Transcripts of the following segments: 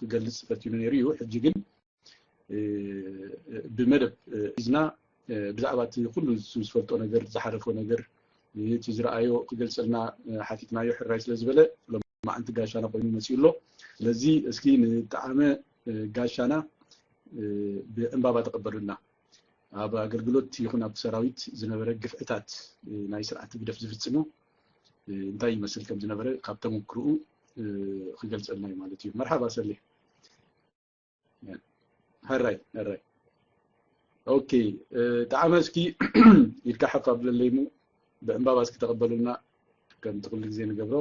ክገልጽ ፈቲኑ ነይሩ እዩ። ሕጂ ግን ብመደብ ሒዝና ብዛዕባ እቲ ኩሉ ዝፈልጦ ነገር፣ ዝሓለፎ ነገር፣ እቲ ዝረኣዮ ክገልጸልና ሓቲትናዮ፣ ሕራይ ስለ ዝበለ ሎማዓንቲ ጋሻና ኮይኑ መጺኡ ኣሎ። ስለዚ እስኪ ንጠዓመ ጋሻና ብዕምባባ ተቐበሉና። ኣብ ኣገልግሎት ይኹን ኣብ ሰራዊት ዝነበረ ግፍዕታት ናይ ስርዓት ህግደፍ ዝፍጽሞ እንታይ ይመስል ከም ዝነበረ ካብ ተመክርኡ ክገልጸልና እዩ ማለት እዩ። መርሓባ ሰሌ። ሕራይ ሕራይ። ኦኬ፣ ጠዓመ እስኪ ኢድካ ሓፍ ኣብለለይ እሞ ብዕምባባ እስኪ ተቐበሉና፣ ከምቲ ኩሉ ግዜ ንገብሮ።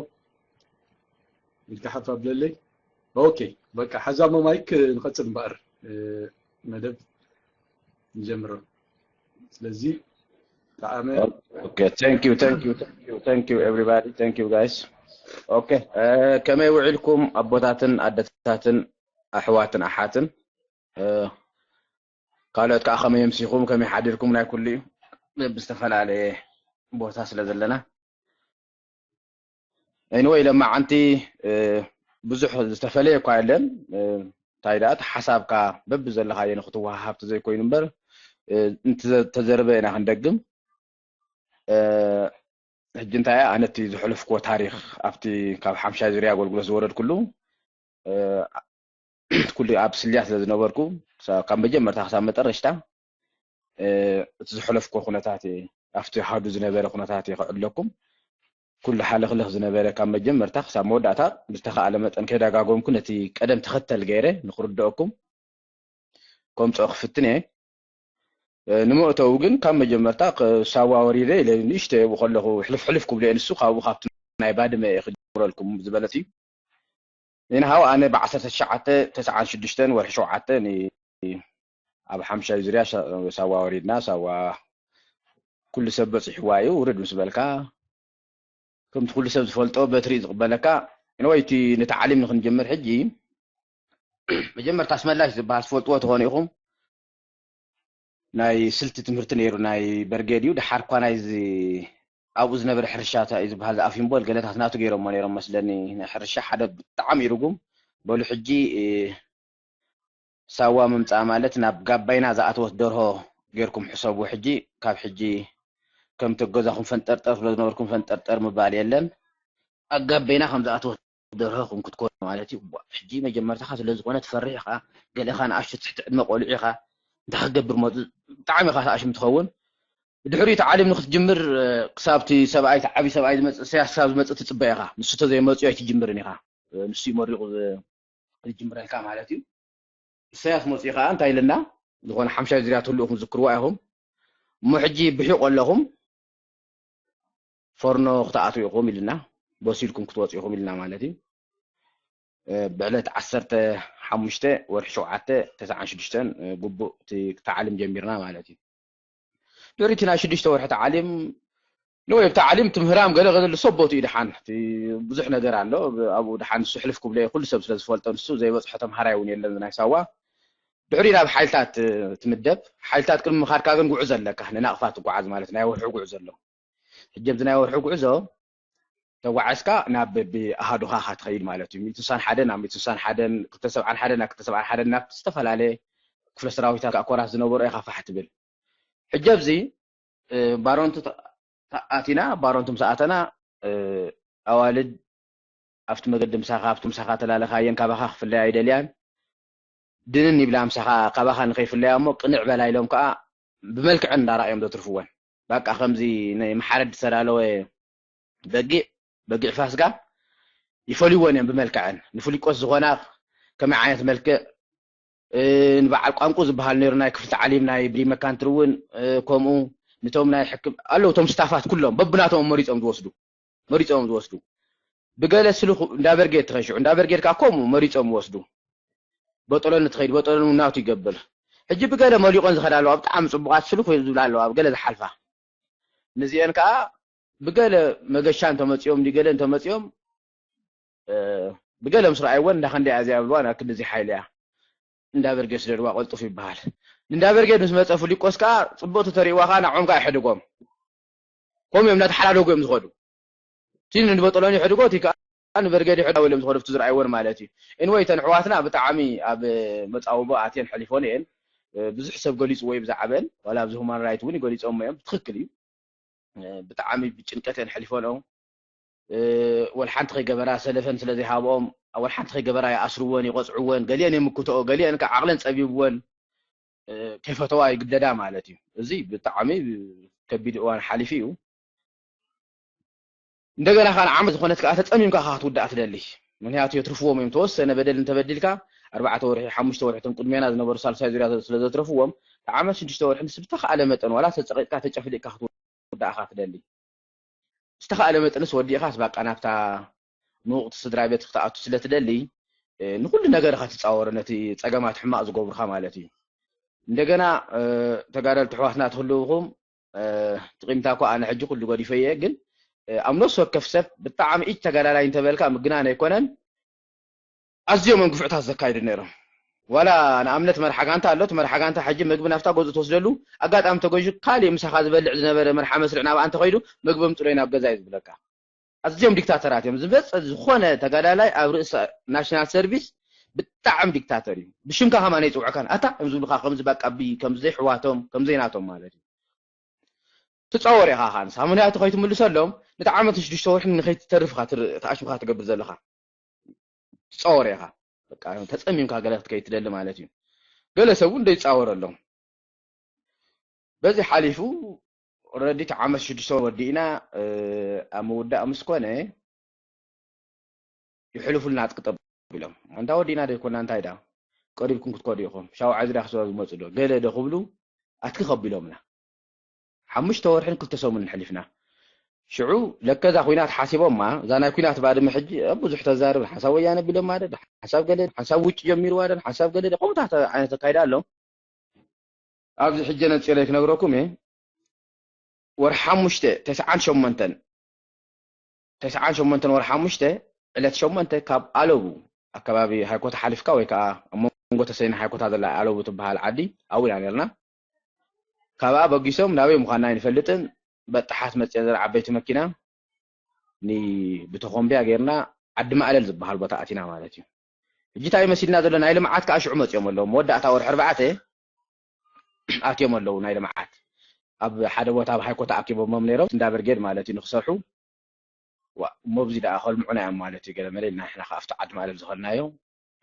ኢድካ ሓፍ ኣብለለይ። ኦኬ፣ በቃ ሓዛ እሞ ማይክ ንቐጽል እምበኣር መደብ ንጀምሮ። ስለዚ ጠዓመ Okay, thank you, thank you, thank you, thank you everybody, thank you guys. Okay, ከመይ ውዒልኩም ኣቦታትን ኣደታትን ኣሕዋትን ኣሓትን? ካልኦት ከዓ ከመይ ኣምሲኹም፣ ከመይ ሓዲርኩም? ናይ ኩሉ እዩ፣ ብዝተፈላለየ ቦታ ስለ ዘለና። Anyway፣ ለማዓንቲ ብዙሕ ዝተፈለየ እኳ የለን። እንታይ ደኣ፣ እቲ ሓሳብካ በብዘለኻዮ ንክትወሃሃብ ተዘይኮይኑ እምበር፣ እንተዘርበ ኢና ክንደግም። ሕጂ እንታይ እያ፣ ኣነ እቲ ዝሕለፍክዎ ታሪኽ፣ ኣብቲ ካብ ሓምሻይ ዙርያ ኣገልግሎት ዝወረድኩሉ፣ ኩሉ ኣብ ስልያ ስለ ዝነበርኩ፣ ካብ መጀመርታ ክሳብ መጠረሽታ እቲ ዝሕለፍክዎ ኩነታት እየ፣ ኣብቲ ሃዱ ዝነበረ ኩነታት እየ ክዕለኩም። ኩሉ ሓለኽለኽ ዝነበረ ካብ መጀመርታ ክሳብ መወዳእታ ብዝተኻእለ መጠን ከይደጋገምኩ ነቲ ቀደም ተኸተል ገይረ ንክርድአኩም ከምፅኦ ክፍትን እየ። ንምእተው ግን ካብ መጀመርታ ሳዋ ወሪደ ኢለ ንእሽተይ ኣብኡ ከለኹ ሕልፍ ሕልፍ ክብሎ እየ። ንሱ ካብኡ ካብቲ ናይ ባድመ እየ ክጅምረልኩም ዝበለት እዩ። ንሃው ኣነ ብዓሰርተ ትሽዓተ ተስዓን ሽዱሽተን ወርሒ ሸውዓተ ኣብ ሓምሻይ ዙርያ ሳዋ ወሪድና። ሳዋ ኩሉ ሰብ በፂሕዋ እዩ። ውርድ ምስ በልካ ከምቲ ኩሉ ሰብ ዝፈልጦ በትሪ ዝቕበለካ። ንወይቲ ንታዕሊም ንክንጀምር ሕጂ መጀመርታ ኣስመላሽ ዝበሃል ትፈልጥዎ ትኾኑ ኢኹም። ናይ ስልቲ ትምህርቲ ነይሩ ናይ በርጌድ እዩ። ደሓር እኳ ናይዚ ኣብኡ ዝነበረ ሕርሻ እንታይ እዩ ዝበሃል ዝኣፊምቦል ገለታት ናቱ ገይሮሞ ነይሮም መስለኒ። ናይ ሕርሻ ሓደ ብጣዕሚ ይርጉም በሉ። ሕጂ ሳዋ ምምፃእ ማለት ናብ ጋባይና ዝኣተወት ደርሆ ጌርኩም ሕሰቡ። ሕጂ ካብ ሕጂ ከምቲ ገዛኹም ፈንጠርጠር ስለ ዝነበርኩም ፈንጠርጠር ምባል የለን። ኣብ ጋባይና ከም ዝኣተወት ደርሆ ኹም ክትኮኑ ማለት እዩ። ሕጂ መጀመርታኻ ስለ ዝኾነ ትፈርሕ ኢኻ። ገለኻ ንኣሽቱ ትሕቲ ዕድመ ቆልዑ ኢኻ። እንታይ ክገብር መ ብጣዕሚ ኢኻ ተኣሽም ትኸውን። ብድሕሪኡ ተዓሊም ንክትጅምር ክሳብ እቲ ሰብኣይ፣ እቲ ዓብዪ ሰብኣይ ዝመፅእ፣ ኢሳያስ ክሳብ ዝመፅእ ትፅበ ኢኻ። ንሱ ተዘይመፅኡ ኣይትጅምርን ኢኻ። ንሱ እዩ መሪቑ ዝጅምረልካ ማለት እዩ። ኢሳያስ መፅኡ ከዓ እንታይ ኢልና፣ ዝኾነ ሓምሻይ ዙርያ ትህልኡ ክዝክርዋ ኢኹም። እሞ ሕጂ ብሒቑ ኣለኹም፣ ፎርኖ ክትኣትዉ ኢኹም ኢልና፣ በሲልኩም ክትወፁ ኢኹም ኢልና ማለት እዩ። ብዕለት ዓሰርተ ሓሙሽተ ወርሒ ሸውዓተ ተስዓን ሽዱሽተን ግቡእ እቲ ተዓሊም ጀሚርና ማለት እዩ። ድሕሪ እቲ ናይ ሽዱሽተ ወርሒ ተዓሊም ንወይ ብተዓሊም ትምህራም ገለ ገለ ሰቦት እዩ። ደሓን እቲ ብዙሕ ነገር ኣሎ። ኣብኡ ደሓን ንሱ ሕልፍ ክብሎ ኩሉ ሰብ ስለ ዝፈልጦ፣ ንሱ ዘይበፅሖ ተምሃራይ እውን የለን ናይ ሳዋ። ድሕሪ ናብ ሓይልታት ትምደብ። ሓይልታት ቅድሚ ምኻድካ ግን ጉዕዞ ኣለካ፣ ንናቕፋ ትጓዓዝ ማለት ናይ ወርሒ ጉዕዞ ኣሎ። ሕጂ ኣብዚ ናይ ወርሒ ጉዕዞ ተጓዓዝካ ናብ ብኣሃዱኻ ኢኻ ትኸይድ ማለት እዩ። ሚእቲ ስሳን ሓደን ናብ ሚእቲ ስሳን ሓደን፣ ክልተ ሰብዓን ሓደን ናብ ክልተ ሰብዓን ሓደን፣ ናብ ዝተፈላለየ ክፍለ ሰራዊታት ኮራት ዝነበሩ ኢኻ ፋሕ ትብል። ሕጂ ኣብዚ ባሮንቱ ኣቲና፣ ባሮንቱ ምስ ኣተና ኣዋልድ ኣብቲ መገዲ ምሳኻ፣ ኣብቲ ምሳኻ ተላለኻየን ካባኻ ክፍለያ ኣይደልያን። ድንን ይብላ ምሳኻ፣ ካባኻ ንኸይፍለያ እሞ ቅንዕ በላ ኢሎም ከዓ ብመልክዐን እንዳረኣዮም ዘትርፍወን። በቃ ከምዚ ናይ መሓረድ ዝተዳለወ በጊዕ፣ በጊዕ ፋስጋ ይፈልይወን እዮም ብመልክዐን። ንፍሊቆስ ዝኾና ከመይ ዓይነት መልክዕ፣ ንበዓል ቋንቁ ዝበሃል ነይሩ ናይ ክፍሊ ተዓሊም ናይ ብሪመካንትሪ እውን ከምኡ፣ ንቶም ናይ ሕክም ኣለዉ፣ እቶም ስታፋት ኩሎም በብናቶም መሪፆም ዝወስዱ፣ መሪፆም ዝወስዱ። ብገለ ስልኹ እንዳ በርጌድ ትኸይድ፣ ሽዑ እንዳ በርጌድ ከዓ ከምኡ መሪፆም ይወስዱ። በጠሎኒ ትኸይድ፣ በጠሎኒ እውን ናቱ ይገብር። ሕጂ ብገለ መሊቆን ዝኸዳ ኣለዋ፣ ብጣዕሚ ፅቡቓት ስልኹ ዝብላ ኣለዋ፣ ኣብ ገለ ዝሓልፋ። ንዚአን ከዓ ብገለ መገሻ እንተመፂኦም፣ እንዲ ገለ እንተመፂኦም፣ ብገለ ምስ ረኣይወን እንዳ ክንደይ እያ እዚኣ ብልዋ፣ ናብ ክንድዚ ሓይሊ እያ። እንዳ በርጌድ ስደድዋ ቀልጡፍ ይበሃል። እንዳ በርጌድ ምስ መፀ ፍሊቆስ ከዓ ፅቡቕ ተተሪእዋ ከዓ ንዖም ከዓ ይሕድጎም። ከምኡ እዮም እናተሓዳደጉ እዮም ዝኸዱ። እቲ ንበጠሎኒ ይሕድጎ፣ እቲ ከዓ ንበርገድ ይሕዳው ኢሎም ዝኸደፍቱ ዝረኣይዎን ማለት እዩ። ኢንወይ ተን ኣሕዋትና ብጣዕሚ ኣብ መጻውቦ ኣትየን ሓሊፎን እየን። ብዙሕ ሰብ ገሊጽዎ እዩ ብዛዕበን፣ ዋላ ኣብዚ ሁማን ራይት እውን ገሊጾም እዮም። ትኽክል እዩ። ብጣዕሚ ብጭንቀት እየን ሓሊፎንኦ። ወልሓንቲ ከይገበራ ሰለፈን ስለ ዘይሃብኦም፣ ወልሓንቲ ከይገበራ ይኣስርወን፣ ይቐጽዕወን፣ ገሊአን የምክትኦ፣ ገሊአን ከዓ ዓቕለን ጸቢብወን፣ ከይፈተዋ ይግደዳ ማለት እዩ። እዚ ብጣዕሚ ከቢድ እዋን ሓሊፉ እዩ። እንደገና ከዓ ንዓመት ዝኾነት ከዓ ተጸሚምካ ከዓ ክትውዳእ ትደሊ። ምክንያቱ የትርፍዎም እዮም። ተወሰነ በደል እንተበዲልካ ኣርባዕተ ወርሒ፣ ሓሙሽተ ወርሒ፣ እቶም ቅድሜና ዝነበሩ ሳልሳይ ዙርያ ስለ ዘትረፍዎም፣ ንዓመት ሽዱሽተ ወርሒ ምስ ብተኻእለ መጠን ዋላ ተጸቂጥካ ተጨፍሊቅካ ክትውዳእካ ትደሊ። ዝተኻእለ መጠንስ ወዲእኻስ ባቃ ናብታ ምውቕቲ ስድራ ቤት ክትኣቱ ስለ ትደሊ፣ ንኹሉ ነገርኻ ትጻወሮ፣ ነቲ ጸገማት ሕማቕ ዝገብሩኻ ማለት እዩ። እንደገና ተጋደልቲ ኣሕዋትና ትህልውኹም፣ ጥቒምታ እኳ ኣነ ሕጂ ኩሉ ገዲፈ እየ፣ ግን ኣብ ነፍሲ ወከፍ ሰብ ብጣዕሚ ኢድ ተጋዳላይ እንተበልካ ምግናን ኣይኮነን። ኣዝዮም እዮም ግፍዕታት ዘካይዱ ነይሮም። ዋላ ንኣብነት መርሓ ጋንታ ኣሎ፣ እቲ መርሓ ጋንታ ሕጂ ምግቢ ናብታ ገዝኡ ትወስደሉ፣ ኣጋጣሚ ተገይሹ ካሊእ ምሳኻ ዝበልዕ ዝነበረ መርሓ መስርዕ ናብኣ እንተኸይዱ ምግቢ ምጽሎይ ናብ ገዛ እዩ ዝብለካ። ኣዝዮም ዲክታተራት እዮም። ዝበጽ ዝኾነ ተጋዳላይ ኣብ ርእሲ ናሽናል ሰርቪስ ብጣዕሚ ዲክታተር እዩ። ብሽምካ ከማን ይጽውዕካን ኣታ እዮም ዝብሉካ፣ ከምዚ ባቃቢ ከምዚ ዘይሕዋቶም ከምዘይናቶም ማለት እዩ። ትጻወር ኢኻ ኻን ሳሙንያቱ ከይትምልሰሎም፣ ነቲ ዓመት ሽዱሽተ ወርሒ ንኸይትተርፍኻ ተኣሽምካ ትገብር ዘለኻ። ትጻወር ኢኻ። በቃ ተጸሚምካ ገለ ክትከይድ ትደሊ ማለት እዩ። ገለ ሰብ እውን ደይጻወረሎም። በዚ ሓሊፉ ረዲት ዓመት ሽዱሽተ ወር ወዲእና ኣብ ምውዳእ ምስ ኮነ ይሕልፉልና ኣጥቅጠብ ኢሎም። ኣንታ ወዲእና ደይኮና እንታይ ዳ ቀሪብኩም ክትከዱ ኢኹም። ሻውዓይ ዝዳ ክሰባ ዝመጹ ዶ ገለ ዶ ክብሉ ኣትኪ ከቢሎምና። ሓሙሽተ ወርሕን ክልተ ሰሙንን ሕሊፍና። ሽዑ ለከ እዛ ኩናት ሓሲቦማ፣ እዛ ናይ ኩናት ባድመ ሕጂ ኣብ ብዙሕ ተዛርብ፣ ሓንሳብ ወያነ ቢሎም ማደር፣ ሓንሳብ ገለ፣ ሓንሳብ ውጭ ጀሚርዋ ደን፣ ሓንሳብ ገለ ከምታት ዓይነት ኣካይዳ ኣሎ። ኣብዚ ሕጂ ነጺረ ክነግረኩም እየ። ወርሒ ሓሙሽተ ተስዓን ሸሞንተን፣ ተስዓን ሸሞንተን ወርሒ ሓሙሽተ ዕለት ሸሞንተ ካብ ኣለቡ ኣከባቢ ሃይኮታ ሓሊፍካ ወይ ከዓ ኣብ መንጎ ተሰይና ሃይኮታ ዘላ ኣለቡ ትበሃል ዓዲ ኣብኡ ኢና ነርና። ካብኣ በጊሶም ናበይ ምዃንና ኣይንፈልጥን። በጣሓት መፅያ ዘር ዓበይቲ መኪና ኒ ብተኾምቢያ ጌርና ዓዲ ማእለል ዝበሃል ቦታ ኣቲና ማለት እዩ። ሕጂ እንታይ መሲልና ዘሎ ናይ ልምዓት ከዓ ሽዑ መፅኦም ኣለዉ። መወዳእታ ወርሒ ኣርባዕተ ኣትዮም ኣለዉ ናይ ልምዓት ኣብ ሓደ ቦታ ኣብ ሃይኮታ ኣኪቦሞም ነይሮም እንዳ ብርጌድ ማለት እዩ ንክሰርሑ። ዋ እሞ ብዚ ደኣ ከልምዑና እዮም ማለት እዩ። ገለ መለ ኢልና ንሕና ከዓ ኣብቲ ዓዲ ማእለል ዝኸድናዮ።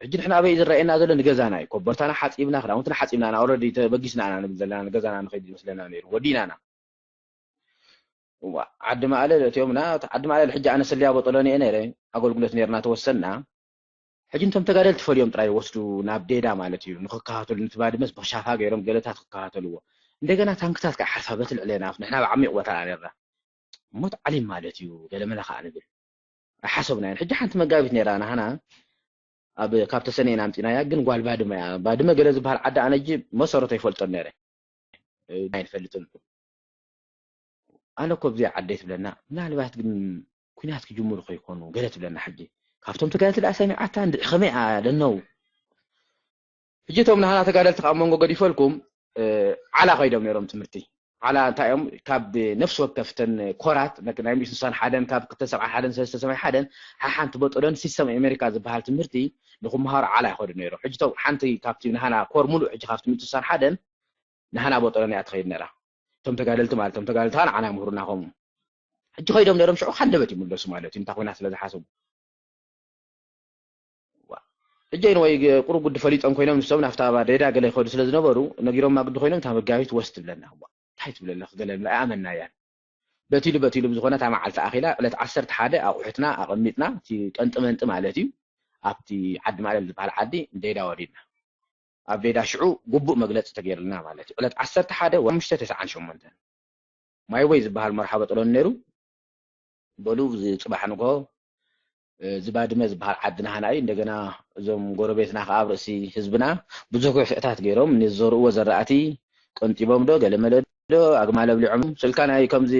ሕጂ ንሕና ኣበይ እዩ ዝረኣየና ዘሎ? ንገዛና እዩ። ኮቦርታና ሓፂብና፣ ክዳውንትና ሓፂብና ኢና። ኦረዲ ተበጊስና ኢና ንብል ዘለና፣ ንገዛና ንኸይድ ይመስለና ነይሩ። ወዲእና ኢና። እዋ ዓዲ ማእለል እቲኦምና። እቲ ዓዲ ማእለል ሕጂ ኣነ ሰልያ ቦጠሎኒ እየ ነይረ፣ ኣገልግሎት ነይርና ተወሰንና። ሕጂ እንቶም ተጋደልቲ ፈልዮም ጥራይ ይወስዱ ናብ ዴዳ ማለት እዩ። ንክከታተሉ፣ ነቲ ባድመስ ብክሻፋ ገይሮም ገለታት ክከታተልዎ። እንደገና ታንክታት ከዓ ሓልፋ በቲ ልዕሌና፣ ንሕና ኣብ ዓሚቕ ቦታ ኢና ነርና። ሞት ዓሊም ማለት እዩ ገለ መለ ከዓ ንብል። ኣይሓሰብናዮን። ሕጂ ሓንቲ መጋቢት ነይራ ናህና ኣብ ካብ ተሰነየና ኣምፂናያ፣ ግን ጓል ባድመ እያ። ባድመ ገለ ዝበሃል ዓዲ ኣነ እጂ መሰረቱ ኣይፈልጦን ነይረ። ኣይንፈልጥን። ኣነ እኮ ብዚኣ ዓደይ ትብለና፣ ምናልባት ግን ኩናት ክጅምሩ ከይኮኑ ገለ ትብለና። ሕጂ ካብቶም ተጋደልቲ ደኣ ሰሚዓታ እንድዒ ከመይ እያ ደነው። ሕጂ እቶም ናህና ተጋደልቲ ካብ መንጎ ገዲፈልኩም ዓላ ከይዶም ነይሮም ትምህርቲ። ዓላ እንታይ እዮም? ካብ ነፍሲ ወከፍተን ኮራት ናይ ሚእቲ ስሳን ሓደን ካብ ክልተ ሰብዓ ሓደን ሰለስተ ሰማይ ሓደን ሓሓንቲ በጠሎን ሲስተም ኣሜሪካ ዝበሃል ትምህርቲ ንክመሃሩ ዓላ ይኸዱ ነይሮም። ሕጂ እቶም ሓንቲ ካብቲ ናህና ኮር ሙሉእ ሕጂ ካብቲ ሚእቲ ስሳን ሓደን ናህና በጠሎን እያ ትኸይድ ነይራ። እቶም ተጋደልቲ ማለት እቶም ተጋደልቲ ከዓ ንዓና ይምህሩና ከምኡ። ሕጂ ከይዶም ነይሮም ሽዑ ካንደበት ይምለሱ ማለት እዩ። እንታይ ኮይና ስለ ዝሓሰቡ ሕጂ ወይ ቁሩብ ጉዲ ፈሊጦም ኮይኖም ንሶም ናብታ ዴዳ ገለ ይኸዱ ስለ ዝነበሩ ነጊሮማ ግዲ ኮይኖም እታ መጋቢት ወስ ትብለና። እንታይ ትብለለኽ ገለ ኣይኣመናያን። በቲሉ በቲሉ ብዝኾነ እታ መዓልቲ ኣኺላ ዕለት ዓሰርተ ሓደ ኣቑሑትና ኣቐሚጥና እቲ ቀንጢ መንጢ ማለት እዩ ኣብቲ ዓዲ ማእለል ዝበሃል ዓዲ ዴዳ ወሪድና። ኣብ ዴዳ ሽዑ ግቡእ መግለፂ ተገይርልና ማለት እዩ። ዕለት ዓሰርተ ሓደ ሓሙሽተ ተስዓን ሸሞንተን ማይ ወይ ዝበሃል መርሓ በጠሎን ነይሩ። በሉ እዚ ፅባሕ ንግሆ እዚ ባድመ ዝበሃል ዓዲ ናህና እዩ። እንደገና እዞም ጎረቤትና ከዓ ኣብ ርእሲ ህዝብና ብዙሕ ግፍዕታት ገይሮም ንዝዘርእዎ ዘራእቲ ቀንጢቦም ዶ ገለ መለ ዶ ኣግማል ኣብሊዖም ስልካ ናይ ከምዚ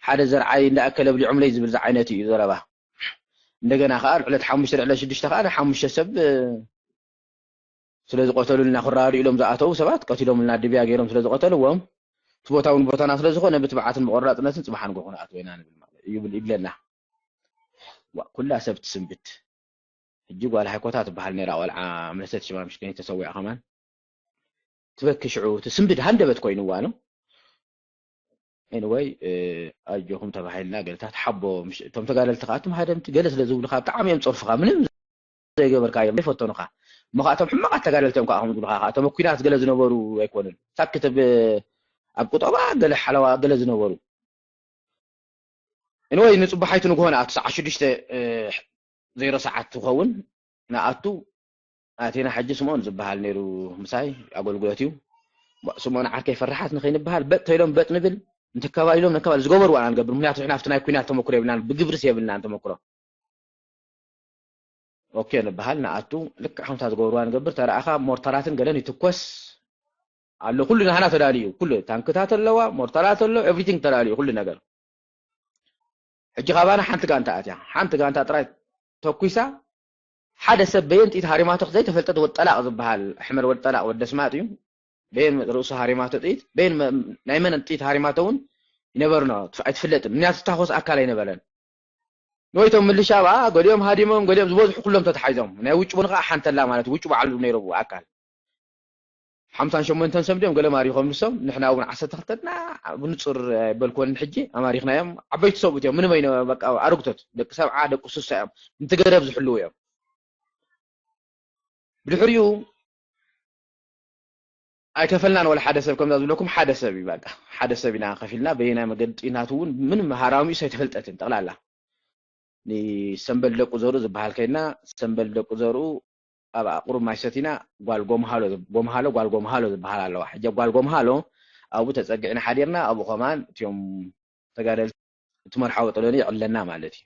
ሓደ ዘርዓይ እንዳኣከለ ኣብሊዖምለይ ዝብል ዝዓይነት እዩ ዘረባ። እንደገና ከዓ ዕለት ሓሙሽተ ዕለት ሽዱሽተ ከዓ ሓሙሽተ ሰብ ስለ ዝቐተሉልና ክራዱ ኢሎም ዝኣተዉ ሰባት ቀቲሎምልና ድብያ ገይሮም ስለ ዝቐተልዎም እቲ ቦታ እውን ቦታና ስለ ዝኾነ ብትብዓትን ብቆራፅነትን ፅባሕ ንጎ ክንኣትዎ ኢና ንብል ማለት እዩ ይብል ይብለና። ዋ፣ ኩላ ሰብ ትስንብድ። ሕጂ ጓል ሃይኮታ ትበሃል ነይራ፣ ቆልዓ ምለሰት ሽማ ምሽከኒ ተሰዊኣ ከማን። ትበኪ ሽዑ፣ ትስንብድ ሃንደበት ኮይንዋ ነው። ኤኒወይ፣ ኣጆኹም ተባሂልና ገለታት ሓቦ፣ እቶም ተጋደልቲ ከዓ፣ እቶም ሃደምቲ ገለ ስለ ዝብሉኻ፣ ብጣዕሚ እዮም ጸርፉኻ፣ ምንም ዘይገበርካ እዮም ዘይፈተኑኻ። እሞ ከዓ እቶም ሕማቓት ተጋደልቲ እዮም ከዓ ከምኡ ዝብሉኻ፣ ከዓ እቶም ኣብ ኲናት ገለ ዝነበሩ ኣይኮኑን። ሳክት ኣብ፣ ኣብ ቁጠባ ገለ ሓለዋ ገለ ዝነበሩ። ኤኒወይ፣ ንጽባሓይቱ ንግሆ ንኣቱ፣ ሰዓት ሽዱሽተ፣ እ፣ ዜሮ ሰዓት ትኸውን ንኣቱ። ኣቴና ሕጂ ስምኦን ዝበሃል ነይሩ ምሳይ ኣገልግሎት እዩ። ባ-፣ ስምኦን ዓርከይ ፈራሓት ንኸይንበሃል በጥ ተይሎም በጥ ንብል፣ እንተከባሊሎም ነከባል ዝገበርዋ ኢና ንገብር። ምክንያቱ ንሕና ኣብቲ ናይ ኲናት ተመክሮ የብልናን፣ ብግብርስ የብልናን ተመክሮ። ኦኬ ንበሃል ንኣቱ፣ ልክዕ ከምታ ዝገበርዋ ንገብር። ተረኣኻ ሞርታራትን ገለን ይትኮስ ኣሎ። ኩሉ ናህና ተዳልዩ፣ ኩሉ ታንክታት ኣለዋ፣ ሞርታራት ኣሎ፣ ኤቭሪቲንግ ተዳልዩ፣ ኩሉ ነገር። ሕጂ ካባና ሓንቲ ጋንታ ኣትያ፣ ሓንቲ ጋንታ ጥራይ ተኩሳ። ሓደ ሰብ በየን ጥይት ሃሪማቶ ዘይተፈልጠት ወድ ጠላቕ ዝበሃል፣ ኣሕመድ ወድ ጠላቕ ወድ ደስማጥ እዩ። በየን ርእሱ ሃሪማቶ ጥይት፣ በየን መ-፣ ናይ መን ጥይት ሃሪማቶ እውን ይነበርኖ፣ ኣይትፍለጥን። ምክንያቱ ዝታኾስ ኣካል ኣይነበረን። ንወይቶም ምልሻ ብኣ፣ ገሊኦም ሃዲሞም፣ ገሊኦም ዝበዝሑ ኩሎም ተታሒዞም። ናይ ውጭ እውን ከዓ ሓንተላ ማለት ውጭ ባዕሉ ነይሩ ኣካል። ሓምሳን ሸሞንተን ሰብ ድዮም ገለ ማሪኾም ንሶም፣ ንሕና እውን ዓሰርተ ክልተ ና ብንጹር ኣይበልክወን ሕጂ፣ ኣማሪኽናዮም። ዓበይቲ ሰብኡት እዮም፣ ምንም ኣይነ-፣ በቃ ኣረግቶት፣ ደቂ ሰብዓ፣ ደቂ ስሳ እዮም፣ ነቲ ገደብ ዝሕልዉ እዮም። ብድሕሪኡ ኣይከፈልናን ወላ ሓደ ሰብ፣ ከምዛ ዝብለኩም ሓደ ሰብ እዩ፣ በቃ ሓደ ሰብ ኢና ከፊልና፣ በየናይ መገዲ ጥይናቱ እውን ምንም ሃራሚኡስ ኣይተፈልጠትን ጠቕላላ። ንሰምበል ደቁ ዘርኡ ዝበሃል ከይድና፣ ሰምበል ደቁ ዘርኡ ኣብ ቁሩብ ማይ ሰቲና፣ ጓል ጎምሃሎ፣ ጎምሃሎ፣ ጓል ጎምሃሎ ዝበሃል ኣለዋ። ሕጂ ኣብ ጓል ጎምሃሎ ኣብኡ ተጸጊዕና ሓዲርና፣ ኣብኡ ከማን እቲኦም ተጋደልቲ እቲ መርሓ ወጠሎኒ ይዕለና ማለት እዩ።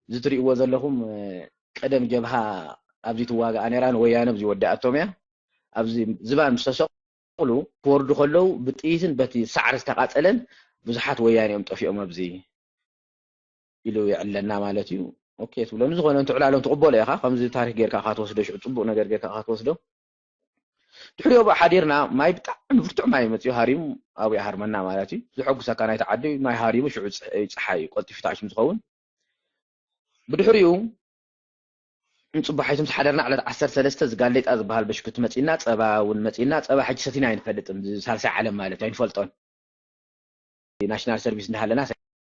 እዚ ትርእይዎ ዘለኹም፣ እ፣ ቀደም ጀብሃ ኣብዚ ትዋጋኣ ነይራ፣ ንወያነ ኣብዚ ወዳኣቶም እያ። ኣብዚ ዝባን ምስ ተሰቕሉ ክወርዱ ከለዉ ብጥይትን በቲ ሳዕሪ ዝተቓጸለን ብዙሓት ወያነ እዮም ጠፊኦም ኣብዚ ኢሉ ይዕለና ማለት እዩ። ኦኬ ትብሎ። ንዝኾነ እንተ ዕላሎም ትቕበሎ ኢኻ። ከምዚ ታሪኽ ጌርካ ኢኻ ትወስዶ፣ ሽዑ ጽቡቕ ነገር ጌርካ ኢኻ ትወስዶ። ድሕሪኡ ኣብኡ ሓዲርና፣ ማይ ብጣዕሚ ብርቱዕ ማይ መጺኡ ሃሪሙ ኣብኡ ይሃርመና ማለት እዩ። ዘሐጉሰካ ናይቲ ዓዲ ማይ ሃሪሙ ሽዑ ጽ-፣ ጸሓይ እዩ ቀልጢፉ ተኣሽሙ ዝኸውን። ብድሕሪኡ ንጽባሒቱ ምስ ሓደርና ዕለት ዓሰርተ ሰለስተ ዝጋሌጣ ዝበሃል በሽኩቲ መጺና፣ ጸባ እውን መጺና፣ ጸባ ሕጂ ሰቲና ኣይንፈልጥን፣ ሳልሳይ ዓለም ማለት እዩ፣ ኣይንፈልጦን። ናሽናል ሰርቪስ እንዳሃለና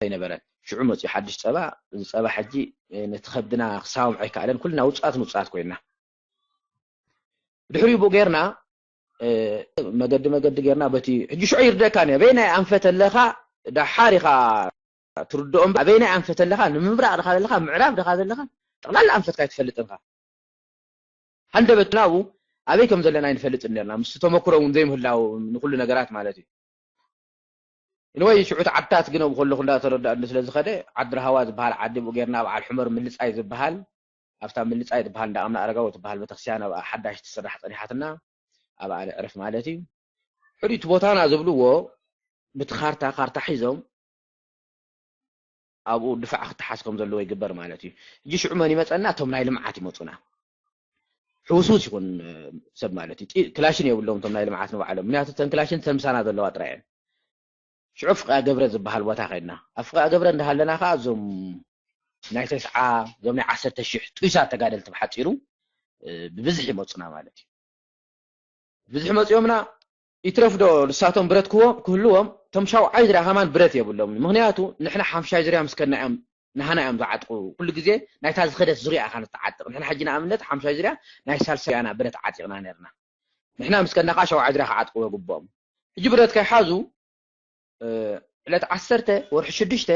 ኣይነበረን። ሽዑ መጺኡ ሓድሽ ጸባ፣ እዚ ጸባ ሕጂ፣ እ፣ ነቲ ከብድና ክሳምዖ ኣይከኣለን፣ ኩልና ውጹኣት ንጹኣት ኮይንና። ድሕሪኡ ብኡ ጌርና፣ እ፣ መገዲ መገዲ ጌርና በቲ፣ ሕጂ ሽዑ ይርደካ ነ-፣ ኣበየናይ ኣንፈት ኣለኻ፣ ደሓር ኢኻ ትርድኦም፣ ኣበየናይ ኣንፈት ኣለኻ፣ ንምብራቕ ድኻ ዘለኻ፣ ምዕራብ ድኻ ዘለኻ፣ ጠቕላላ ኣንፈትካ ኣይትፈልጥን ኢኻ። ሃንደበት ናብኡ ኣበይ ከም ዘለና ኣይንፈልጥን ነርና፣ ምስ ተመክሮ እውን ዘይምህላው ንኹሉ ነገራት ማለት እዩ። ንወይ ሽዑ እቲ ዓድታት ግን ኣብኡ ከለኹ እንዳተረዳእኒ ስለ ዝኸደ፣ ዓዲ ረሃዋ ዝበሃል ዓዲ ብኡ ጌርና በዓል ሑመር ምልጻይ ዝበሃል፣ ኣብታ ምልጻይ ትበሃል እንዳ ኣምና ኣረጋዊ ትበሃል ቤተክርስትያን ኣብኣ ሓዳሽ ትስራሕ ጸኒሓትና፣ ኣብኣ ንዕርፍ ማለት እዩ። ሕሪት ቦታና ዝብልዎ ብቲ ካርታ፣ ካርታ ሒዞም ኣብኡ ድፋዕ ክተሓዝ ከም ዘለዎ ይግበር ማለት እዩ። ሕጂ ሽዑ መን ይመጸና? እቶም ናይ ልምዓት ይመጹና። ሕውስውስ ይኹን፣ እ፣ ሰብ ማለት እዩ። ጢ-፣ ክላሽን የብሎም እቶም ናይ ልምዓት ንባዕሎም። ምክንያቱ እተን ክላሽን ተምሳና ዘለዋ ጥራይ እየን። ሽዑ ፍቃ ገብረ ዝበሃል ቦታ ከድና። ኣብ ፍቃ ገብረ እንዳሃለና ከኣ እዞም ናይ ተስዓ፣ እዞም ናይ ዓሰርተ ሺሕ ጥዩሳት ተጋደልቲ ብሓጺሩ፣ እ፣ ብብዝሒ ይመጹና ማለት እዩ። ብዝሒ መጺኦምና ይትረፍ ዶ ንሳቶም ብረት ክዎ-፣ ክህልዎም፣ እቶም ሻውዓይ ዝርያ ከማን ብረት የብሎምን። ምኽንያቱ ንሕና ሓምሻይ ዝርያ ምስ ከድና እዮም፣ ንሃና እዮም ዝዓጥቁ። ኩሉ ግዜ ናይታ ዝኸደት ዙርያ ኢኻ ንትዓጥቕ። ንሕና ሕጂ ንኣብነት ሓምሻይ ዝርያ ናይ ሳልሳይ ዝርያና ብረት ዓጢቕና ነርና። ንሕና ምስ ከድና ከኣ ሻውዓይ ዝርያ ክዓጥቁ ይግብኦም። ሕጂ ብረት ከይሓዙ፣ እ፣ ዕለት ዓሰርተ ወርሒ ሽዱሽተ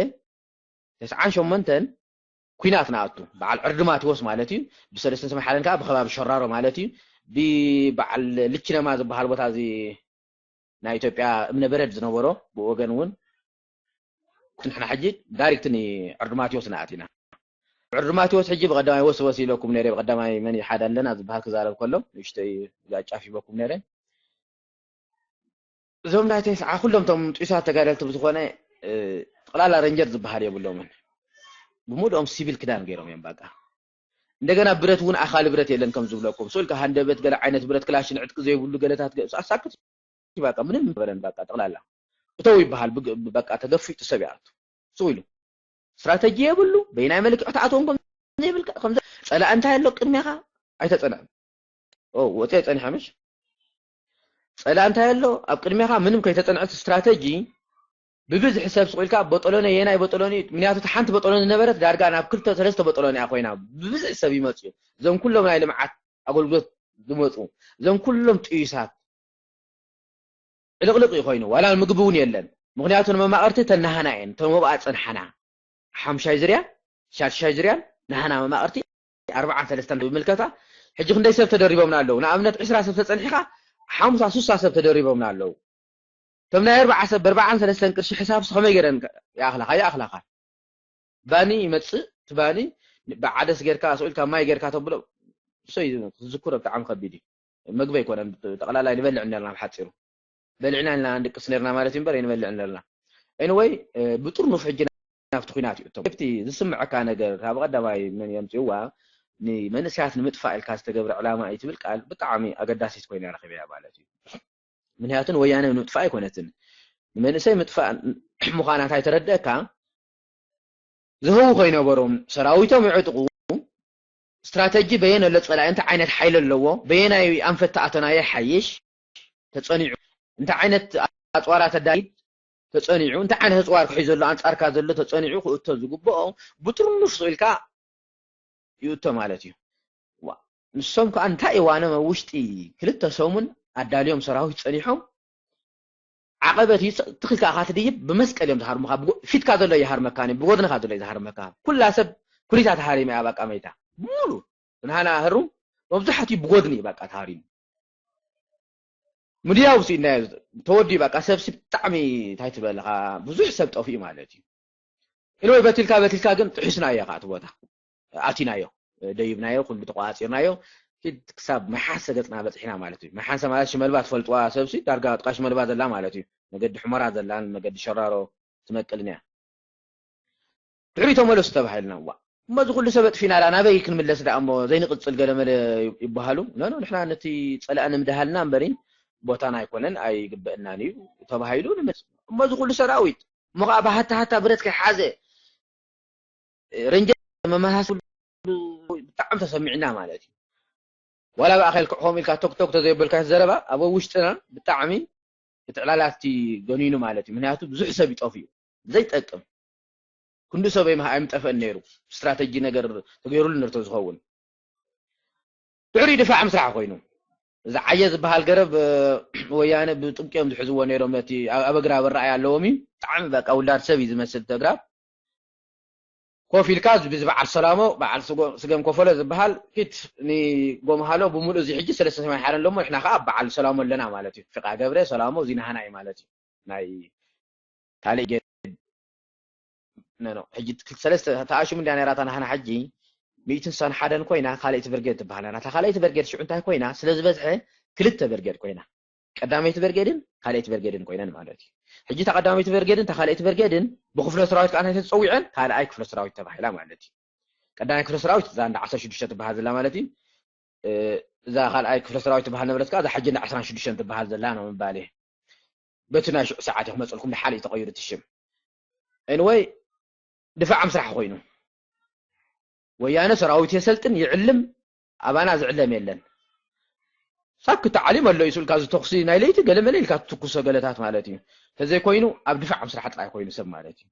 ተስዓን ሸሞንተን ኲናት ንኣቱ። በዓል ዕርዲ ማቴዎስ ማለት እዩ። ብሰለስተ ሰማይ ሓደን ከኣ ብከባቢ ሸራሮ ማለት እዩ። ብበዓል ልችነማ ዝበሃል ቦታ እዚ ናይ ኢትዮጵያ እምነ በረድ ዝነበሮ ብወገን እውን ንሕና ሕጂ ዳይሬክት ንዕርዲ ማቴዎስ ንኣቲና። ዕርዲ ማቴዎስ ሕጂ ብቐዳማይ ወስ ወስ ኢለኩም ነይረ። ብቐዳማይ መን እዩ ሓደ ኣለና ዝበሃል ክዛረብ ከሎ ንእሽተይ ኣጫፊበኩም ነይረ። እዞም ናይ ተስዓ ኩሎም እቶም ጥዩሳት ተጋደልቲ ብዝኾነ፣ እ፣ ጠቕላላ ረንጀር ዝበሃል የብሎምን። ብምሉኦም ሲቪል ክዳን ገይሮም እዮም በቃ። እንደገና ብረት እውን ኣኻሊ ብረት የለን ከም ዝብለኩም። ስኡልካ ሃንደበት ገለ ዓይነት ብረት ክላሽን ዕጥቂ ዘይብሉ ገለታት ገ-፣ ኣሳክት በቃ ምንም በለን በቃ ጠቕላላ። እተው ይበሃል ብግ-፣ በቃ ተገፊጡ ሰብ ይኣቱ። ስኡ ኢሉ። ስትራተጂ የብሉ። በይናይ መልክዕ ክትኣትዎም ከም ዘይብልካ ከም ዘ- ጸላእ እንታይ ኣሎ ቅድሜኻ ኣይተጸንዐን። ኦ ወጽየ ጸኒሐ ምሽ ጸላእ እንታይ ኣሎ ኣብ ቅድሜኻ ምንም ከይተጸንዐት ስትራተጂ ብብዝሒ ሰብ ስቑልካ በጠሎኒ የናይ በጠሎኒ ምክንያቱ እቲ ሓንቲ በጠሎኒ ዝነበረት ዳርጋ ናብ ክልተ ሰለስተ በጠሎኒ እያ ኮይና ብብዝሒ ሰብ ይመጽኡ እዞም ኩሎም ናይ ልምዓት ኣገልግሎት ዝመፁ እዞም ኩሎም ጥዩሳት ዕልቕልቕ እዩ ኮይኑ ዋላ ምግቢ እውን የለን ምክንያቱ ንመማቕርቲ ተናሃና እየን ተመብኣ ፀንሓና ሓምሻይ ዝርያን ሻድሻይ ዝርያን ናሃና መማቕርቲ ኣርባዓን ሰለስተን ብምልከታ ሕጂ ክንደይ ሰብ ተደሪቦምና ኣለዉ ንኣብነት ዕስራ ሰብ ተፀኒሕካ ሓሙሳ ሱሳ ሰብ ተደሪቦምና ኣለዉ እቶም ናይ ኣርባዓ ሰብ በርባዓን ሰለስተን ቅርሺ ሕሳብ ከመይ ገረን ይኣኽላኻ ይኣኽላኻ ባኒ ይመፅእ እቲ ባኒ ብዓደስ ጌርካ ስኡልካ ማይ ጌርካ ተብሎ ሰይ ክዝክሮ ብጣዕሚ ከቢድ እዩ መግቢ ኣይኮነን ጠቕላላ ንበልዕ ነርና ብሓፂሩ በሊዕና ኢና ንድቅስ ነርና ማለት እዩ እምበር ኣይንበልዕን ነርና anyway ብጥርኑፍ ሕጂ ናብቲ ኩናት እዩ እቶም እቲ ዝስምዐካ ነገር ካብ ቀዳማይ መን የምፅእዋ ንመንእሰያት ንምጥፋእ ኢልካ ዝተገብረ ዕላማ እዩ ትብል ቃል ብጣዕሚ ኣገዳሲት ኮይና ረኪበያ ማለት እዩ ምክንያቱ ንወያነ ንምጥፋእ ኣይኮነትን ንመንእሰይ ምጥፋእ ምዃና እንታይ ተረድአካ ዝህቡ ከይነበሮም ሰራዊቶም ይዕጥቁ ስትራተጂ በየን ኣሎ ፀላኢ እንታይ ዓይነት ሓይሊ ኣለዎ በየናይ ኣንፈት ተኣተናዮ ሓይሽ ተፀኒዑ እንታይ ዓይነት ኣፅዋራት ኣዳሊድ ተፀኒዑ እንታይ ዓይነት ኣፅዋር ክሒዙ ዘሎ ኣንፃርካ ዘሎ ተፀኒዑ ክእቶ ዝግብኦ ብጥርኑፍ ስኢልካ ይእቶ ማለት እዩ ንሶም ከዓ እንታይ እዋኖም ኣብ ውሽጢ ክልተ ሰሙን ኣዳልዮም ሰራዊት ፀኒሖም ዓቐበት እዩ ትኽል ከዓ ካትድይብ ብመስቀል እዮም ዝሃርሙካ ፊትካ ዘሎ ይሃርመካ ብጎድንካ ዘሎ እዩ ዝሃርመካ ኩላ ሰብ ኩሊታ ተሃሪመ እያ ባቃ መይታ ሙሉ ንሃና ህሩም መብዛሕትኡ ብጎድኒ እዩ ባቃ ተሃሪሙ ምድያው ስኢናዮ ተወዲኡ ባቃ ሰብሲ ብጣዕሚ እንታይ ትበልካ ብዙሕ ሰብ ጠፊኡ ማለት እዩ ኢንወይ በቲልካ በቲልካ ግን ጥሒስናዮ ከዓ እቲ ቦታ ኣቲናዮ ደይብናዮ ኩሉ ተቆፃፂርናዮ ኪድ ክሳብ መሓሰ ገፅና በፂሕና ማለት እዩ መሓሰ ማለት ሽመልባ ትፈልጥዋ ሰብሲ ዳርጋ ጥቃ ሽመልባ ዘላ ማለት እዩ መገዲ ሕመራ ዘላን መገዲ ሸራሮ ትመቅልን እያ ድሕሪ ተመለሱ ተባሂልና ዋ እሞ እዚ ኩሉ ሰብ ኣጥፊና ዳ ናበይ ክንምለስ ዳ እሞ ዘይንቅፅል ገለመለ ይበሃሉ ኖኖ ንሕና ነቲ ፀላእ ንምድሃልና እምበሪ ቦታና ኣይኮነን ኣይግበእናን እዩ ተባሂሉ ንምፅ እሞ እዚ ኩሉ ሰራዊት እሞ ከዓ ብሃታ ሃታ ብረት ከይሓዘ ረንጀር መመሃስ ብጣዕሚ ተሰሚዕና ማለት እዩ ዋላ ብኣኸል ክዕኾም ኢልካ ቶክቶክ ተዘይበልካ ዘረባ ኣብ ውሽጥና ብጣዕሚ እቲ ዕላላቲ ገኒኑ ማለት እዩ ምክንያቱ ብዙሕ ሰብ ይጠፍ እዩ ዘይጠቅም ክንዱ ሰብ ኣይምጠፍአን ነይሩ ስትራተጂ ነገር ተገይሩሉ ንርቶ ዝኸውን ድሕሪ ድፋዕ ምስራሕ ኮይኑ እዚ ዓየ ዝበሃል ገረብ ወያነ ብጥብቂ እዮም ዝሕዝዎ ነይሮም ነቲ ኣብ እግራ በረኣይ ኣለዎም እዩ ብጣዕሚ በቃ ውላድ ሰብ እዩ ዝመስል ተግራብ ኮፍ ኢልካ እዚ በዓል ሰላሞ በዓል ስገም ኮፈሎ ዝበሃል ኪድ ንጎምሃሎ ብምሉእ እዚ ሕጂ ሰለስተ ሰማይ ሓረ ኣለሞ ንሕና ከዓ በዓል ሰላሞ ኣለና ማለት እዩ ፍቃ ገብረ ሰላሞ እዚ ናህና እዩ ማለት እዩ ናይ ካልእ ጌድ ነኖ ሕጂ ክልተ ሰለስተ ተኣሽሙ እንድያ ነይራታ ናህና ሕጂ ሚእትን ሳን ሓደን ኮይና ካልኣይቲ ብርጌድ ትበሃል ናታ ካልኣይቲ ብርጌድ ሽዑ እንታይ ኮይና ስለ ዝበዝሐ ክልተ ብርጌድ ኮይና ቀዳመይቲ ብርጌድን ካልኣይቲ ብርጌድን ኮይነን ማለት እዩ ሕጂ እታ ቀዳመይቲ ብርጌድን እታ ካልኣይቲ ብርጌድን ብክፍለ ሰራዊት ከዓ እንታይ ተፀዊዐን ካልኣይ ክፍለ ሰራዊት ተባሂላ ማለት እዩ ቀዳማይ ክፍለ ሰራዊት እዛ እንዳ ዓሰርተ ሽዱሽተ ትበሃል ዘላ ማለት እዩ እዛ ካልኣይ ክፍለ ሰራዊት ትበሃል ነበረት ከዓ እዛ ሕጂ እንዳ ዓሰርተ ሽዱሽተ ትበሃል ዘላ ነው ምባል በቲ ናይ ሽዑ ሰዓት እዩ ክመፅልኩም ንሓደ እዩ ተቀይሩ እቲ ሽም anyway ድፋዕ ምስራሕ ኮይኑ ወያነ ሰራዊት የሰልጥን ይዕልም ኣባና ዝዕለም የለን ሳብ ክተዓሊም ኣሎ ይስልካ ዝተኩሲ ናይ ለይቲ ገለመለ ኢልካ ትትኩሶ ገለታት ማለት እዩ ተዘይኮይኑ ኣብ ድፋዕ ምስራሕ ጥራይ ኮይኑ ሰብ ማለት እዩ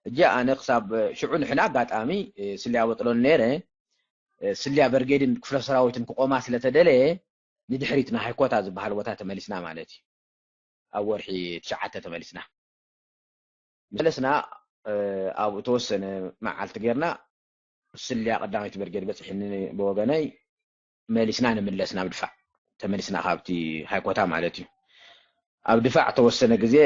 እጂ ኣነ ክሳብ ሽዑ ንሕና ኣጋጣሚ ስልያ በጥሎን ነይረ ስልያ በርጌድን ክፍለ ሰራዊትን ክቆማ ስለተደለየ ንድሕሪት ናሃይኮታ ዝበሃል ቦታ ተመሊስና ማለት እዩ ኣብ ወርሒ ትሽዓተ ተመሊስና መለስና ኣብኡ ተወሰነ መዓልቲ ጌርና ስልያ ቀዳመይቲ ብርጌድ በፂሕኒ ብወገነይ መሊስና ንምለስ ናብ ድፋዕ ተመሊስና ካብቲ ሃይኮታ ማለት እዩ ኣብ ድፋዕ ተወሰነ ግዜ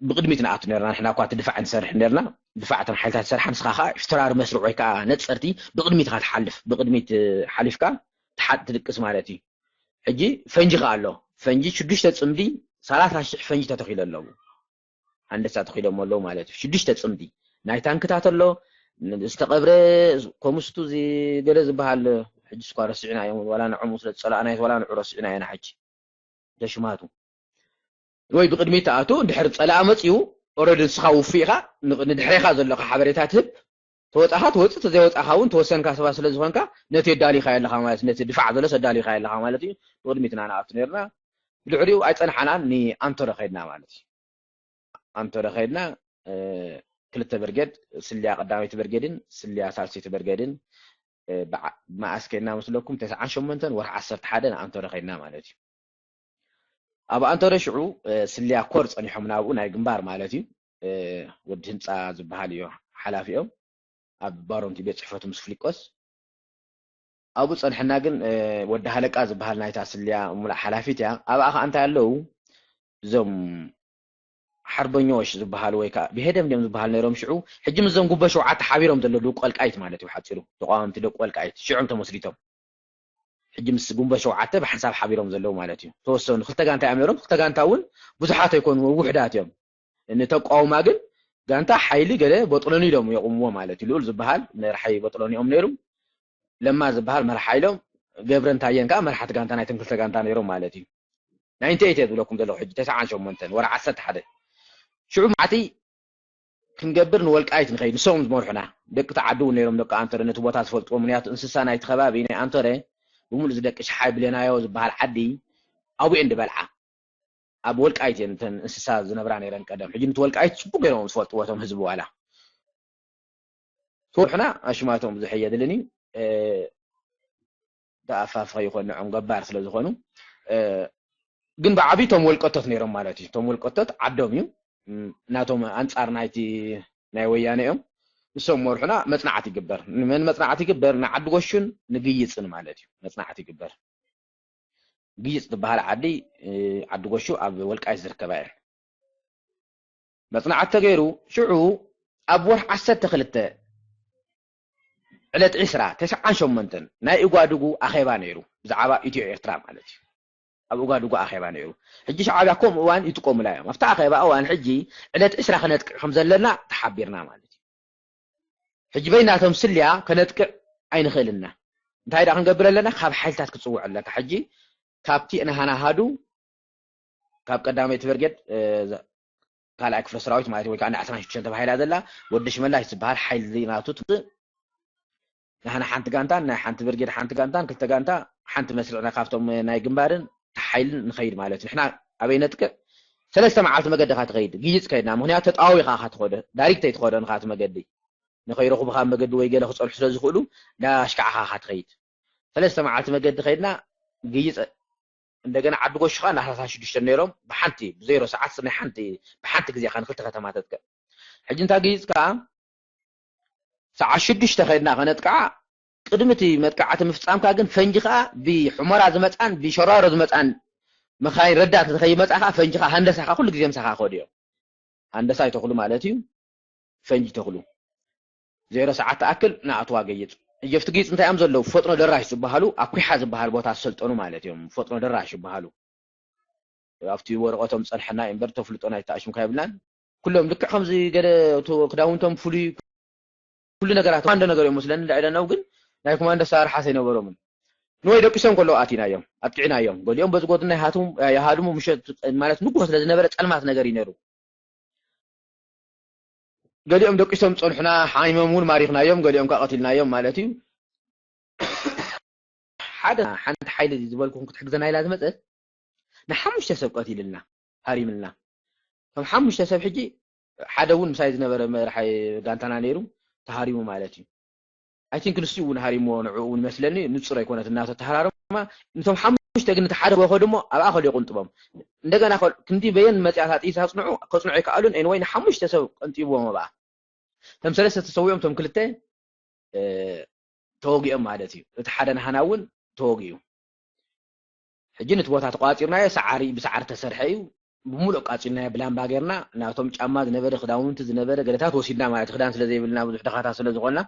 ብቅድሚት ንኣቱ ነርና ንሕና እኳ እቲ ድፋዕ ንሰርሕ ነርና ድፋዕ እተን ሓይልታት ዝሰርሓ ንስኻ ከዓ ሽተራሪ መስርዕ ወይ ከዓ ነፀርቲ ብቅድሚት ኢኻ ትሓልፍ ብቅድሚት ሓሊፍካ ትሓጥ ትድቅስ ማለት እዩ ሕጂ ፈንጂ ከዓ ኣሎ ፈንጂ ሽዱሽተ ፅምዲ ሰላሳ ሽሕ ፈንጂ ተተኺሉ ኣለዉ ሃንደሳ ተኺሎም ኣለዉ ማለት እዩ ሽዱሽተ ፅምዲ ናይ ታንክታት ኣሎ ዝተቐብረ ኮሙስቱ ገለ ዝበሃል ሕጂ ስኳ ረሲዕና እዮም ዋላ ንዕሙ ስለ ዝፀላእናዮ ዋላ ንዑ ረሲዕና ኢና ሕጂ ደሽማቱ ወይ ብቅድሚት ተኣቱ እንድሕር ፀላእ መፅዩ ኦረዲ ንስኻ ውፉእ ኢኻ። ንድሕሬኻ ዘለካ ሓበሬታ ትህብ። ተወፃኻ ትወፅእ፣ ተዘይወፃኻ እውን ተወሰንካ ሰባት ስለ ዝኾንካ ነቲ የዳሊኻ ኣለኻ ማለት፣ ነቲ ድፋዕ ዘሎስ ኣዳሊኻ ኣለኻ ማለት እዩ። ንቕድሚትና ንኣቱ ነርና፣ ብድሕሪኡ ኣይፀንሓናን፣ ንኣንቶረ ከይድና ማለት እዩ። ኣንቶረ ከይድና፣ ክልተ በርጌድ፣ ስልያ ቀዳመይቲ በርጌድን ስልያ ሳልሰይቲ በርጌድን፣ ብመኣስ ከይድና መስለኩም? ተስዓን ሸሞንተን ወርሒ ዓሰርተ ሓደ ንኣንቶረ ከይድና ማለት እዩ። ኣብ ኣንቶረ ሽዑ ስልያ ኮር ፀኒሖም ናብኡ፣ ናይ ግንባር ማለት እዩ። ወዲ ህንፃ ዝበሃል እዩ ሓላፊኦም፣ ኣብ ባሮንቲ ቤት ፅሕፈቱ ምስ ፍሊቆስ ኣብኡ ፀንሐና። ግን ወዲ ሃለቃ ዝበሃል ናይታ ስልያ ሙሉእ ሓላፊት እያ። ኣብኣ ከዓ እንታይ ኣለዉ እዞም ሓርበኞች ዝበሃሉ ወይ ከዓ ብሄደም ድዮም ዝበሃሉ ነይሮም ሽዑ። ሕጂ ምስዞም ጉንቦት ሸውዓተ ሓቢሮም ዘለዉ ደቂ ወልቃይት ማለት እዩ ሓፂሩ፣ ተቃወምቲ ደቂ ወልቃይት ሽዑም ተመስሪቶም። ሕጂ ምስ ጉንቦት ሸውዓተ ብሓንሳብ ሓቢሮም ዘለዉ ማለት እዩ። ተወሰኑ ክልተ ጋንታ እዮም ነይሮም። ክልተ ጋንታ እውን ብዙሓት ኣይኮኑ፣ ውሕዳት እዮም። ንተቃውማ ግን ጋንታ ሓይሊ ገለ ቦጥሎኒ ኢሎም የቑምዎ ማለት እዩ። ልኡል ዝበሃል መርሓይ ቦጥሎኒ እዮም ነይሩ። ለማ ዝበሃል መርሓ ኢሎም፣ ገብረን ታየን ከዓ መርሓቲ ጋንታ ናይተን ክልተ ጋንታ ነይሮም ማለት እዩ። ናይንቲ ኤይት እየ ዝብለኩም ዘለኹ ሕጂ፣ ተስዓን ሸሞንተን ወርሒ ዓሰርተ ሓደ። ሽዑ ማዕቲ ክንገብር ንወልቃይት ንኸይድ፣ ንሶም ዝመርሑና። ደቂ ተዓዲ እውን ነይሮም፣ ደቂ ኣንቶረ ነቲ ቦታ ዝፈልጥዎ፣ ምክንያቱ እንስሳ ናይቲ ከባቢ ናይ ኣንቶረ ብምሉእ እዚ ደቂ ሽሓይ ብሌናዮ ዝበሃል ዓዲ ኣብኡ እየን ዝበልዓ። ኣብ ወልቃይት እየን እተን እንስሳ ዝነብራ ነይረን ቀደም። ሕጂ ነቲ ወልቃይት ጽቡቕ ገይሮም ዝፈልጥዎ እቶም ህዝቢ ዋላ። ትወርሑና ኣሽማቶም ብዙሕ የድልን እዩ። ተኣፋፍ ከይኾን ንዖም ገባር ስለ ዝኾኑ፣ ግን ብዓብዪ እቶም ወልቀቶት ነይሮም ማለት እዩ። እቶም ወልቀቶት ዓዶም እዩ። ናቶም ኣንጻር ናይቲ ናይ ወያነ እዮም። ንሶም መርሑና፣ መጽናዕቲ ይግበር። ንመን መጽናዕቲ ይግበር? ንዓዲ ጎሹን ንግይጽን ማለት እዩ። መጽናዕቲ ይግበር። ግይጽ ዝበሃል ዓዲ፣ ዓዲ ጎሹ ኣብ ወልቃይት ዝርከባ እየን። መጽናዕቲ ተገይሩ፣ ሽዑ ኣብ ወርሒ ዓሰርተ ክልተ ዕለት ዕስራ፣ ተስዓን ሸሞንተን ናይ ኢጓድጉ ኣኼባ ነይሩ፣ ብዛዕባ ኢትዮ ኤርትራ ማለት እዩ። ኣብ ኢጓድጉ ኣኼባ ነይሩ። ሕጂ ሻዕብያ ከምኡ እዋን ይጥቀሙላ እዮም። ኣብቲ ኣኼባ እዋን ሕጂ ዕለት ዕስራ ከነጥቅዕ ከም ዘለና ተሓቢርና ማለት እዩ። ሕጂ በይናቶም ስልያ ከነጥቅዕ ኣይንኽእልና። እንታይ ደኣ ክንገብር ኣለና? ካብ ሓይልታት ክትጽውዕ ኣለካ። ሕጂ ካብቲ ናሃና ኣሃዱ፣ ካብ ቀዳመይቲ ብርጌድ ካልኣይ ክፍለ ሰራዊት ማለት ወይ ከዓ ዓሰርተ ሽዱሽተ ተባሂላ ዘላ፣ ወዲ ሽመላሽ ዝበሃል ሓይሊ ናቱ ትምፅእ። ንሕና ሓንቲ ጋንታን ናይ ሓንቲ ብርጌድ ሓንቲ ጋንታን ክልተ ጋንታ ሓንቲ መስርዕና ካብቶም ናይ ግንባርን ሓይልን ንኸይድ ማለት እዩ። ንሕና ኣበይ ነጥቅዕ? ሰለስተ መዓልቲ መገዲ ኻ ትኸይድ፣ ግይፅ ከይድና። ምክንያቱ ተጣዋዊኻ ኻ ትኸዶ፣ ዳይሬክት ኣይትኸዶን ኻ እቲ መገዲ። ንኸይረኽቡኻ መገዲ ወይ ገለ ክፀንሑ ስለ ዝኽእሉ፣ እንዳሽካዕኻ ኻ ትኸይድ። ሰለስተ መዓልቲ መገዲ ከይድና፣ ግይፅ እንደገና ዓዲ ጎሹ ኸዓ እንዳ ሰላሳ ሽዱሽተ ነይሮም፣ ብሓንቲ ብዜሮ ሰዓት ናይ ሓንቲ ብሓንቲ ግዜ ኸዓ ንክልተ ከተማ ተጥቅዕ። ሕጂ እንታ ግይፅ ከዓ ሰዓት ሽዱሽተ ከይድና ከነጥቅዓ፣ ቅድሚ እቲ መጥቃዕቲ ምፍፃምካ ግን ፈንጂ ኸዓ ብሑመራ ዝመፃን ብሸራሮ ዝመፃን መኻይን ረዳት እንተኸይመፃ ኸዓ ፈንጂ ኸዓ ሃንደሳ ኸዓ ኩሉ ግዜ ምሳኻ ክኸዱ እዮም። ሃንደሳ ይተኽሉ ማለት እዩ። ፈንጂ ተኽሉ። ዜሮ ሰዓት ትኣክል ንኣትዋ ገይጽ። እጀፍቲ ገይጽ እንታይ እዮም ዘለዉ? ፈጥኖ ደራሽ ዝበሃሉ፣ ኣኩሓ ዝበሃል ቦታ ዝሰልጠኑ ማለት እዮም። ፈጥኖ ደራሽ ይበሃሉ። ኣብቲ ወረቐቶም ጸንሐና እዩ እምበር፣ ተፍልጦ ናይ ተኣሽምካ የብልናን። ኩሎም ልክዕ ከምዚ ገለ እቶ ክዳውንቶም ፍሉይ፣ ኩሉ ነገራት ኮማንዶ ነገር እዮም መስለኒ፣ እንዳ ኢለነው ግን ናይ ኮማንዶ ኣሰራርሓ ኣይነበሮምን። ንወይ ደቂሶም ከለዉ ኣቲናዮም፣ ኣጥቂዕናዮም። ገሊኦም በዚ ጎድና ይሃትሙ፣ ይሃድሙ፣ ምሸት ማለት ንጉሆ ስለ ዝነበረ ጸልማት ነገር እዩ ነይሩ። ገሊኦም ደቂሶም ጸንሑና፣ ሓሚሞም እውን ማሪኽናዮም፣ ገሊኦም ከኣ ቀቲልናዮም ማለት እዩ። ሓደ፣ ሓንቲ ሓይሊ ዝበልኩኹም ክትሕግዘና ኢላ ዝመጸት፣ ንሓሙሽተ ሰብ ቀቲልልና፣ ሃሪምልና። እቶም ሓሙሽተ ሰብ ሕጂ ሓደ እውን ምሳይ ዝነበረ መራሒ ጋንታና ነይሩ፣ ተሃሪሙ ማለት እዩ። ኣይ ቲንክ ንሱ እውን ሃሪምዎ፣ ንዕኡ እውን ይመስለኒ፣ ንጹር ኣይኮነትን እናቶ ኣተሃራርማ። ነቶም ሓሙሽተ ግን እቲ ሓደ ወኸ ድሞ ኣብ ኣኸል የቁንጥቦም። እንደገና ከ-፣ ክንዲ በየን መጽያታ ጥይት ኣጽንዑ፣ ከጽንዑ ኣይከኣሉን። ኤንወይ ንሓሙሽተ ሰብ ቀንጢብዎም ኣብኣ። እቶም ሰለስተ ተሰዊኦም፣ እቶም ክልተ፣ እ፣ ተወጊኦም ማለት እዩ። እቲ ሓደ ናህና እውን ተወጊኡ። ሕጂ ነቲ ቦታ ተቋጺርናዮ፣ ሰዓሪ ብሰዓሪ ተሰርሐ እዩ። ብምሉእ ቃጺልናዮ ብላምባ ጌርና፣ ናቶም ጫማ ዝነበረ፣ ክዳውንቲ ዝነበረ ገለታት ወሲድና ማለት፣ ክዳን ስለ ዘይብልና፣ ብዙሕ ድኻታት ስለ ዝኾንና፣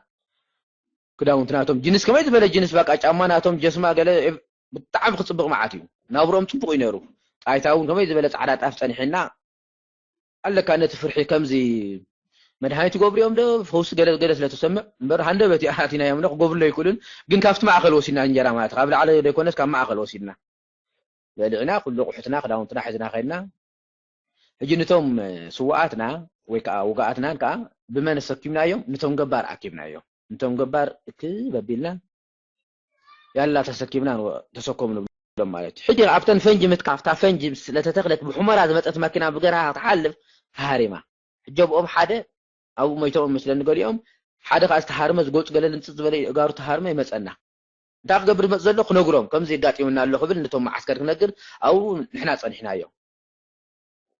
ክዳውንቲ ናቶም ጅንስ፣ ከመይ ዝበለ ጅንስ፣ በቃ ጫማ ናቶም ጀስማ ገለ፣ ብጣዕሚ ክጽብቕ መዓት እዩ። ናብርኦም ጽቡቕ እዩ ነይሩ። ጣይታ እውን ከመይ ዝበለ ጻዕዳ ጣፍ ጸኒሕና ኣለካ። ነቲ ፍርሒ ከምዚ መድሃኒት ይገብሩ እዮም ዶ፣ ፈውሲ ገለ ገለ ስለ ትሰምዕ እምበር፣ ሃንደበት እዩ ኣቲናዮም ዶ ክገብሩሎ ኣይክእሉን። ግን ካብቲ ማእከል ወሲድና እንጀራ ማለት፣ ካብ ላዕሊ ዘይኮነስ ካብ ማእከል ወሲድና በሊዕና፣ ኩሉ ኣቑሑትና ክዳውንትና ሒዝና ከይድና። ሕጂ ነቶም ስውኣትና ወይ ከዓ ውግኣትናን ከዓ ብመን ኣሰኪምናዮም? ንቶም ገባር ኣኪብናዮም። ንቶም ገባር እክብ ኣቢልና ያላ ተሰኪምና ንወ-፣ ተሰከሙ ንብሎም ማለት እዩ። ሕጂ ኣብተን ፈንጂ ምትካፍ፣ እታ ፈንጂ ስለተተኽለት ብሑመራ ዝመፀት መኪና ብገርሃ ክትሓልፍ ተሃሪማ። ሕጂ ኣብኦም ሓደ ኣብኡ ሞይቶም መስለኒ ገሊኦም፣ ሓደ ከዓ ዝተሃርመ ዝገፁ ገለ ልምፅፅ ዝበለ እጋሩ ተሃርመ ይመፀና። እንታይ ክገብር ዝመፅ ዘሎ ክነግሮም፣ ከምዚ የጋጢሙና ኣሎ ክብል ነቶም መዓስከር ክነግር ኣብኡ ንሕና ፀኒሕናዮ።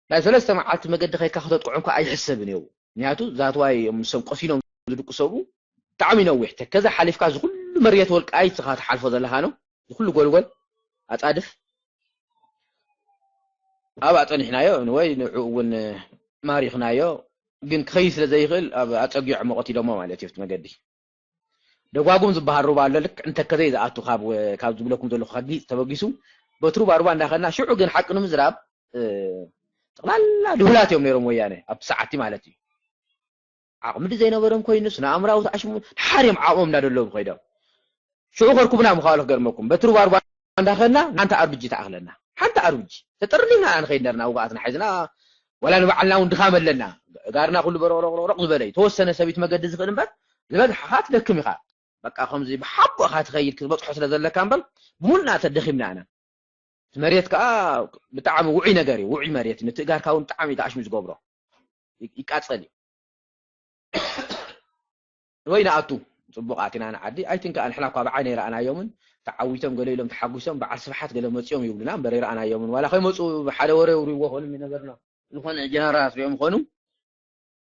ናይ ሰለስተ መዓልቲ መገዲ ከይካ ክተጥቅዑን ከዓ ኣይሕሰብን እዩ። ምክንያቱ ዛትዋይ እዮም ንሶም ቆሲሎም ዝድቁሰቡ ብጣዕሚ ነዊሕ። ተከዘ ሓሊፍካ ዝኩሉ መርየት ወልቃይት ዝኻ ትሓልፎ ዘለኻ ነው። ዝኩሉ ጎልጎል ኣጻድፍ ኣብ ኣጸኒሕናዮ ወይ ንዕኡ እውን ማሪኽናዮ፣ ግን ክኸይድ ስለ ዘይኽእል ኣብ ኣጸጊዖ መቐት ኢሎሞ ማለት እዩ ኣብቲ መገዲ። ደጓጉም ዝበሃል ሩባ ኣሎ፣ ልክዕ እንተከዘይ ዝኣቱ ካብ፣ ካብ ዝብለኩም ዘለኹ ከጊ-፣ ተበጊሱ በቲ ሩባ ሩባ እንዳኸና ሽዑ ግን ሓቂ ንምዝራብ፣ እ፣ ጠቕላላ ድሁላት እዮም ነይሮም ወያነ ኣብቲ ሰዓቲ ማለት እዩ። ዓቕሚ ድዘይነበሮም ኮይኑስ ንኣእምራዊ ተኣሽሙ ሓር እዮም ዓቕሞም እንዳደለቡ ኮይዶም። ሽዑ ከርኩብና ምዃሉ ክገርመኩም። በቲ ሩባ ሩባ እንዳኸና ናንታ ኣርብጂ ተኣኽለና። ሓንቲ ኣርብጂ። ተጠርኒፍና ኢና ንኸይድ ነርና ውግኣትና ሒዝና። ዋላ ንባዕልና እውን ድኻም ኣለና። ጋርና ኩሉ በረቕረቕረቕ ዝበለ እዩ። ተወሰነ ሰቢት መገዲ ዝኽእል እምበር ዝበዝሓኻ ትደክም ኢኻ። በቃ ከምዚ ብሓቦኻ ትኸይድ ክትበጽሖ ስለ ዘለካ እምበር ብሙሉና ተደኺምና ኢና። እቲ መሬት ከኣ ብጣዕሚ ውዑይ ነገር እዩ። ውዑይ መሬት እዩ። ንትእጋርካ እውን ብጣዕሚ እዩ ተኣሽሙ ዝገብሮ። ይ-፣ ይቃጸል እዩ። ወይ ንኣቱ፣ ጽቡቕ ኣቲና ንዓዲ። ኣይትን ከኣ ንሕና እኳ ብዓይኒ ኣይረኣናዮምን። ተዓዊቶም ገለ ኢሎም ተሓጒሶም፣ በዓል ስብሓት ገለ መጺኦም ይብሉና እምበር ኣይረኣናዮምን። ዋላ ከይመጹ ብሓደ ወረ የውርይዎ ኾኑ ይነበርና። ዝኾነ ጀነራላት ሪኦም ኾኑ።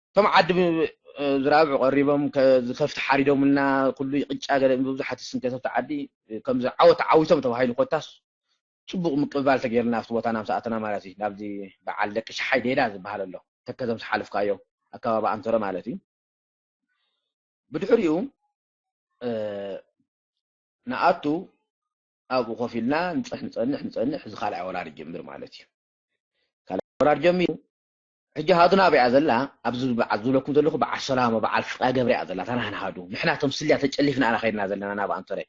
እቶም ዓዲ ብ-፣ እ፣ ዝራብዑ ቀሪቦም ከ-፣ ዝከፍቲ ሓሪዶምልና፣ ኩሉ ይቕጫ ገለ ብብዙሓት ይስንከት ኣብቲ ዓዲ፣ እ፣ ከምዚ ዓወት ተዓዊቶም ተባሂሉ ኮታስ ጽቡቕ ምቅብባል ተገይርና ኣብቲ ቦታና ምስ ኣተና ማለት እዩ። ናብዚ በዓል ደቂ ሸሓይ ዴዳ ዝበሃል ኣሎ። ተከዘ ምስ ሓለፍካዮ ኣከባቢ ኣንተረ ማለት እዩ። ብድሕሪኡ፣ እ፣ ንኣቱ ኣብኡ ኮፍ ኢልና ንጽሕ-፣ ንጸንሕ፣ ንጸንሕ፣ እዚ ካልኣይ ወራር ይጅምር ማለት እዩ። ካልኣይ ወራር ጀሚሩ። ሕጂ ሃዱና ኣበይ እያ ዘላ? ኣብዚ በዓል ዝብለኩም ዘለኹ በዓል ሰላም፣ በዓል ፍቕረ ገብረ እያ ዘላ። እታ ናህና ሃዱ። ንሕና እቶም ስልያ ተጨሊፍና ኢና ከይድና ዘለና ናብ ኣንተረ።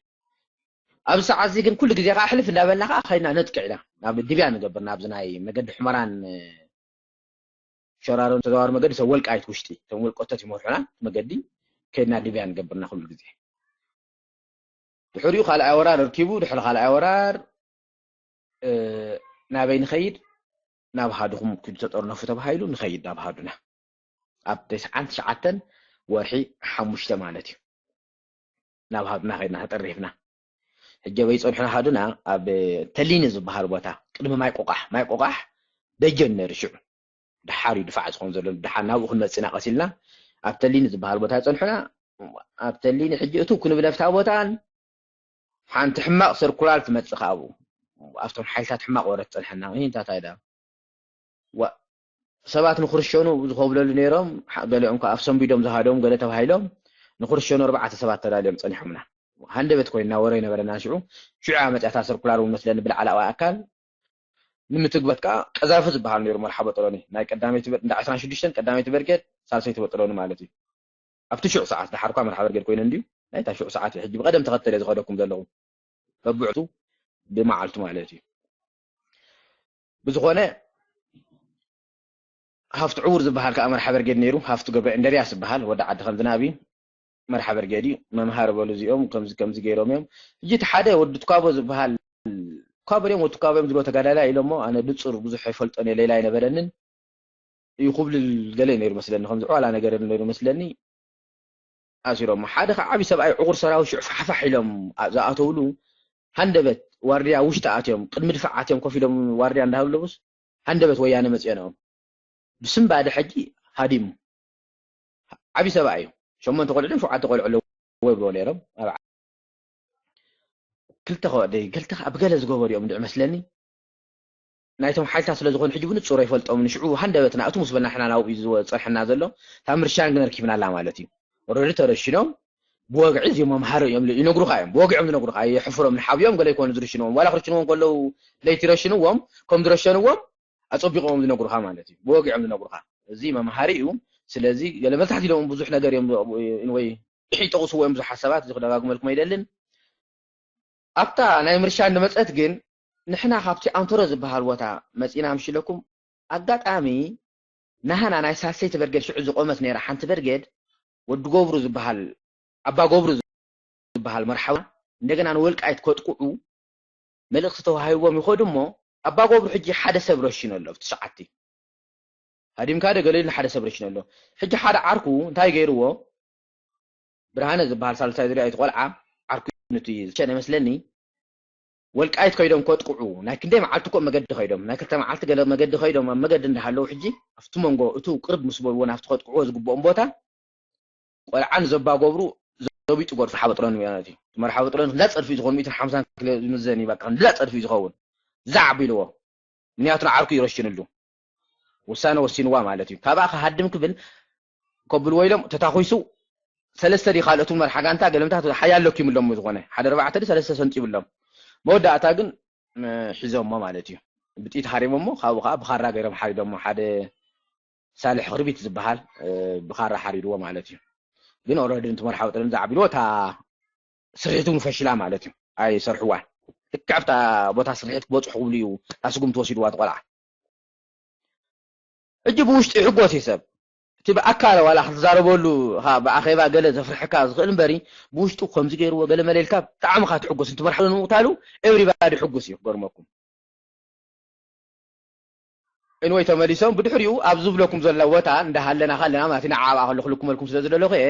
ኣብዚ ሰዓት እዚ ግን ኩሉ ግዜ ከኣ ሕልፍ እንዳበልና ከኣ ከይድና ነጥቅዕ ኢና። ናብ ድብያ ንገብር፣ ናብዚ ናይ መገዲ ሑመራን፣ እ፣ ሸራሮን ተዘዋዋሪ መገዲ ሰብ ወልቃይት ውሽጢ፣ እቶም ወልቆተት ይመርሑና መገዲ ከይድና ድብያ ንገብርና ኩሉ ግዜ። ድሕሪኡ ካልኣይ ወራር ኣርኪቡ፣ ድሕሪ ካልኣይ ወራር፣ እ፣ ናበይ ንኸይድ? ናብ ሃዱኹም ኪዱ ተጠርነፉ ተባሂሉ፣ ንኸይድ ናብ ሃዱና። ኣብ ተስዓን ትሽዓተን ወርሒ ሓሙሽተ ማለት እዩ። ናብ ሃዱና ከይድና ተጠሪፍና። ሕጂ ኣበይ ጸንሑና ሃዱና? ኣብ ተሊኒ ዝበሃል ቦታ፣ ቅድሚ ማይ ቆቋሕ። ማይ ቆቋሕ ደጀን ነይሩ ሽዑ። ደሓር እዩ ድፋዕ ዝኾን ዘሎ። ደሓር ናብኡ ክንመጽእ ኢና ቀስ ኢልና። ኣብ ተሊኒ ዝበሃል ቦታ ጸንሑና። ኣብ ተሊኒ ሕጂ እትው ክንብል ኣብታ ቦታን ሓንቲ ሕማቕ ሰርኩላር ትመጽእ ካብኡ። ኣብቶም ሓይልታት ሕማቕ ወረ ትጸንሐና። ይህ እንታይ እንታይ ደኣ? ዋ-፣ ሰባት ንክርሸኑ ዝኸብለሉ ነይሮም። ሓ-፣ ገሊኦም ከኣ ኣፍ ሰንቢዶም ዝሃደሙ ገለ ተባሂሎም ንክርሸኑ ኣርባዕተ ሰባት ተዳልዮም ጸኒሖምና። ሃንደበት ኮይንና ወረ ይነበረና ሽዑ። ሽዑ እያ መጽያታ ሰርኩላር እውን መስለኒ ብላዕላዋይ ኣካል ንምትግባት ከኣ ቀዛፊ ዝበሃል ነይሩ መርሓ በጠሎኒ። ናይ ቀዳመይቲ በር-፣ እንዳ ዕስራን ሽዱሽተን ቀዳመይቲ በርጌድ ሳልሰይቲ በጠሎኒ ማለት እዩ። ኣብቲ ሽዑ ሰዓት፣ ደሓር እኳ መርሓ በርጌድ ኮይነ እንድዩ፣ ናይታ ሽዑ ሰዓት እዩ። ሕጂ ብቐደም ተኸተል እየ ዝኸደኩም ዘለኹ። በብዕቱ ብመዓልቱ ማለት እዩ። ብዝኾነ ሃፍቱ ዕዉር ዝበሃል ከኣ መርሓ በርጌድ ነይሩ። ሃፍቱ ገብረ እንድርያስ ዝበሃል ወዲ ዓዲ ከም ዝናብ እዩ። መርሓ በርጌድ እዩ። መምሃሪ በሉ እዚኦም ከምዚ ከምዚ ገይሮም እዮም። ሕጂ እቲ ሓደ ወዲ ትኳቦ ዝበሃል፣ ትኳቦ ድዮም ወዲ ትኳቦ እዮም ዝብሎ ተጋዳላይ ኢሎሞ፣ ኣነ ብጹር ብዙሕ ኣይፈልጦን እየ፣ ሌላ ኣይነበረንን። ይኹብልል ገለ ነይሩ መስለኒ፣ ከምዚ ዕዋላ ነገር ነይሩ መስለኒ። ኣሲሮሞ። ሓደ ከዓ ዓብዪ ሰብኣይ ዕቑር ሰራዊት ሽዑ ፋሕፋሕ ኢሎም ኣ-፣ ዝኣተውሉ ሃንደበት ዋርድያ ውሽጢ ኣትዮም፣ ቅድሚ ድፋዕ ኣትዮም ኮፍ ኢሎም ዋርድያ እንዳሃለዉስ ሃንደበት ወያነ መፅኦምኦም። ብስንባደ ሕጂ ሃዲሙ። ዓብዪ ሰብኣይ እዩ። ሸሞንተ ቆልዑ ድዮም ሸውዓተ ቆልዑ ኣለዎ ይብልዎ ነይሮም። ኣብ ክልተ ከ-፣ ደይ-፣ ክልተ ከ-፣ ብገለ ዝገበሩ እዮም ድዑ መስለኒ። ናይቶም ሓይልታት ስለ ዝኾኑ ሕጂ ብንጹር ኣይፈልጦምን። ሽዑ ሃንደበትና እቱ ምስ በልና ሕና ናብኡ እዩ ዝጸንሐና ዘሎ። እታ ምርሻን ግን ኣርኪብናላ ማለት እዩ። ኦረዲ ተረሽኖም ብወግዒ እዚኦም መምሃሪ እዮም ይነግሩኻ እዮም። ብወግዒ እዮም ዝነግሩኻ። የሕፍሮም ንሓብዮም ገለ ይኮኑ ዝርሽንዎም። ዋላ ክርሽንዎም ከለዉ ለይቲ ረሽንዎም ከም ዝረሸንዎም ኣጸቢቖም ዝነግሩኻ ማለት እዩ። ብወግዒ እዮም ዝነግሩኻ። እዚ መምሃሪ እዩ። ስለዚ ገለ መብዛሕትኡ ኢሎም ብዙሕ ነገር እዮም ወይ ይጠቕስዎ እዮም ብዙሓት ሰባት፣ እዚ ክደጋግመልኩም ኣይደልን። ኣብታ ናይ ምርሻ እንመጸት ግን ንሕና ካብቲ ኣንቶረ ዝበሃል ቦታ መጺና ምሽ ኢለኩም ኣጋጣሚ ናህና ናይ ሳልሰይቲ በርጌድ ሽዑ ዝቆመት ነይራ ሓንቲ በርጌድ፣ ወዲ ገብሩ ዝበሃል፣ ኣባ ገብሩ ዝበሃል መርሓባ፣ እንደገና ንወልቃይት ከጥቅዑ መልእኽቲ ተዋሂቦም ይኸዱ እሞ፣ ኣባ ገብሩ ሕጂ ሓደ ሰብ ረሽኑ ኣሎ ኣብቲ ሰዓቲ። ሃዲምካ ዶ ገለ ኢሉ ሓደ ሰብ ረሽኑ ኣሎ። ሕጂ ሓደ ዓርኩ እንታይ ገይርዎ? ብርሃነ ዝበሃል ሳልሳይ ዝሪኦ እቲ ቆልዓ ዓርኩ ንቲ ዝሸነ መስለኒ። ወልቃይት ከይዶም ከጥቅዑ፣ ናይ ክንደይ መዓልቲ እኮ መገዲ ከይዶም፣ ናይ ክልተ መዓልቲ ገለ መገዲ ከይዶም፣ ኣብ መገዲ እንዳሃለዉ ሕጂ ኣብቲ መንጎ እቱ ቅርብ ምስ በልዎ ናብቲ ከጥቅዕዎ ዝግብኦም ቦታ ቆልዓ ንዘባገብሩ ዘቢጡ ገርፉ ሓበጥረን ማለት እዩ። መርሓ በጥረን እንዳ ጸድፊ ዝኾኑ ሚእትን ሓምሳን ኪሎ ዝምዘን እዩ። በቃ እንዳ ጸድፊ ዝኸውን ዛዕ ቢልዎ። ምክንያቱ ንዓርኩ ይረሽንሉ ውሳነ ወሲንዋ ማለት እዩ። ካብኣ ክሃድም ክብል ከብልዎ ኢሎም ተታኹሱ ሰለስተ ድዩ ካልኦት እውን መርሓ ጋንታ ገለምታት ሓያል ለኪምሎም ዝኾነ ሓደ ኣርባዕተ ድዩ ሰለስተ ሰንጢብሎም። መወዳእታ ግን እ፣ ሒዞሞ ማለት እዩ። ብጥይት ሃሪሞሞ ካብኡ ከዓ ብኻራ ገይሮም ሓሪዶሞ። ሓደ ሳልሕ ክርቢት ዝበሃል እ፣ ብኻራ ሓሪድዎ ማለት እዩ። ግን ኦረዲ ንትመርሓዊ ጥለን ዛዕቢልዎ እታ ስርሒት እውን ፈሽላ ማለት እዩ። ኣይሰርሕዋን። ልክዕ ኣብታ ቦታ ስርሒት ክበፅሑ ክብሉ እዩ እታ ስጉምቲ ወሲድዋ እቲ ቆልዓ። ሕጂ ብውሽጢ ይሕጎስ እዩ ሰብ። እቲ ብኣካል ዋላ ክትዛረበሉ፣ ኻ-፣ ብኣኼባ ገለ ዘፍርሐካ ዝኽእል እምበሪ፣ ብውሽጡ ከምዚ ገይርዎ ገለ መለ ኢልካ ብጣዕሚ ኻ ትሕጎስ። እንትመርሓ ንምቕታሉ ኤቭሪባዲ ሕጉስ እዩ ክገርመኩም። እንወይ ተመሊሶም ብድሕሪኡ ኣብ ዝብለኩም ዘሎ ቦታ እንዳሃለና ካለና ማለት እዩ፣ ንዓ ኣብኣ ከለኹ ልኩመልኩም ስለ ዝደለኹ እየ።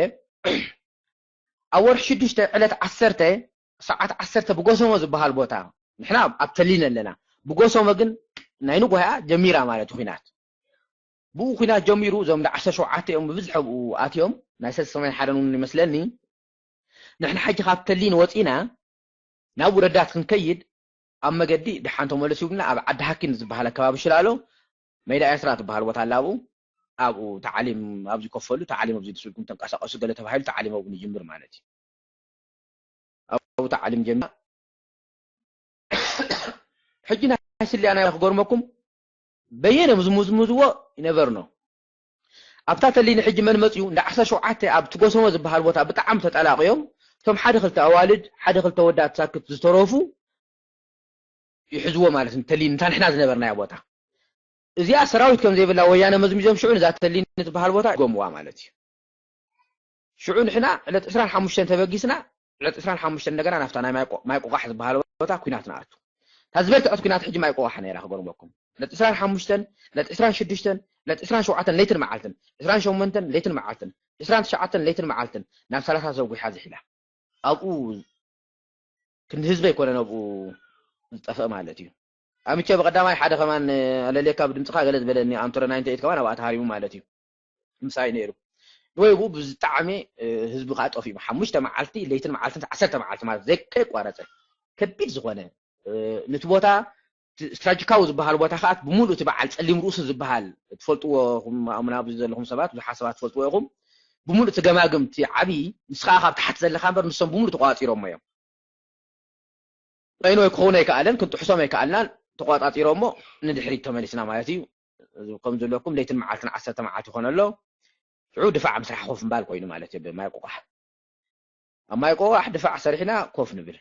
ኣብ ወርሒ ሽዱሽተ ዕለት ዓሰርተ ሰዓት ዓሰርተ ብጎሰሞ ዝበሃል ቦታ ንሕና ኣብ ተሊን ኣለና። ብጎሰሞ ግን ናይ ንጉሆ እያ ጀሚራ ማለት እዩ ኲናት። ብኡ ኲናት ጀሚሩ እዞም ዳ ዓሰርተ ሸውዓተ እዮም ብብዝሒ ኣብኡ ኣትዮም፣ ናይ ሰለስተ ሰማንያ ሓደን እውን ይመስለኒ። ንሕና ሕጂ ካብ ተሊን ወፂና ናብ ረዳት ክንከይድ ኣብ መገዲ ደሓን ተመለሱ ይብሉና። ኣብ ዓዲ ሃኪን ዝበሃል ኣከባቢ ሽላሎ ሜዳ ኤርትራ ትበሃል ቦታ ኣላ። ኣብኡ ኣብኡ ታዕሊም ኣብዚ ከፈሉ ታዕሊም ኣብዚ ትስልኩም ተንቀሳቀሱ ገለ ተባሂሉ ታዕሊም ኣብኡ ንጅምር ማለት እዩ። ኣብኡ ታዕሊም ጀሚራ። ሕጂ ናይ ስልያ ናይ ክገርመኩም በየነ ምዝሙዝሙዝዎ ይነበር ነው። ኣብታ ተሊኒ ሕጂ መን መፅዩ እንዳ ዓሰርተ ሸውዓተ ኣብ ትጎሰሞ ዝበሃል ቦታ ብጣዕሚ ተጠላቅዮም እቶም ሓደ ክልተ ኣዋልድ ሓደ ክልተ ወዳት ሳክት ዝተረፉ ይሕዝዎ ማለት ንተሊኒ እንታ ንሕና ዝነበርናዮ ቦታ። እዚኣ ሰራዊት ከም ዘይብላ ወያነ መዝሚዞም ሽዑ ንዛ ተሊኒ ትበሃል ቦታ ይጎምዋ ማለት እዩ። ሽዑ ንሕና ዕለት ዕስራን ሓሙሽተን ተበጊስና ዕለት ዕስራን ሓሙሽተን እንደገና ናብታ ናይ ማይ ቆ-፣ ማይ ቆቃሕ ዝበሃል ቦታ ኩናት ንኣቱ። እታ ዝበርትዐት ኩናት ሕጂ ማይ ቆቃሕ ነይራ ክገርመኩም። ዕለት ዕስራን ሓሙሽተን፣ ዕለት ዕስራን ሽዱሽተን፣ ዕለት ዕስራን ሸውዓተን ለይትን መዓልትን፣ ዕስራን ሸሞንተን ለይትን መዓልትን፣ ዕስራን ትሽዓተን ለይትን መዓልትን ናብ ሰላሳ ዘጉሓ ዝሒላ። ኣብኡ ክንዲ ህዝቢ ኣይኮነን ኣብኡ ዝጠፍእ ማለት እዩ። ኣምቸ ብቐዳማይ ሓደ ከማን ኣለልየካ ብድምፅኻ ገለ ዝበለኒ ኣንቶረ ናይንቲ ኤይት ከማን ኣብኣ ተሃሪሙ ማለት እዩ። ምሳይ ነይሩ። ወይ ብኡ ብጣዕሚ እ፣ ህዝቢ ከዓ ጠፊኡ ሓሙሽተ መዓልቲ ለይትን መዓልትን ዓሰርተ መዓልቲ ማለት ዘይከይቋረፀ ከቢድ ዝኾነ እ፣ ነቲ ቦታ እቲ ስትራጂካዊ ዝበሃል ቦታ ከዓ ብምሉእ እቲ በዓል ፀሊም ርእሱ ዝበሃል ትፈልጥዎ ኢኹም፣ ኣሙና ኣብዚ ዘለኹም ሰባት ብዙሓት ሰባት ትፈልጥዎ ኢኹም። ብምሉእ እቲ ገማግም እቲ ዓብዪ ንስኻ ካብ ታሕቲ ዘለካ እምበር ንሶም ብምሉእ ተቋፂሮሞ እዮም። በይኑ ወይ ክኸውን ኣይከኣለን፣ ክንጥሕሶም ኣይከኣልናን። ተቋፃፂሮሞ ንድሕሪት ተመሊስና ማለት እዩ። ከም ዝብለኩም ለይትን መዓልትን ዓሰርተ መዓልቲ ይኾነ ኣሎ። ሽዑ ድፋዕ ምስራሕ ኮፍ ምባል ኮይኑ ማለት እዩ። ብማይ ቆቋሕ ኣብ ማይ ቆቋሕ ድፋዕ ሰሪሕና ኮፍ ንብል።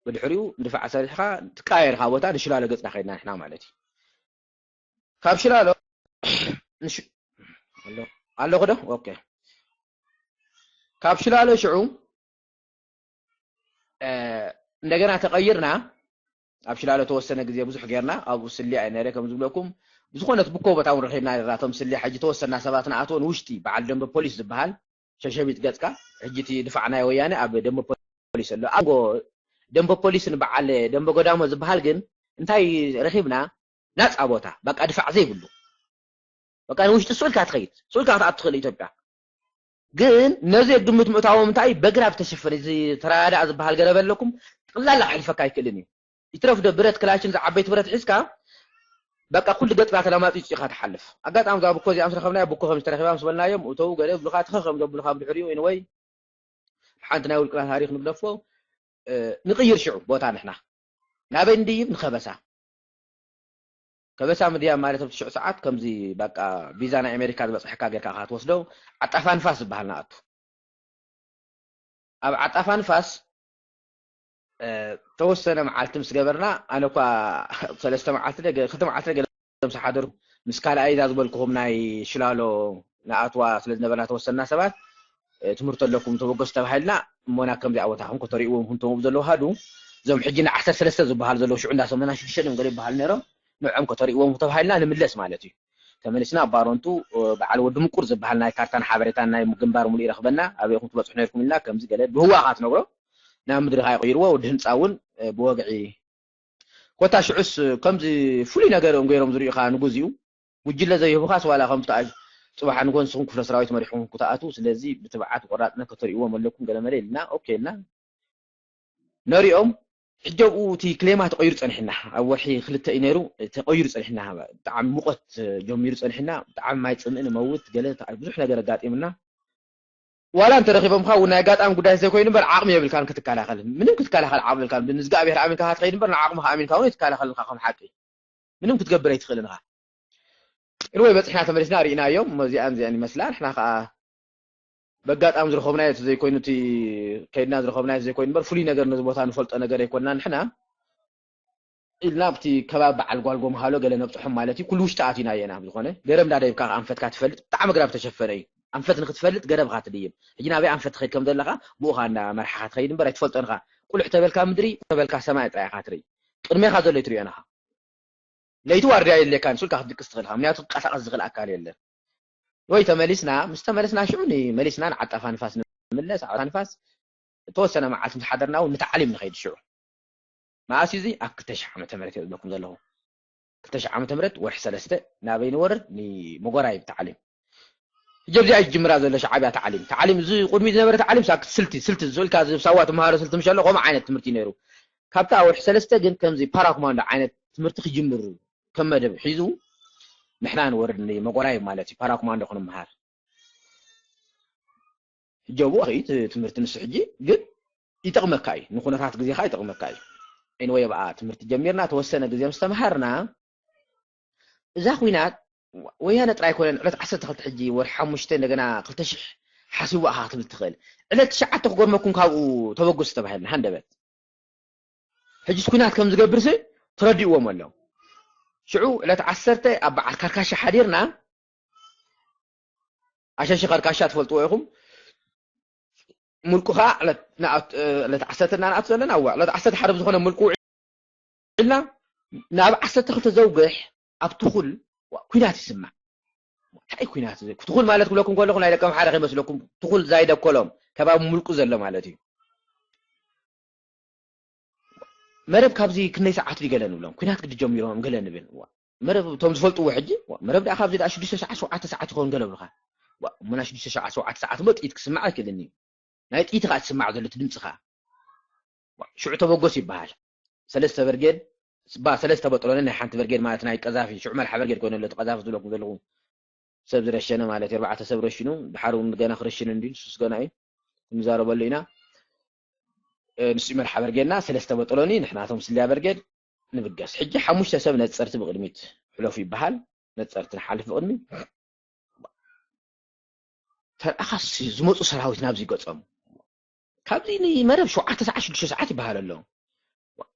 ብድሕሪኡ ድፋዕ ሰሪሕካ ትቃየርካ ቦታ ንሽላሎ ገፅና ከይድና ንሕና ማለት እዩ። ካብ ሽላሎ ንሽ-፣ ኣሎ-፣ ኣለኹ ዶ? ኦኬ። ካብ ሽላሎ ሽዑ እ፣ እንደገና ተቐይርና ኣብ ሽላሎ ተወሰነ ግዜ ብዙሕ ጌርና ኣብኡ ስልያ እዩ ነይረ ከም ዝብለኩም። ብዝኾነት ብኮ ቦታ እውን ረኺብና ነርና እቶም ስልያ። ሕጂ ተወሰና ሰባት ንኣትዎ ንውሽጢ በዓል ደንበ ፖሊስ ዝበሃል ሸሸቢጥ ገጽካ። ሕጂ እቲ ድፋዕ ናይ ወያነ ኣብ ደንበ ፖሊስ ኣሎ። ኣብ ጎ-፣ ደንበ ፖሊስን በዓል ደንበ ጎዳሞ ዝበሃል ግን እንታይ ረኺብና? ናጻ ቦታ፣ በቃ ድፋዕ ዘይብሉ። በቃ ንውሽጢ ስኡልካ ትኸይድ፣ ስኡልካ ክትኣቱ ትኽእል ኢትዮጵያ። ግን ነዚ ግምት ምእታዎም እንታይ በግራብ ተሸፈነ፣ እዚ ተረዳዳእ ዝበሃል ገረብ ኣለኩም፣ ጠቕላላ ክሕልፈካ ኣይክእልን እዩ። ይትረፍ ዶ ብረት ክላሽን ዝዓበይቲ ብረት ሒዝካ፣ በቃ ኩሉ ገጽካ ተለማጺጹ ኢኻ ትሓልፍ። ኣጋጣሚ እዛ ብኮ እዚኣ ምስ ረኸብናያ፣ ብኮ ከም ዝተረኺባ ምስ በልናዮም፣ እተው ገለ ይብሉኻ፣ ትኸ ከም ዘብሉኻ ብድሕሪኡ፣ ኤኒወይ፣ ሓንቲ ናይ ውልቅና ታሪኽ ንግደፎ፣ እ፣ ንቕይር ሽዑ ቦታ ንሕና። ናበይ ንድይብ? ንከበሳ። ከበሳ ምድያብ ማለት ኣብቲ ሽዑ ሰዓት ከምዚ በቃ ቪዛ ናይ ኣሜሪካ ዝበፅሐካ ጌርካ ኢኻ ትወስዶ። ዓጣፋ ንፋስ ዝበሃል ንኣቱ። ኣብ ዓጣፋ ንፋስ፣ እ፣ ተወሰነ መዓልቲ ምስ ገበርና፣ ኣነ እኳ ሰለስተ መዓልቲ ደ-፣ ክልተ መዓልቲ ደ-፣ ገለ ምስ ሓደርኩ፣ ምስ ካልኣይ እዛ ዝበልኩኹም ናይ ሽላሎ ንኣትዋ ስለ ዝነበርና ተወሰንና ሰባት፣ እ፣ ትምህርቲ ኣለኩም ተበገሱ ተባሂልና፣ እሞና ከምዚኣ ቦታ ኹም ከተርእይዎም ሁንቶም ዘለዉ ሃዱ፣ እዞም ሕጂ ን ዓሰርተ ሰለስተ ዝበሃል ዘለዉ ሽዑ እንዳሰመና ሽዱሽተ እዮም ገለ ይበሃሉ ነይሮም፣ ንዕኦም ከተርእይዎም ተባሂልና ንምለስ ማለት እዩ። ተመሊስና ኣብ ባሮንቱ፣ እ፣ በዓል ወዲ ምቁር ዝበሃል ናይ ካርታን ሓበሬታን ናይ ግንባር ሙሉእ ይረኽበና፣ ኣበይኹም ትበጽሑ ነይርኩም ኢልና ከምዚ ገለ ብህዋ ኻ ትነግሮ፣ ናብ ምድሪ ኻ ይቕይርዎ፣ ወዲ ህንጻ እውን፣ እ፣ ብወግዒ ኮታ ሽዑስ ከምዚ ፍሉይ ነገር እዮም ገይሮም ዝርእዩኻ ንጉዚኡ። ጉጅለ ዘይህቡኻስ ዋላ ከምቲ ኣጅ-፣ ጽባሕ ንጎ ንስኹም ክፍለ ሰራዊት መሪሕኩም ክትኣትዉ፣ ስለዚ ብትብዓት ቆራጽነት ከተርእይዎም ኣለኩም ገለ መለ ኢልና፣ ኦኬ ኢልና ነሪኦም። ሕጂ ኣብኡ እቲ ክሌማ ተቐይሩ ጸኒሕና። ኣብ ወርሒ ክልተ እዩ ነይሩ፣ ተቐይሩ ጸኒሕና። ብጣዕሚ ሙቐት ጀሚሩ ጸኒሕና። ብጣዕሚ ማይ ጽምኢ ንመውት፣ ገለ ብዙሕ ነገር ኣጋጢምና። ዋላ እንተረኺቦምኻ እውን ናይ ኣጋጣሚ ጉዳይ ዘይኮይኑ እምበር ዓቕሚ የብልካን ክትከላኸል። ምንም ክትከላኸል ዓቕሚ የብልካን። ንእግዚኣብሔር ኣሚንካ ኢኻ ትኸይድ እምበር ንዓቕምኻ ኣሚንካ እውን ኣይትከላኸልን ኢኻ ከም ሓቂ። ምንም ክትገብር ኣይትኽእልን ኢኻ። Anyway በጺሕና ተመሊስና ርኢናዮም። እዚኣን እዚኣን ይመስላ። ንሕና ከኣ በጋጣሚ ዝረኸብናዮ እቲ ዘይኮይኑ፣ እቲ ከይድና ዝረኸብናዮ እቲ ዘይኮይኑ እምበር ፍሉይ ነገር ነዚ ቦታ ንፈልጦ ነገር ኣይኮንና ንሕና። ኢልና ኣብቲ ከባቢ በዓል ጓል ጎምሃሎ ገለ ነብጽሖም ማለት እዩ። ኩሉ ውሽጢ ኣቲና የና ብዝኾነ ገረብ እንዳደይብካ ኣንፈትካ ትፈልጥ ብጣዕሚ ግራብ ተሸፈነ እዩ። ኣንፈት ንክትፈልጥ ገረብ ኢኻ ትድይብ። ሕጂ ናበይ ኣንፈት ትኸይድ ከም ዘለኻ ብኡ ኻ እንዳመርሓኻ ትኸይድ እምበር ኣይትፈልጦን ኢኻ። ቁልዕ ተበልካ ምድሪ፣ ተበልካ ሰማይ ጥራይ ኢኻ ትርኢ። ቅድሜኻ ዘሎ ኣይትርእዮን ኢኻ። ለይቲ ዋርድያ የድልየካ ንሱ ኢልካ ክትድቅስ ትኽእል ኢኻ። ምክንያቱ ክቀሳቐስ ዝኽእል ኣካል የለን። ወይ ተመሊስና፣ ምስ ተመለስና ሽዑ ንመሊስና ንዓጣፋ ንፋስ ንምለስ። ዓጣፋ ንፋስ እተወሰነ መዓልቲ ምስ ሓደርና እውን ንታዕሊም ንኸይድ ሽዑ። መኣስ እዩ እዚ? ኣብ ክልተ ሽሕ ዓመተ ምህረት እየ ዝብለኩም ዘለኹ። ክልተ ሽሕ ዓመተ ምህረት ወርሒ ሰለስተ ናበይ ንወርድ? ንመጎራይ ብታዕሊም። ሕጂ ኣብዚኣ እዩ ዝጅምራ ዘሎ ሻዕብያ ታዕሊም። ታዕሊም፣ እዚ ቅድሚ ዝነበረ ታዕሊም ሳክት ስልቲ፣ ስልቲ፣ እዚ ኢልካ እዚ ሳዋ ትመሃሮ ስልቲ ምሽ ኣሎ፣ ከምኡ ዓይነት ትምህርቲ እዩ ነይሩ። ካብታ ወርሒ ሰለስተ ግን ከምዚ ፓራኮማንዶ ዓይነት ትምህርቲ ክጅምር ከም መደብ ሒዙ፣ ንሕና ንወርድ ንመጎራይ ማለት እዩ፣ ፓራኮማንዶ ክንመሃር። ሕጂ ኣብኡ ከይድ ትምህርቲ ንሱ ሕጂ ግን ይጠቕመካ እዩ፣ ንኩነታት ግዜኻ ይጠቕመካ እዩ። Anyway ኣብኣ ትምህርቲ ጀሚርና፣ ተወሰነ ግዜ ምስ ተምሃርና፣ እዛ ኲናት ወያነ ጥራይ ኣይኮነን፣ ዕለት ዓሰርተ ክልተ ሕጂ ወርሒ ሓሙሽተ እንደገና ክልተ ሽሕ ሓሲዋ ኢኻ ክትብል ትኽእል። ዕለት ትሽዓተ ክገርመኩም ካብኡ ተበገሱ ተባሂልና ሃንደበት። ሕጂስ ኲናት ከም ዝገብርሲ ተረዲእዎም ኣሎ። ሽዑ ዕለት ዓሰርተ ኣብ በዓል ካርካሻ ሓዲርና፣ ኣሸንሺ ካርካሻ ትፈልጥዎ ኢኹም። ሙልቁ ኸዓ ዕለት ንኣት-፣ ዕለት ዓሰርተ እና ንኣቱ ዘለና፣ እዋ፣ ዕለት ዓሰርተ ሓደ ብዝኾነ ሙልቁ ውዒልና፣ ናብ ዓሰርተ ክልተ ዘውግሕ ኣብ ትኹል፣ ዋ፣ ኲናት ይስማዕ። እንታይ ኲናት እዚ? ትኹል ማለት ክብለኩም ከለኹ ናይ ደቀምሓረ ከይመስለኩም፣ ትኹል ዛይደ ኮሎም፣ ከባቢ ሙልቁ ዘሎ ማለት እዩ። መረብ ካብዚ ክንደይ ሰዓት ድዩ ገለ ንብሎም፣ ኲናት ግዲ ጀሚሮም ገለ ንብል። ዋ፣ መረብ እቶም ዝፈልጥዎ ሕጂ፣ ዋ፣ መረብ ደኣ ካብዚ ደኣ ሽዱሽተ ሰዓት፣ ሸውዓተ ሰዓት ይኸውን ገለ ብልኻ። ዋ፣ እሞ ናይ ሽዱሽተ ሰዓት፣ ሸውዓተ ሰዓት እሞ ጥይት ክስማዕ ኣይክእልን እዩ። ናይ ጥይት ኸኣ ትስማዕ ዘሎ እቲ ድምፂ ኸኣ። ዋ፣ ሽዑ ተበገሱ ይበሃል። ሰለስተ በርጌድ፣ ባ፣ ሰለስተ በጥሎንን ናይ ሓንቲ በርጌድ ማለት ናይ ቀዛፊ፣ ሽዑ መርሓ በርጌድ ኮይኑ ኣሎ፣ እቲ ቀዛፊ ዝብለኩም ዘለኹ ሰብ ዝረሸነ ማለት እዩ። ኣርባዕተ ሰብ ረሽኑ፣ ድሓር እውን ገና ክረሽን እንድዩ፣ ንሱስ ገና እዩ። ክንዛረበሉ ኢና። እ፣ ንሱ መርሓ በርጌድና፣ ሰለስተ በጥሎኒ፣ ንሕናቶም ስልያ በርጌድ ንብገስ። ሕጂ ሓሙሽተ ሰብ ነጸርቲ ብቕድሚት ሕለፉ ይበሃል። ነጸርቲ ንሓልፍ ብቕድሚት። ተረኣኻስ ዝመጹ ሰራዊት ናብዚ ገጾም። ካብዚ ንመረብ ሸውዓተ ሰዓት፣ ሽዱሽተ ሰዓት ይበሃል ኣሎ።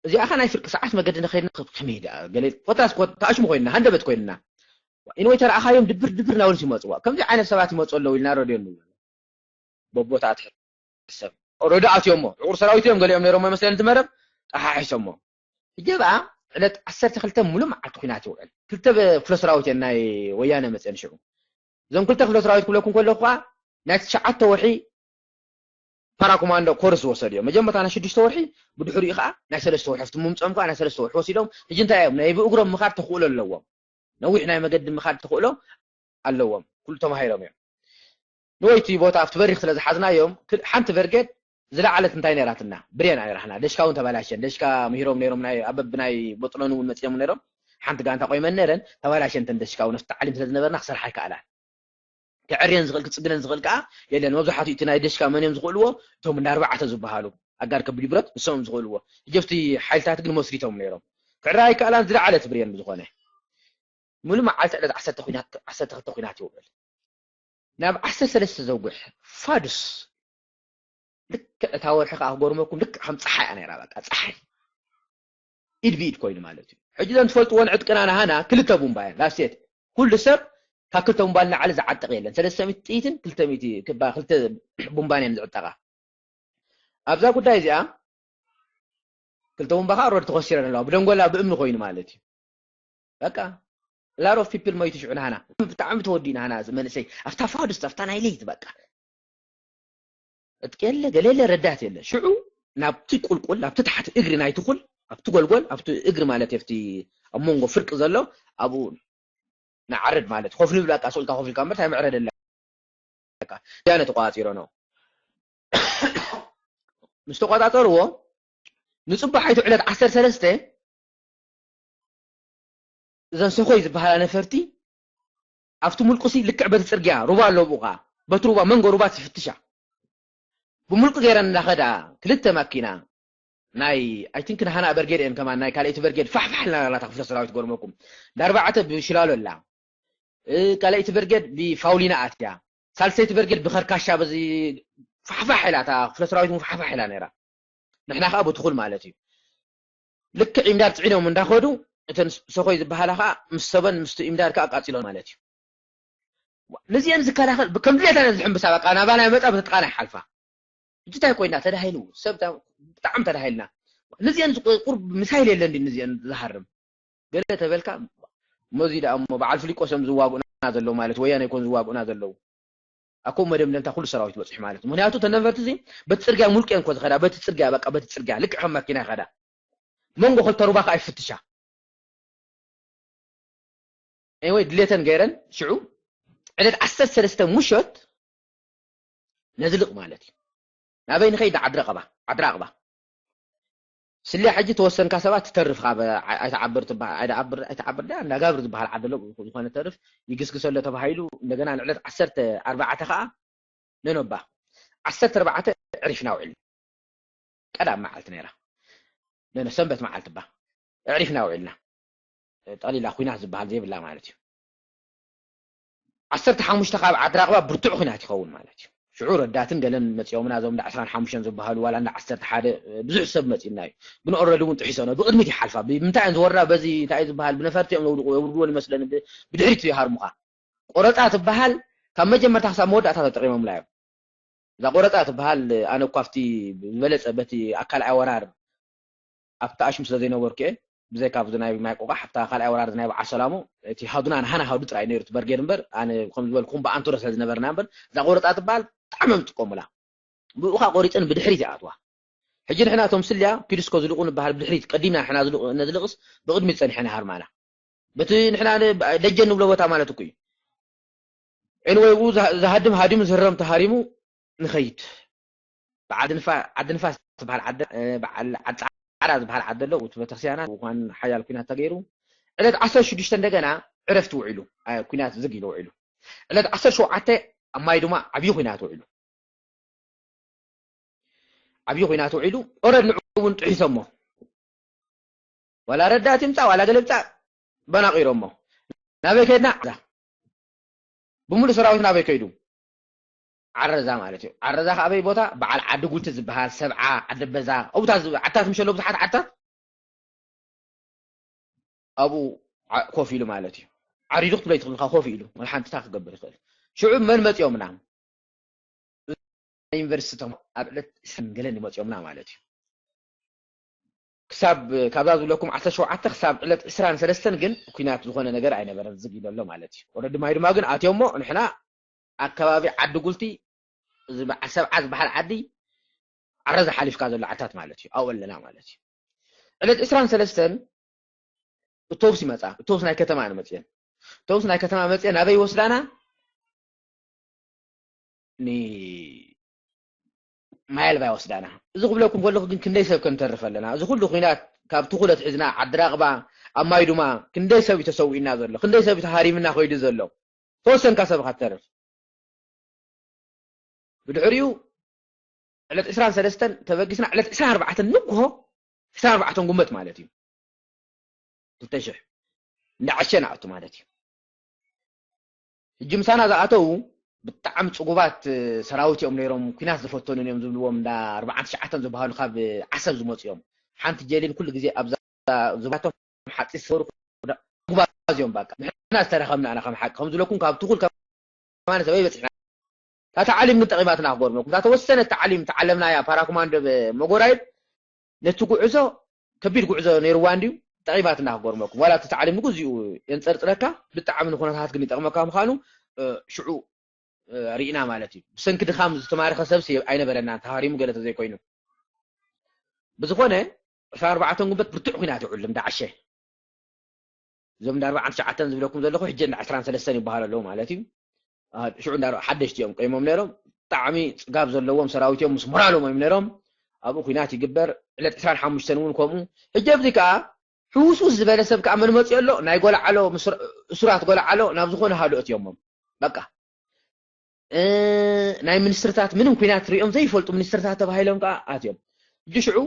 እዚኣ ኸ ናይ ፍርቂ ሰዓት መገዲ ንኸይድና ከ-፣ ከመይ ደኣ? ገለ ኮታስ ኮ-፣ ተኣሽሙ ኮይንና፣ ሃንደበት ኮይንና። ኢንወይ ተረኣኻዮም ድብር ድብር እናበሉ ይመጽዋ። ከምዚ ዓይነት ሰባት ይመጹ ኣለዉ ኢልና ረድዮ ንብሎ። በቦታ ትሕሰብ። ኦልሬዲ ኣትዮሞ። ዕቑር ሰራዊት እዮም ገሊኦም ነይሮም ይመስለኒ እቲ መረብ። ጠሓሒሶሞ። ሕጂ በኣ ዕለት ዓሰርተ ክልተ ሙሉእ መዓልቲ ኲናት ይውዕል። ክልተ በ-፣ ክፍለ ሰራዊት እየን ናይ ወያነ መፅአን ሽዑ። እዞም ክልተ ክፍለ ሰራዊት ክብለኩም ከለኹ ኸዓ ናይ ትሽዓተ ወርሒ ፓራኮማንዶ ኮርስ ዝወሰዱ እዮም። መጀመርታ ናይ ሽዱሽተ ወርሒ፣ ብድሕሪኡ ኸዓ ናይ ሰለስተ ወርሒ፣ ኣብቲ ምምፅኦም ኸዓ ናይ ሰለስተ ወርሒ ወሲዶም፣ ሕጂ እንታይ እዮም? ናይ ብእግሮም ምኻድ ተኽእሎ ኣለዎም። ነዊሕ ናይ መገዲ ምኻድ ተኽእሎ ኣለዎም። ኩሉ ተማሂሮም እዮም። ንወይቲ ቦታ ኣብቲ በሪኽ ስለ ዝሓዝናዮም፣ ክ-፣ ሓንቲ በርጌድ ዝለዓለት እንታይ ነይራትና? ብሬን ኣይራሕና። ደሽካ እውን ተባላሸን። ደሽካ ምሂሮም ነይሮም፣ ናይ ኣበብ ናይ ቦጥሎን እውን መፂኦም ነይሮም። ሓንቲ ጋንታ ቆይመን ነይረን፣ ተባላሸን ተን ደሽካ እውን። ኣብቲ ታዕሊም ስለ ዝነበርና ክሰርሓ ኣይከኣላን። ከዕርየን ዝኽእል፣ ክጽግነን ዝኽእል ከኣ የለን። መብዛሕትኡ እቲ ናይ ደሽካ መን እዮም ዝኽእልዎ? እቶም እንዳ ኣርባዕተ ዝበሃሉ ኣጋር ከቢድ ብረት፣ ንሶም እዮም ዝኽእልዎ። ሕጂ ኣብቲ ሓይልታት ግን መስሪቶም ነይሮም። ክዕረ ኣይከኣላን፣ ዝለዓለት ብሬን ብዝኾነ። ሙሉ መዓልቲ ዕለት ዓሰርተ ኲናት፣ ዓሰርተ ክልተ ኲናት ይውዕል። ናብ ዓሰርተ ሰለስተ ዘውግሕ ፋዱስ፣ ልክዕ እታ ወርሒ ከኣ ክገርመኩም፣ ልክዕ ከም ጸሓይ እያ ነይራ፣ በቃ ጸሓይ። ኢድ ብኢድ ኮይኑ ማለት እዩ። ሕጂ እዘን ትፈልጥወን ዕጥቅና ናሃና ክልተ ቡምባ እየን፣ ላስቴት። ኩሉ ሰብ ካብ ክልተ ቡምባ ንላዕሊ ዝዓጥቕ የለን። ሰለስተ ሚእቲ ጥይትን ክልተ ሚእቲ ክባ ክልተ ቡምባን እዮም ዝዕጠቓ። ኣብዛ ጉዳይ እዚኣ ክልተ ቡምባ ከዓ ሮድ ተኸሲረን ኣለዋ። ብደንጎላ ብእምኒ ኮይኑ ማለት እዩ። በቃ ላሮ ፊፕል መይቱ ሽዑ ናህና ብጣዕሚ ተወዲኡ ናህና እዚ መንእሰይ ኣብታ ፋዱስት ኣብታ ናይ ለይት በቃ እጥቂ የለ ገለ የለ ረዳት የለ። ሽዑ ናብቲ ቁልቁል ናብቲ ታሕቲ እግሪ ናይ ትኹል ኣብቲ ጎልጎል ኣብቲ እግሪ ማለት ኣብቲ ኣብ መንጎ ፍርቂ ዘሎ ኣብኡ ንዓርድ ማለት ኮፍ ንብል በቃ ስቕ ኢልካ ኮፍ ኢልካ እምበር እንታይ ምዕረድ ኣለካ። ያነ ተቋፂሮ ነው ምስ ተቋፃፀርዎ ንፅባሒቱ ዕለት ዓሰርተ ሰለስተ እዘን ሰኾይ ዝበሃላ ነፈርቲ ኣብቲ ሙልቁሲ ልክዕ በቲ ፅርግያ ሩባ ኣሎ ብኡ ከዓ በቲ ሩባ መንጎ ሩባት ይፍትሻ ብሙልቁ ገይረን እንዳኸዳ ክልተ ማኪና ናይ ኣይ ቲንክ ናሃና በርጌድ እየን ከማን ናይ ካልኣይቲ በርጌድ ፋሕፋሕ ኢልና ናታ ክፍለ ሰራዊት ገርመኩም ዳርባዕተ ብሽላሎ ኣላ ካልኣይቲ በርጌድ ብፋውሊና ኣትያ ሳልሰይቲ በርጌድ ብኸርካሻ በዚ ፋሕፋሕ ኢላ እታ ክፍለ ሰራዊት ፋሕፋሕ ኢላ ነራ ንሕና ከዓ ብትኹል ማለት እዩ ልክዕ ኢምዳድ ፅዒኖም እንዳኸዱ እተን ሰኾይ ዝበሃላ ከዓ ምስ ሰበን ምስቲ ኢምዳድ ከዓ ኣቃፂሎ ማለት እዩ ንዚአን ዝከላኸል ከም ድሌተን ዝሕምብሳ በቃ ናባና ይመፃ ብትጥቃና ይሓልፋ ሕጂ እንታይ ኮይና ተዳሂሉ ሰብ ብጣዕሚ ተዳሂልና ንዚአን ቁርብ ሚሳይል የለን ድዩ ንዚአን ዝሃርም ገለ ተበልካ እሞ እዚ ደኣ እሞ በዓል ፍሊቆስ እዮም ዝዋግኡና ዘለዉ ማለት ወያነ ይኮን ዝዋግኡና ዘለዉ ኣኮ መደምደምታ ኩሉ ሰራዊት በፅሑ ማለት ምክንያቱ ተን ነፈርቲ እዚ በቲ ፅርግያ ሙልቀን እኮ ዝኸዳ በቲ ፅርግያ በቃ በቲ ፅርግያ ልክዕ ከም መኪና ይኸዳ መንጎ ክልተ ሩባ ከዓ ይፍትሻ ወይ ድሌተን ገይረን ሽዑ ዕለት ዓሰርተ ሰለስተ ሙሸት ነዝልቕ ማለት እዩ ናበይ ንኸይድ ዓድረቐባ ዓድራቕባ ስልያ ሕጂ ተወሰንካ ሰባት ትተርፍ ካብ ኣይተዓብር ትበሃል ኣይተዓብር ኣይተዓብር ዳ እንዳጋብር ዝበሃል ዓዲ ኣሎ ዝኾነ ተርፍ ይግስግሰሎ ተባሂሉ እንደገና ንዕለት ዓሰርተ ኣርባዕተ ከዓ ነኖባ ዓሰርተ ኣርባዕተ ዕሪፍና ውዒልና ቀዳም መዓልቲ ነይራ ነነ ሰንበት መዓልቲ ባ ዕሪፍና ውዒልና ጠሊላ ኩናት ዝበሃል ዘይብላ ማለት እዩ ዓሰርተ ሓሙሽተ ካብ ዓድራቕባ ብርቱዕ ኩናት ይኸውን ማለት እዩ ሽዑ ረዳትን ገለን መፂኦምና እዞም እንዳ ዕስራን ሓሙሽተን ዝበሃሉ ዋላ እንዳ ዓሰርተ ሓደ ብዙሕ ሰብ መፂና እዩ ግን ኦረዲ እውን ጥሒሶ ነው ብቅድሚት ይሓልፋ ብምንታይ እየን ዝወርዳ በዚ እንታይ ዝበሃል ብነፈርቲ እዮም ዘውድቁ የውርድወን ይመስለኒ ብድሕሪት ይሃርሙኻ ቆረፃ ትበሃል ካብ መጀመርታ ክሳብ መወዳእታ ተጠቂሞምላ እዮም እዛ ቆረፃ ትበሃል ኣነ እኳ ኣብቲ ዝበለፀ በቲ ኣካል ኣወራር ኣብቲ ኣሽም ስለ ዘይነበርኩ እየ ብዘይካ ኣብዚ ናይ ማይ ቆቋሕ ኣብታ ካልኣይ ወራር ናይ በዓል ሰላሙ እቲ ሃዱና ንሃና ሃዱ ጥራይ ነይሩ እቲ በርጌድ እምበር ኣነ ከም ዝበልኩም ብኣንቶረ ስለ ዝነበርና እምበር እዛ ቆረፃ ትበሃል ብጣዕሚ እዮም ዝጥቀሙላ ብኡ ከዓ ቆሪፀን ብድሕሪት ይኣትዋ ሕጂ ንሕና እቶም ስልያ ኪድስኮ ዝልቁ ንበሃል ብድሕሪት ቀዲምና ንሕና ዝልቁ ነዝልቅስ ብቅድሚት ፀኒሐ ንሃርማና በቲ ንሕና ደጀን ንብሎ ቦታ ማለት እኮ እዩ ኤንወይ ብኡ ዝሃድም ሃዲሙ ዝህረም ተሃሪሙ ንኸይድ በዓል ዓዲ ንፋስ ዝበሃል ዓዲ በዓል ዓዲ ፃዕዳ ዝበሃል ዓዲ ኣሎ እቲ ቤተክርስትያና እኳን ሓያል ኩናት ተገይሩ ዕለት ዓሰርተ ሽዱሽተ እንደገና ዕረፍቲ ውዒሉ ኩናት ዝግ ኢሉ ውዒሉ ዕለት ዓሰርተ ሸውዓተ ኣብ ማይ ድማ ዓብዪ ኩናት ውዒሉ ዓብዪ ኩናት ውዒሉ ኦረድ ንዑ እውን ጥሒሶሞ ዋላ ረዳት ይምፃእ ዋላ ገለብፃእ በናቂሮሞ ናበይ ከድና ዓረዛ ብምሉእ ሰራዊት ናበይ ከይዱ ዓረዛ ማለት እዩ ዓረዛ ከኣበይ ቦታ በዓል ዓዲ ጉልቲ ዝበሃል ሰብዓ ዓዲ በዛ ኣብታ ዓድታት ምሸሎ ብዙሓት ዓድታት ኣብኡ ኮፍ ኢሉ ማለት እዩ ዓሪዱ ክትብሎ ይትኽልካ ኮፍ ኢሉ ወላ ሓንቲ ታ ክገብር ይኽእል ሽዑ መን መፂኦምና ዩኒቨርሲቲ ተምሃሮ ኣብ ዕለት ዕስራን ገለን ይመፅኦምና ማለት እዩ ክሳብ ካብዛ ዝብለኩም ዓሰርተ ሸውዓተ ክሳብ ዕለት ዕስራን ሰለስተን ግን ኩናት ዝኾነ ነገር ኣይነበረን ዝግ ኢሉ ኣሎ ማለት እዩ ወረዲ ማይ ድማ ግን ኣትዮሞ ንሕና ኣከባቢ ዓዲ ጉልቲ እዚ በዓል ሰብዓ ዝበሃል ዓዲ ዓረዛ ሓሊፍካ ዘሎ ዓታት ማለት እዩ ኣብኡ ኣለና ማለት እዩ ዕለት ዕስራን ሰለስተን እቶብስ ይመፃ እቶብስ ናይ ከተማ ንመፅየን እቶብስ ናይ ከተማ መፅየን ኣበይ ይወስዳና ማይ ኣልባ ይወስዳና እዚ ክብለኩም ከለኹ ግን ክንደይ ሰብ ከንተርፍ ኣለና እዚ ኩሉ ኩናት ካብ ትኹለት ሒዝና ዓድራቕባ ኣብ ማይ ድማ ክንደይ ሰብ ተሰዊእና ዘሎ ክንደይ ሰብ ተሃሪምና ከይዱ ዘሎ ተወሰንካ ሰብ ካ ትተርፍ ብድሕሪኡ ዕለት ዕስራን ሰለስተን ተበጊስና ዕለት ዕስራን ኣርባዕተን ንግሆ ዕስራን ኣርባዕተን ጉመት ማለት እዩ ክልተ ሽሕ እንዳዓሸ ንኣቱ ማለት እዩ ሕጂ ምሳና ዝኣተው ብጣዕሚ ፅጉባት ሰራዊት እዮም ነይሮም ኩናት ዝፈተኑን እዮም ዝብልዎም እንዳ ኣርባዓን ትሽዓተን ዝበሃሉ ካብ ዓሰብ ዝመፁ እዮም ሓንቲ ጀሊን ኩሉ ግዜ ኣብዛ ዝባቶም ሓፂ ዝሰሩ ጉባዝ እዮም በቃ ዝተረኸብና ኣና ከም ሓቂ ከም ዝለኩም ካብ ትኹል ከማን ሰበይ በፅሕና። እታ ታዕሊም ግን ጠቒማትና ክጎርመኩም እታ ተወሰነት ታዕሊም ተዓለምናያ ፓራኮማንዶ መጎራይድ ነቲ ጉዕዞ ከቢድ ጉዕዞ ነይርዋ እንድዩ ጠቒማትና ክጎርመኩም ዋላ እቲ ታዕሊም ንግዜኡ የንፀርፅረካ ብጣዕሚ ንኩነታት ግን ይጠቕመካ ምዃኑ ሽዑ ርኢና ማለት እዩ። ብሰንኪ ድኻም ዝተማረኸ ሰብሲ ኣይነበረናን ተሃሪሙ ገለ ተዘይኮይኑ። ብዝኾነ ዕስራን ኣርባዕተን ጉንበት ብርቱዕ ኲናት ይውዕል ልምዲ ዓሸ። እዞም እንዳ ኣርባዓን ትሽዓተን ዝብለኩም ዘለኹ ሕጂ እንዳ ዕስራን ሰለስተን ይበሃሉ ኣለዉ ማለት እዩ። ሽዑ እንዳ ሓደሽቲ እዮም ቆይሞም ነይሮም። ብጣዕሚ ፅጋብ ዘለዎም ሰራዊት እዮም ምስ ሞራሎም እዮም ነይሮም። ኣብኡ ኲናት ይግበር። ዕለት ዕስራን ሓሙሽተን እውን ከምኡ። ሕጂ ኣብዚ ከዓ ሕውስውስ ዝበለ ሰብ ከዓ መን መፅኡ ኣሎ ናይ ጎላዓሎ እሱራት ጎላዓሎ ናብ ዝኾነ ሃድኦት እዮሞም በቃ ናይ ሚኒስትርታት ምንም ኩናት ሪኦም ዘይፈልጡ ሚኒስትርታት ተባሂሎም ከዓ ኣትዮም። ሕጂ ሽዑ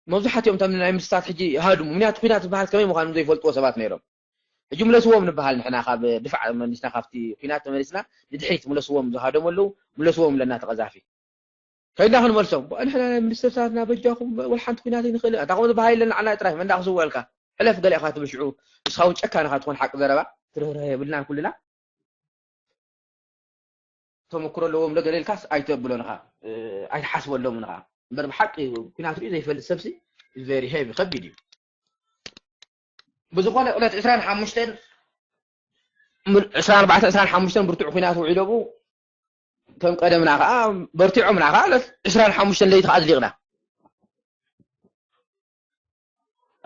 መብዛሕትኦም እቶም ናይ ሚኒስትርታት ሕጂ ይሃድሙ። ምክንያቱ ኩናት ዝበሃል ከመይ ምዃኑ ዘይፈልጥዎ ሰባት ነይሮም። ሕጂ ምለስዎም ንበሃል ንሕና ካብ ድፋዕ መሊስና ካብቲ ኩናት ተመሊስና ንድሕሪት ምለስዎም ዝሃደሙ ኣለዉ። ምለስዎም ኣለና ተቐዛፊ ከይድና ክንመልሶም ንሕና ናይ ሚኒስትርታትና በጃኹም ወላ ሓንቲ ኩናት ኣይንኽእልን ኣታ ከምኡ ዝበሃል የለን ንዓና ጥራይ መንዳ ክስወልካ ሕለፍ ገለ ኢኻ ትብል ሽዑ ንስኻ እውን ጨካን ኢኻ ትኾን ሓቂ ዘረባ ትርህርህ የብልናን ኩልና ተመክሮ ኣለዎም ዶ ገለ ኢልካስ ኣይተብሎን ኢኻ ኣይትሓስበሎምን ኢኻ እምበር ብሓቂ ኩናት ሪኡ ዘይፈልጥ ሰብሲ very heavy ከቢድ እዩ ብዝኾነ ዕለት ዕስራን ሓሙሽተን ዕስራን ኣርባዕተን ዕስራን ሓሙሽተን ብርቱዕ ኩናት ውዒሎ ብኡ ከም ቀደምና ከዓ በርቲዖምና ከዓ ዕለት ዕስራን ሓሙሽተን ለይቲ ከዓ ኣዝሊቕና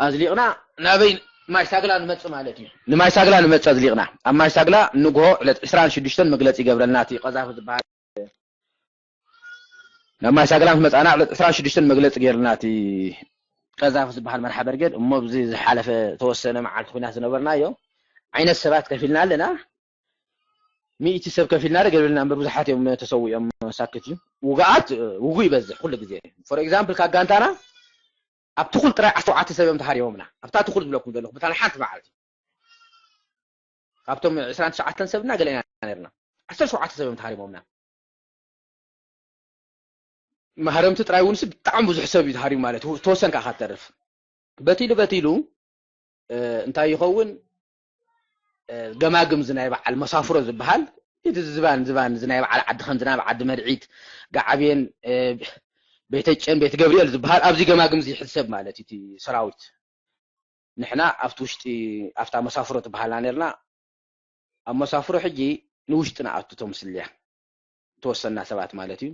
ኣዝሊቕና ናበይ ማይ ሳግላ ንመፅእ ማለት እዩ ንማይ ሳግላ ንመፅእ ኣዝሊቕና ኣብ ማይ ሳግላ ንግሆ ዕለት ዕስራን ሽዱሽተን መግለፂ ይገብረልና እቲ ቀዛፊ ዝበሃል ናብ ማይ ሳግላ ምስ መፃና ዕለት ዕስራን ሽዱሽተን መግለፂ ገይርልና እቲ ቀዛፊ ዝበሃል መርሓ በርጌድ እሞ ብዚ ዝሓለፈ ተወሰነ መዓልቲ ኩናት ዝነበርናዮ ዓይነት ሰባት ከፊልና ኣለና ሚእቲ ሰብ ከፊልና ደ ገብርልና እምበር ብዙሓት እዮም ተሰዊኦም ሳክት እዩ ውግኣት ውጉ ይበዝሕ ኩሉ ግዜ for example ካብ ጋንታና ኣብ ትኹል ጥራይ ዓሰርተ ሸውዓተ ሰብ እዮም ተሃሪሞምና ኣብታ ትኹል ዝብለኩም ዘለኹ ብታ ሓንቲ መዓልቲ ካብቶም ዕስራን ትሽዓተን ሰብ እና ገለ ኢና ነርና ዓሰርተ ሸውዓተ ሰብ እዮም ተሃሪሞምና ማህረምቲ ጥራይ እውን ብጣዕሚ ብዙሕ ሰብ እዩ ተሃሪሙ ማለት ተወሰን ከዓ ካተርፍ በቲሉ በቲሉ እንታይ ይኸውን ገማግም ዝናይ በዓል መሳፍሮ ዝበሃል እቲ ዝባን ዝባን ዝናይ በዓል ዓዲ ከምዚ ናብ ዓዲ መድዒት ገዓብየን ቤተ ጨን ቤት ገብርኤል ዝበሃል ኣብዚ ገማግም ዝሕሰብ ማለት እቲ ሰራዊት ንሕና ኣብቲ ውሽጢ ኣብታ መሳፍሮ ትበሃልና ነርና ኣብ መሳፍሮ ሕጂ ንውሽጢ ንኣቱ ተምስልያ ተወሰና ሰባት ማለት እዩ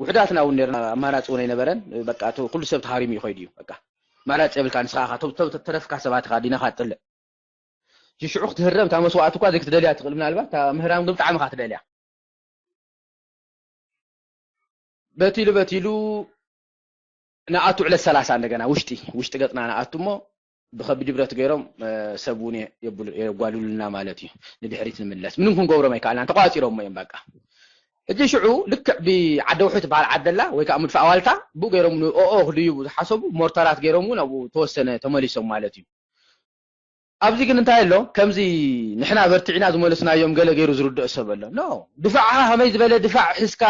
ውሕዳትና እውን ነርና ኣማራፂ እውን ኣይነበረን በቃ ኩሉ ሰብ ተሃሪሙ ይኸይዱ እዩ በቃ ኣማራፂ የብልካ ንስኻ ተረፍካ ሰባት ኢኻ ዲናኻ ትጥልዕ ሽሽዑ ክትህረም እታ መስዋእቲ እኳ ዘይክትደልያ ትኽእል ምናልባት እታ ምህራም ግን ብጣዕሚ ኢኻ ትደልያ በቲሉ በቲሉ ንኣቱ ዕለት ሰላሳ እንደገና ውሽጢ ውሽጢ ገፅና ንኣቱ እሞ ብከቢድ ብረት ገይሮም ሰብ እውን የጓልሉና ማለት እዩ ንድሕሪት ንምለስ ምንም ክንገብሮም ኣይከኣልናን ተቋፂሮሞ እዮም በቃ ሕጂ ሽዑ ልክዕ ብዓደውሑ ትበሃል ዓደላ ወይ ከዓ ምድፋእ ዋልታ ብኡ ገይሮም ንኦኦ ክድይቡ ዝሓሰቡ ሞርታራት ገይሮም እውን ኣብኡ ተወሰነ ተመሊሶም ማለት እዩ ኣብዚ ግን እንታይ ኣሎ ከምዚ ንሕና በርቲዕና ዝመለስናዮም ገለ ገይሩ ዝርድኦ ሰብ ኣሎ ኖ ድፋዕካ ከመይ ዝበለ ድፋዕ ሒዝካ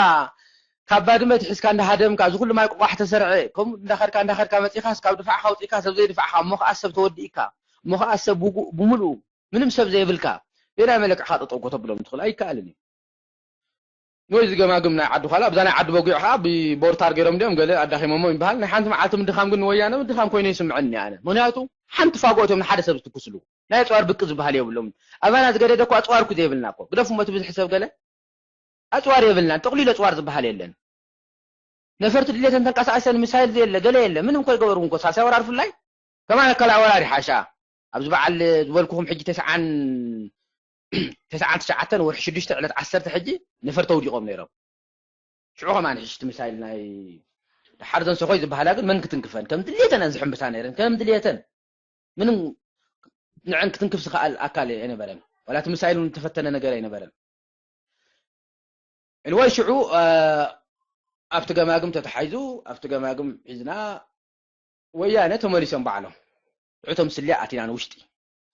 ካብ ባድመ ትሒዝካ እንዳሃደምካ እዚ ኩሉ ማይ ቆቋሕ ተሰርዐ ከምኡ እንዳኸድካ እንዳኸድካ መፂኻስ ካብ ድፋዕካ ኣውፂእካ ሰብ ዘይድፋዕካ እሞ ከዓ ሰብ ተወዲእካ እሞ ከዓ ሰብ ውጉእ ብምልኡ ምንም ሰብ ዘይብልካ በናይ መለክዕካ ጠጠው ከተብሎም ትኽእል ኣይከኣልን እዩ ወይ ዝገማግም ናይ ዓዲ ኳላ ኣብዛ ናይ ዓዲ በጒዕ ከዓ ብቦርታር ገይሮም እንዲኦም ገለ ኣዳኺሞሞ ይበሃል ናይ ሓንቲ መዓልቲ ምድኻም ግን ንወያነ ምድኻም ኮይኑ ይስምዐኒ ኣነ ምክንያቱ ሓንቲ ፋጎ እቶም ንሓደ ሰብ ዝትኩስሉ ናይ ኣፅዋር ብቂ ዝበሃል የብሎም ኣባና ዝገደደ እኮ ኣፅዋር እኮ ዘይብልና እኮ ግደፉ መቲ ብዙሕ ሰብ ገለ ኣፅዋር የብልናን ጠቕሊሉ ኣፅዋር ዝበሃል የለን ነፈርቲ ድሌተን ተንቀሳቀሰን ሚሳይል ዘየለ ገለ የለ ምንም ከይገበሩ እንኮ ሳልሳይ ወራር ፍላይ ከማን ኣካላዊ ወራር ይሓሻ ኣብዚ በዓል ዝበልኩኹም ሕጂ ተስዓን ተስዓን ትሽዓተን ወርሒ ሽዱሽተ ዕለት ዓሰርተ ሕጂ ነፈርቲ ኣውዲቖም ነይሮም ሽዑ ከማን ሕሽቲ ሚሳይል ናይ ድሓር ዘን ሰኾይ ዝበሃላ ግን መን ክትንክፈን ከም ድሌተን እየን ዝሕምብሳ ነይረን ከም ድሌተን ምንም ንዐን ክትንክፍ ዝኸኣል ኣካል ኣይነበረን ዋላ እቲ ሚሳይል እውን ዝተፈተነ ነገር ኣይነበረን Anyway ሽዑ ኣብቲ ገማግም ተታሒዙ ኣብቲ ገማግም ሒዝና ወያነ ተመሊሶም ባዕሎም እቶም ስልያ ኣቲና ንውሽጢ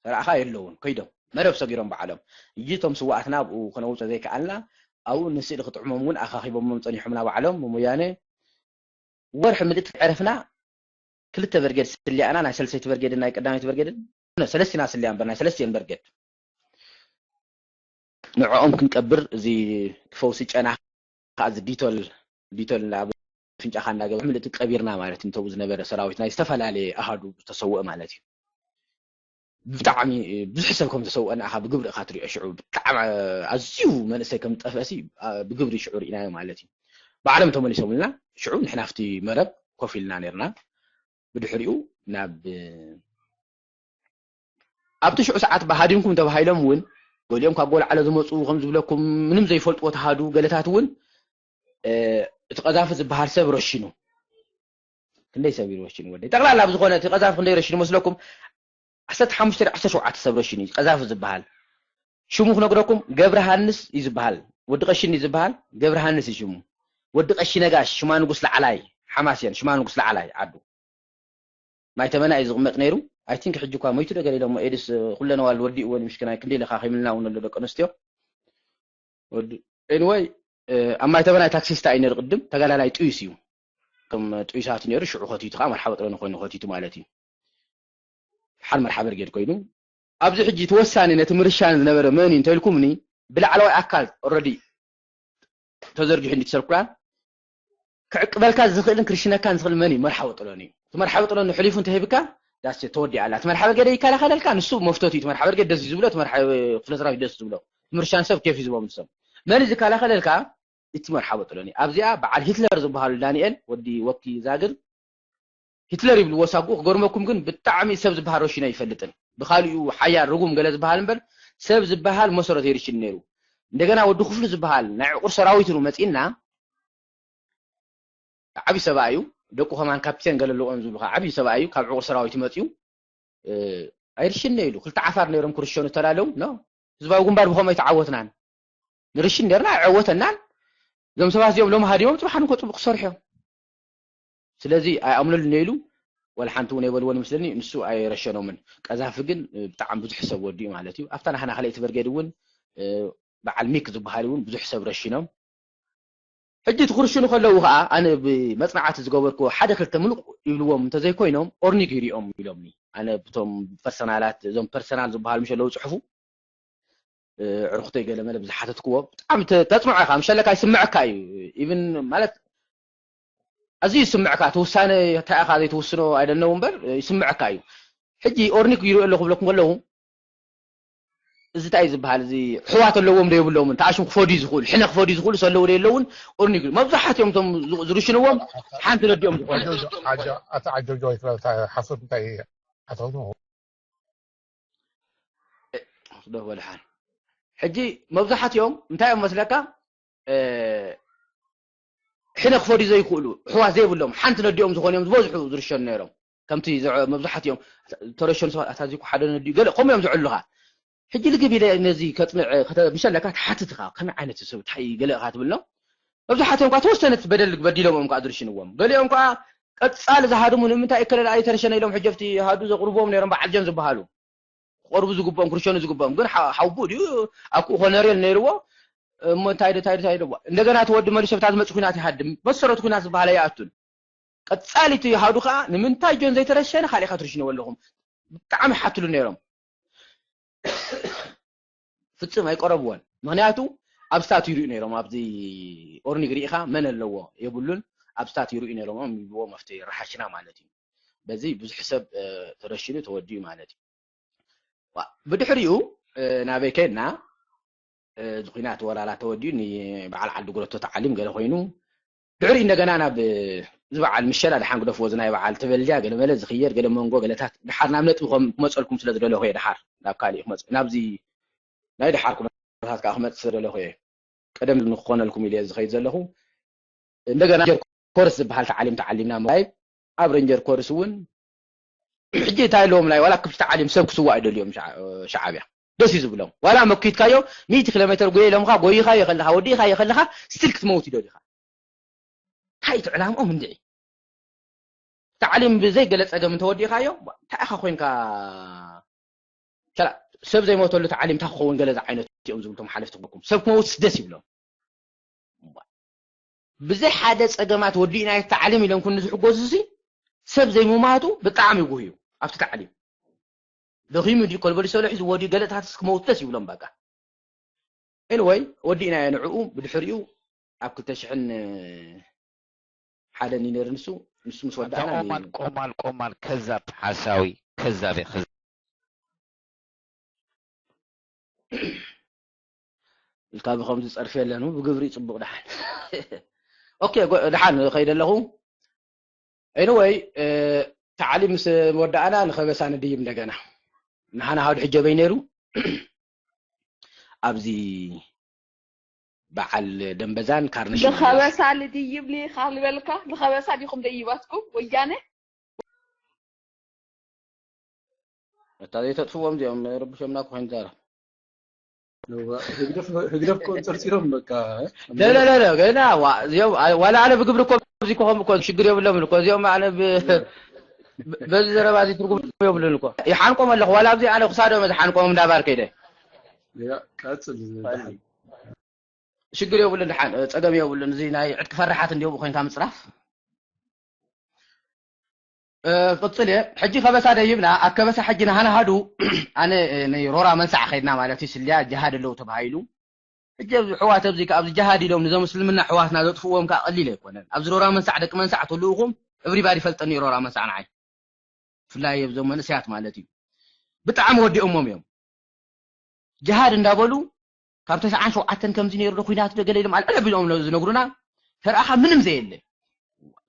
ሰራዕኻ የለውን ከይዶም መረብ ሰጊሮም ባዕሎም እጂ እቶም ስዋኣትና ኣብኡ ከነውፀ ዘይከኣልና ኣብኡ ንስእሊ ክጥዕሞም እውን ኣኻኺቦሞም ፀኒሖምና ባዕሎም ወያነ ወርሒ ምልእቲ ዕረፍና ክልተ በርጌድ ስልያና ናይ ሰለስተይቲ በርጌድን ናይ ቀዳመይቲ በርጌድን ሰለስቲና ስልያ እምበር ናይ ሰለስቲን በርጌድ ንዕኦም ክንቀብር እዚ ፈውሲ ጨና ከዓ እዚ ዲቶል ዲቶል ናብ ፍንጫኻ እናገበ ምልእቲ ቀቢርና ማለት እዩ። እንተብኡ ዝነበረ ሰራዊት ናይ ዝተፈላለየ ኣሃዱ ዝተሰውአ ማለት እዩ። ብጣዕሚ ብዙሕ ሰብ ከም ዝተሰውአ ንኣኻ ብግብሪ ኢኻ ትሪኦ። ሽዑ ብጣዕሚ ኣዝዩ መንእሰይ ከም ዝጠፍአ ሲ ብግብሪ ሽዑ ርኢናዮ ማለት እዩ። ባዕሎም ተመሊሶምልና። ሽዑ ንሕና ኣብቲ መረብ ኮፍ ኢልና ነርና። ብድሕሪኡ ናብ ኣብቲ ሽዑ ሰዓት ብሃዲምኩም ተባሂሎም እውን ገሊኦም ካብ ጎልዓሎ ዝመፁ ከም ዝብለኩም ምንም ዘይፈልጥዎ ተሃዱ ገለታት እውን እቲ ቀዛፊ ዝበሃል ሰብ ረሽኑ። ክንደይ ሰብ እዩ ረሽኑ ወደይ? ጠቕላላ ብዝኾነ እቲ ቀዛፊ ክንደይ ረሽኑ መስለኩም? ዓሰርተ ሓሙሽተ ዓሰርተ ሸውዓተ ሰብ ረሽኑ እዩ ቀዛፊ ዝበሃል። ሽሙ ክነግረኩም ገብረሃንስ እዩ ዝበሃል። ወዲ ቀሽን እዩ ዝበሃል። ገብረሃንስ እዩ ሽሙ። ወዲ ቀሺ ነጋሽ ሽማ ንጉስ ላዕላይ ሓማስየን ሽማ ንጉስ ላዕላይ ዓዱ ማይ ተመና እዩ ዝቕመጥ ነይሩ። ኣይ ቲንክ ሕጂ እኳ ሞይቱ ዶ ገለ ኢሎሞ ኤድስ ኩለን ኣዋልድ ወዲእወን ምሽክናይ ክንደይ ኢለካ ከይምልና እውን ኣሎ ደቂ ኣንስትዮ። ኤኒወይ ኣብ ማይ ተመና ታክሲስታ እዩ ነይሩ ቅድም ተጋዳላይ ጥዩስ እዩ። ከም ጥዩሳት ነይሩ ሽዑ ከቲቱ ከዓ መርሓበ ጥረኒ ኮይኑ ከቲቱ ማለት እዩ። ሓን መርሓ ብርጌድ ኮይኑ ኣብዚ ሕጂ ተወሳኒ ነቲ ምርሻን ዝነበረ መን እዩ እንተልኩምኒ ብላዕለዋይ ኣካል ኦረዲ ተዘርጊሑ እንዲ ሰርኩላር ክዕቅበልካ ዝኽእልን ክርሽነካን ዝኽእል መን እዩ? መርሓ ወጥሎኒ እዩ። እቲ መርሓ ወጥሎኒ ሕሊፉ እንተሂብካ ዳስ ተወዲኣ ኣላ። እቲ መርሓ ብርጌድ ይከላኸለልካ ንሱ መፍቶት እዩ። እቲ መርሓ ብርጌድ ደስ እዩ ዝብሎ፣ እቲ መርሓ ክፍለ ሰራዊት ደስ ዝብሎ፣ ምርሻን ሰብ ኬፍ እዩ ዝቦም ንሶም። መን እዩ ዝከላኸለልካ? እቲ መርሓ ወጥሎኒ ኣብዚኣ በዓል ሂትለር ዝበሃሉ ዳንኤል ወዲ ወኪ ዛግር ሂትለር ይብልዎ ሳጉኡ ክገርመኩም ግን ብጣዕሚ ሰብ ዝበሃል ረሽኖ ኣይፈልጥን። ብኻሊኡ ሓያል ርጉም ገለ ዝበሃል እምበር ሰብ ዝበሃል መሰረት የርሽን ነይሩ። እንደገና ወዲ ክፍሉ ዝበሃል ናይ ዕቁር ሰራዊት ሩ መፂና ዓብዪ ሰብኣይ እዩ። ደቁ ከማን ካፒቴን ገለ ኣለዎም ዝብሉ ከዓ ዓብዪ ሰብኣይ እዩ። ካብ ዕቁር ሰራዊት መፅዩ ኣይርሽን ኢሉ ክልተ ዓፋር ነይሮም ክርሸኑ ተላለዉ ኖ ህዝባዊ ግንባር ብኸምኡ ኣይተዓወትናን። ንርሽን ነርና ኣይዐወተናን። እዞም ሰባት እዚኦም ሎም ሃዲሞም ፅባሕ ንኮ ፅቡቅ ክሰርሑ እዮም። ስለዚ ኣይኣምነሉ ነይሉ ወላ ሓንቲ እውን ኣይበልዎን ይመስለኒ። ንሱ ኣይረሸኖምን። ቀዛፊ ግን ብጣዕሚ ብዙሕ ሰብ ወዲኡ ማለት እዩ። ኣብታ ናህና ካልኣይቲ ብርጌድ እውን በዓል ሚክ ዝበሃል እውን ብዙሕ ሰብ ረሽኖም። ሕጂ ትክርሽኑ ከለዉ ከዓ ኣነ ብመፅናዕቲ ዝገበርክዎ ሓደ ክልተ ምሉቕ ይብልዎም እንተዘይኮይኖም ኦርኒግ ይሪኦም ኢሎምኒ። ኣነ ብቶም ፐርሰናላት እዞም ፐርሰናል ዝበሃሉ ምሽ ኣለዉ ፅሑፉ ዕርክተይ ገለ መለ ብዝሓተትክዎ ብጣዕሚ ተፅምዖ ኢኻ ምሸለካ ይስምዐካ እዩ ኢቭን ማለት ኣዝዩ ይስምዕካ እቲ ውሳነ እንታይ ኢኻ ዘይትውስኖ ኣይደነው እምበር ይስምዕካ እዩ ሕጂ ኦርኒክ ይሪኦ ኣለኹ ብለኩም ከለዉ እዚ እንታይ ዝበሃል እዚ ሕዋት ኣለዎም ዶ የብሎምን ተኣሽም ክፈዱ ዝኽእሉ ሕነ ክፈዱ ዝኽእሉ ሰለዉ ዶ የለውን ኦርኒክ መብዛሕትኦም እቶም ዝርሽንዎም ሓንቲ ነዲኦም ዝኾነ ኣቲ ዓጆጆ ይትበል ሓሶት እንታይ ኣተውትምኹ ዶ በልሓን ሕጂ መብዛሕትኦም እንታይ እዮም መስለካ ሕነ ክፈዱ ዘይክእሉ ሕዋት ዘይብሎም ሓንቲ ነዲኦም ዝኾኑ እዮም ዝበዝሑ ዝርሸኑ ነይሮም ከምቲ መብዛሕትኦም ተረሸኑ ሰባት ኣታ ዚኩ ሓደ ነዲኡ ገለ ከምኡ እዮም ዝዕሉኻ ሕጂ ልግብ ኢለ ነዚ ከፅንዕ ምሸለካ ትሓትትኻ ከመይ ዓይነት ሰብ እንታይ ገለ ኢኻ ትብሎ መብዛሕትኦም ኳ ተወሰነት በደል በዲሎም እዮም ከዓ ዝርሽንዎም ገሊኦም ከዓ ቀፃሊ ዝሃድሙ ንምንታይ እከለል ኣይተረሸነ ኢሎም ሕጂ ኣብቲ ሃዱ ዘቕርብዎም ነይሮም በዓል ጀን ዝበሃሉ ክቐርቡ ዝግብኦም ክርሸኑ ዝግብኦም ግን ሓውቡ ድዩ ኣብኩ ኮነሬል ነይርዎ እሞ እንታይ እንታይ እንታይ ደዋ እንደገና እቲ ወዲ መሊሶ ብታ ዝመፅ ኩናት ይሃድም መሰረቱ ኩናት ዝበሃል ኣይኣቱን ቀፃሊ እቲ ሃዱ ከዓ ንምንታይ ጆን ዘይተረሸነ ካሊእ ኢካ ትርሽንዎ ኣለኹም ብጣዕሚ ሓትሉ ነይሮም ፍፅም ኣይቀረብዎን ምክንያቱ ኣብ ስታት ይሪኡ ነይሮም ኣብዚ ኦርኒግ ሪኢኻ መን ኣለዎ የብሉን ኣብ ስታት ይሪኡ ነይሮም ይብልዎም ኣብቲ ረሓሽና ማለት እዩ በዚ ብዙሕ ሰብ ተረሽኑ ተወዲኡ ማለት እዩ ብድሕሪኡ ናበይ ከድና እዚ ኩናት ወራራ ተወዲኡ ንበዓል ዓዲ ጉረቶ ተዓሊም ገለ ኮይኑ ድሕሪ እንደገና ናብ እዚ በዓል ምሸላ ድሓን ግደፍዎ እዚ ናይ በዓል ተበልድያ ገለ መለ ዝኽየድ ገለ መንጎ ገለታት ድሓር ናብ ነጥቢ ክመፀልኩም ስለ ዝደለኹ እየ ድሓር ናብ ካሊእ ክመፅ ናብዚ ናይ ድሓር ኩነታት ከዓ ክመፅ ስለ ደለኹ እየ ቀደም ንክኾነልኩም ኢለ ዝኸይድ ዘለኹ እንደገና ኮርስ ዝበሃል ተዓሊም ተዓሊምና ምራይ ኣብ ረንጀር ኮርስ እውን ሕጂ እንታይ ኣለዎም ናይ ዋላ ክፍቲ ተዓሊም ሰብ ክስዋእ ይደልዮም ሻዓብያ ደስ እዩ ዝብሎም ዋላ መኪትካዮ ሚእቲ ኪሎ ሜትር ጎየ ኢሎምካ ጎይኻዮ ከለካ ወዲእኻዮ ከለካ ስቲል ክትመውት ይደልዩካ እንታይ እቲ ዕላምኦም እንድዒ ተዓሊም ብዘይ ገለ ፀገም እንተወዲእኻዮ እንታይ ኢኻ ኮይንካ ሰብ ዘይሞተሉ ተዓሊም እንታይ ክኸውን ገለ ዝዓይነት እዮም ዝብሉ ተመሓለፍቲ ክበኩም ሰብ ክመውትስ ደስ ይብሎም ብዘይ ሓደ ፀገማት ወዲእና ተዓሊም ኢሎም ኩሉ ዝሕጎዙ ሲ ሰብ ዘይምማቱ ብጣዕሚ ይጉህ እዩ ኣብቲ ተዓሊም ደኺሙ ድዩ ከልበሊሶ ልሒዙ ወዲኡ ገለታት ክመውት ደስ ይብሎም በቃ Anyway ወዲእናዮ ንዕኡ። ብድሕሪኡ ኣብ ክልተ ሽሕን ሓደን እዩ ነይሩ ንሱ። ንሱ ምስ ኣንታ ወዳእና ቆማል ቆማል ቆማል ከዛብ ሓሳዊ ከዛብ ኢኻ። ኢልካ ብኸምዚ ጸርፊ የለን ብግብሪ ጽቡቕ። ደሓን okay፣ ጎ- ደሓን ከይደ ኣለኹ። Anyway ታዕሊም ምስ ወዳእና ንኸበሳ ንድይብ እንደገና። ንሓና ሃዱ ሕጀበይ ነይሩ ኣብዚ በዓል ደንበዛን ካርነሽን ንኸበሳ ልድይብ ልኢኻ ልበልካ። ንኸበሳ ዲኹም ደይባትኩም ወያነ? እታ ዘይተጥፍዎም እዚኦም ረብሾምና እኮ ኮይን ዛራ ህግደፍ ህግደፍ እኮ ጸርጺሮም በቃ ለለለለ ገና ዋ- እዚኦም አ- ዋላ ኣነ ብግብሪ እኮ ኣብዚ ኮኸም እኮ ሽግር የብሎምን እኮ እዚኦም ኣነ ብ- ብ- በዚ ዘረባ እዚ ትርጉም የብሉን እኮ። ይሓንቆም ኣለኹ ዋላ ኣብዚ ኣነ ክሳዶም እዚ ሓንቆም እንዳባር ከይደ ያ ቀጽል ደሓን። ሽግር የብሉን። ደሓን ጸገም የብሉን። እዚ ናይ ዕጥቂ ፈራሓት እንዲኦም ኮይንካ ምጽራፍ። ቅጽል እየ ሕጂ ከበሳ ደይብና። ኣብ ከበሳ ሕጂ ናሃናሃዱ ኣነ ናይ ሮራ መንሳዕ ከይድና ማለት እዩ። ስልያ ጅሃድ ኣለዉ ተባሂሉ። ሕጂ ኣብዚ ሕዋት ኣብዚ ኣብዚ ጅሃድ ኢሎም ንዞም እስልምና ሕዋትና ዘጥፍዎም ከዓ ቀሊል ኣይኮነን። ኣብዚ ሮራ መንሳዕ ደቂ መንሳዕ ትልኡኹም everybody ይፈልጠኒ እዩ። ሮራ መንሳዕ ንዓይ ብፍላይ ኣብዞም መንእሰያት ማለት እዩ። ብጣዕሚ ወዲኦሞም እዮም። ጅሃድ እንዳበሉ ካብ ተስዓን ሸውዓተን ከምዚ ነይሩ ዶ ኩናት ዶ ገለ ኢሎም ኣልዕል ኣቢሎም ዝነግሩና ተረኣኻ ምንም ዘየለ።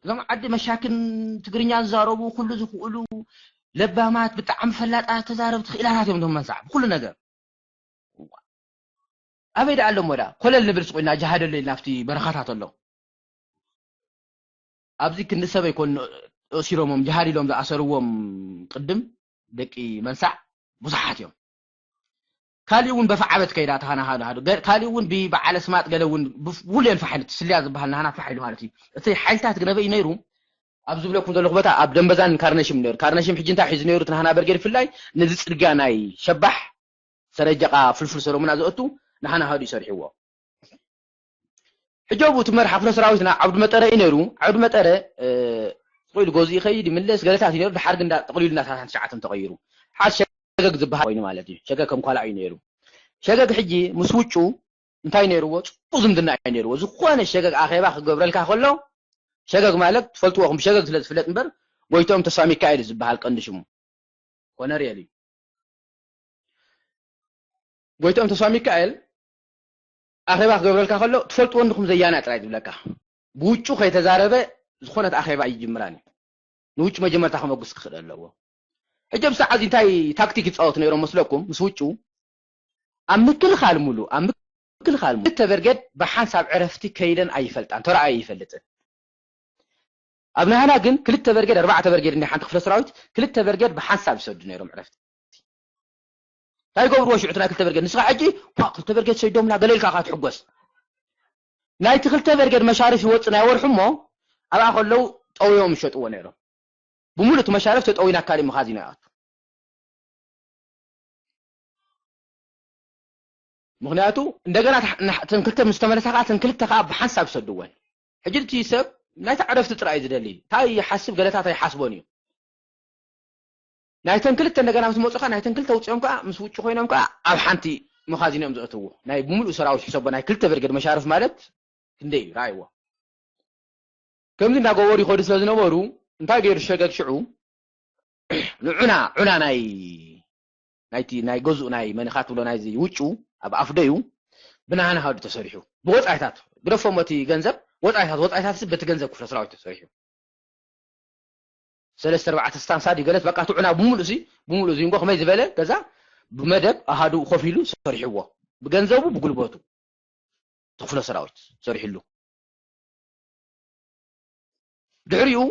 እዞም ዓዲ መሻክን ትግርኛ ዝዛረቡ ኩሉ ዝኽእሉ ለባማት ብጣዕሚ ፈላጣት ተዛረብቲ ክኢላታት እዮም እቶም መንሳዕ ብኩሉ ነገር። ኣበይ ደኣ ኣለሞ ደኣ ኮለል ንብል ስቑ ኢልና ጅሃድ ኣሎ ኢልና ኣብቲ በረኻታት ኣሎ። ኣብዚ ክንዲ ሰብ ኣይኮን እሲሮሞም ጅሃድ ኢሎም ዝኣሰርዎም ቅድም ደቂ መንሳዕ ብዙሓት እዮም። ካሊእ እውን በፋዓበት ከይዳ ተሃናሃዱ ሃዱ ገ- ካሊእ እውን ብበዓለ ስማጥ ገለ እውን ብፍ- ውል የልፋ ሓይሊ ትስልያ ዝበሃል ናህና ፋሕ ኢሉ ማለት እዩ። እቲ ሓይልታት ግን ኣበይ ነይሩ ኣብ ዝብለኩም ዘለኹ ቦታ ኣብ ደንበዛን ካርነሽም ነይሩ። ካርነሽም ሕጂ እንታይ ሒዙ ነይሩ እቲ ናህና በርጌድ ብፍላይ ነዚ ፅርግያ ናይ ሸባሕ ሰረጀቃ ፍልፍል ሰሎሙና ዘእቱ ናህና ሃዱ ይሰርሕዎ። ሕጂ ኣብኡ እቲ መርሓ ክፍለ ሰራዊትና ዓብዱ መጠረ እዩ ነይሩ። ዓብዱ መጠረ ስቕ ኢሉ ገዝኡ ይኸይድ ይምለስ ገለታት እዩ ነይሩ። ድሓር ግን እንዳ- ጠቕሊሉ እንዳታታን ትሽዓተን ተቐይሩ ሓደ ሸገግ ዝበሃል ኮይኑ ማለት እዩ። ሸገግ ከም ኳላዕ እዩ ነይሩ። ሸገግ ሕጂ ምስ ውጩ እንታይ ነይርዎ? ፅቡቕ ዝምድና እዩ ነይርዎ። ዝኾነ ሸገግ ኣኼባ ክገብረልካ ከሎ ሸገግ ማለት ትፈልጥዎ ኹም ብሸገግ ስለ ዝፍለጥ እምበር ጎይትኦም ተስፋ ሚካኤል እዩ ዝበሃል ቀንዲ ሽሙ። ኮነርየል እዩ። ጎይትኦም ተስፋ ሚካኤል ኣኼባ ክገብረልካ ከሎ ትፈልጥዎ እንድኹም ዘያና ጥራይ ዝብለካ። ብውጩ ከይተዛረበ ዝኾነት ኣኼባ ኣይጅምራን እዩ። ንውጩ መጀመርታ ከመጉስ ክኽእል ኣለዎ። ሕጂ ኣብ ሰዓት እንታይ ታክቲክ ይፃወቱ ነይሮም መስለኩም? ምስ ውጩ ኣብ ምክልኻል ሙሉ ኣብ ምክልኻል ሙሉ ክልተ በርጌድ ብሓንሳብ ዕረፍቲ ከይደን ኣይፈልጣን ተረኣዩ ይፈልጥን። ኣብ ናህና ግን ክልተ በርጌድ ኣርባዕተ በርጌድ እንዲ ሓንቲ ክፍለ ሰራዊት ክልተ በርጌድ ብሓንሳብ ይሰዱ ነይሮም ዕረፍቲ። እንታይ ይገብርዎ ሽዑ እቲ ናይ ክልተ በርጌድ ንስኻ ሕጂ ኳ ክልተ በርጌድ ሰይዶምና ገለ ኢልካ ካ ትሕጎስ። ናይቲ ክልተ በርጌድ መሻርፍ ይወፅእ ናይ ወርሑ እሞ ኣብኣ ከለዉ ጠውዮም ይሸጥዎ ነይሮም። ብምሉእ እቲ መሻርፍ ተጠዊና ካሊእ መኻዚኖ ይኣቱ። ምክንያቱ እንደገና እተን ክልተ ምስ ተመለሳ ከዓ እተን ክልተ ከዓ ብሓንሳብ ይሰድወን። ሕጂ እቲ ሰብ ናይታ ዕረፍቲ ጥራይ እዩ ዝደሊ። እንታይ ይሓስብ ገለታት ኣይሓስቦን እዩ። ናይተን ክልተ እንደገና ምስ መፁ ከዓ ናይተን ክልተ ውፅኦም ከዓ ምስ ውጭ ኮይኖም ከዓ ኣብ ሓንቲ መኻዚኖም ዘእትዎ ናይ ብምሉእ ሰራዊት ሕሰቦ ናይ ክልተ ብርጌድ መሻርፍ ማለት ክንደይ እዩ ረኣይዎ። ከምዚ እንዳገበሩ ይኸዱ ስለ ዝነበሩ እንታይ ገይሩ ሸገግ ሽዑ ንዑና ዑና ናይ ናይቲ ናይ ገዝኡ ናይ መንኻ ትብሎ ናይዚ ውጩ ኣብ ኣፍደዩ ብናህና ሃዱ ተሰሪሑ ብወፃኢታት ግደፎም እቲ ገንዘብ ወፃኢታት ወፃኢታት በቲ ገንዘብ ክፍለ ሰራዊት ተሰሪሑ ሰለስተ ኣርባዕተ ስታንሳ ድዩ ገለት በቃ ትዑና ብምሉእ ሲ ብምሉእ ዚንጎ ከመይ ዝበለ ገዛ ብመደብ ኣሃዱ ኮፍ ኢሉ ሰሪሕዎ ብገንዘቡ ብጉልበቱ እቲ ክፍለ ሰራዊት ሰሪሕሉ ድሕሪኡ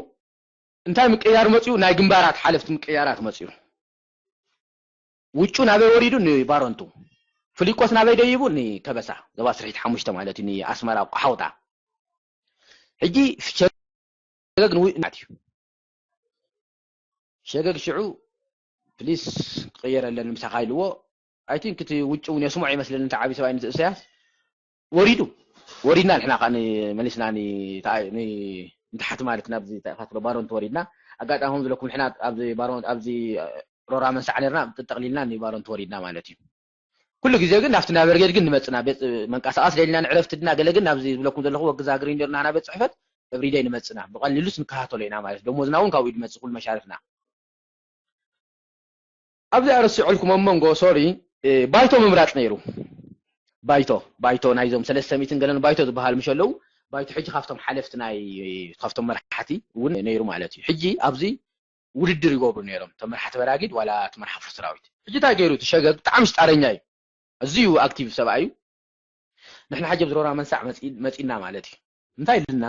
እንታይ ምቅያር መፅኡ ናይ ግንባራት ሓለፍቲ ምቅያራት መፅኡ ውጩ ናበይ ወሪዱ ንባረንቱ ፍሊቆስ ናበይ ደይቡ ንከበሳ ዞባ ስርሒት ሓሙሽተ ማለት እዩ ንኣስመራ ቆሓውጣ ሕጂ ሸገግ ንውናት እዩ ሸገግ ሽዑ ፕሊስ ክቅየረለን ምሳኻ ኢልዎ ኣይ ቲንክ እቲ ውጭ እውን የስምዖ ይመስለኒ እቲ ዓብዪ ሰብኣይ ነቲ እሰያስ ወሪዱ ወሪድና ንሕና ከዓ መሊስና ንታሕቲ ማለት ናብዚ ታፋትሎ ባሮን ተወሪድና ኣጋጣሚ ከም ዝለኩም ንሕና ኣብዚ ባሮን ኣብዚ ሮራ መንሳዕ ነርና ጠቅሊልና ንባሮን ተወሪድና ማለት እዩ ኩሉ ግዜ ግን ናብቲ ናብ በርጌድ ግን ንመጽና፣ ቤት መንቀሳቐስ ደልና ንዕረፍቲ ድና፣ ገለ ግን ናብዚ ዝብለኩም ዘለኹ ወግዛ ግሪን ኔርና፣ ናብ ቤት ጽሕፈት everyday ንመጽና፣ ብቐሊሉስ ንከታተሎ ኢና ማለት፣ ደሞዝና እውን ካብኡ እዩ ዝመጽእ ኩሉ መሻርፍና። ኣብዚ ኣረሲዖልኩም ኣብ መንጎ፣ ሶሪ፣ ባይቶ ምምራጽ ነይሩ። ባይቶ ባይቶ ናይዞም ሰለስተ ሚእትን ገለን ባይቶ ዝበሃል ምሽ ኣለዉ። ባይቶ ሕጂ ካብቶም ሓለፍቲ ናይ፣ ካብቶም መራሕቲ እውን ነይሩ ማለት እዩ። ሕጂ ኣብዚ ውድድር ይገብሩ ነይሮም፣ እቶም መራሕቲ በራጊድ ዋላ እቲ መራሕቲ ሰራዊት። ሕጂ እንታይ ገይሩ እቲ ሸገግ? ብጣዕሚ ሽጣረኛ እዩ፣ ኣዝዩ ኣክቲቭ ሰብኣይ እዩ። ንሕና ሕጂ ብዝሮራ መንሳዕ መጺ- መጺና ማለት እዩ። እንታይ ኢልና?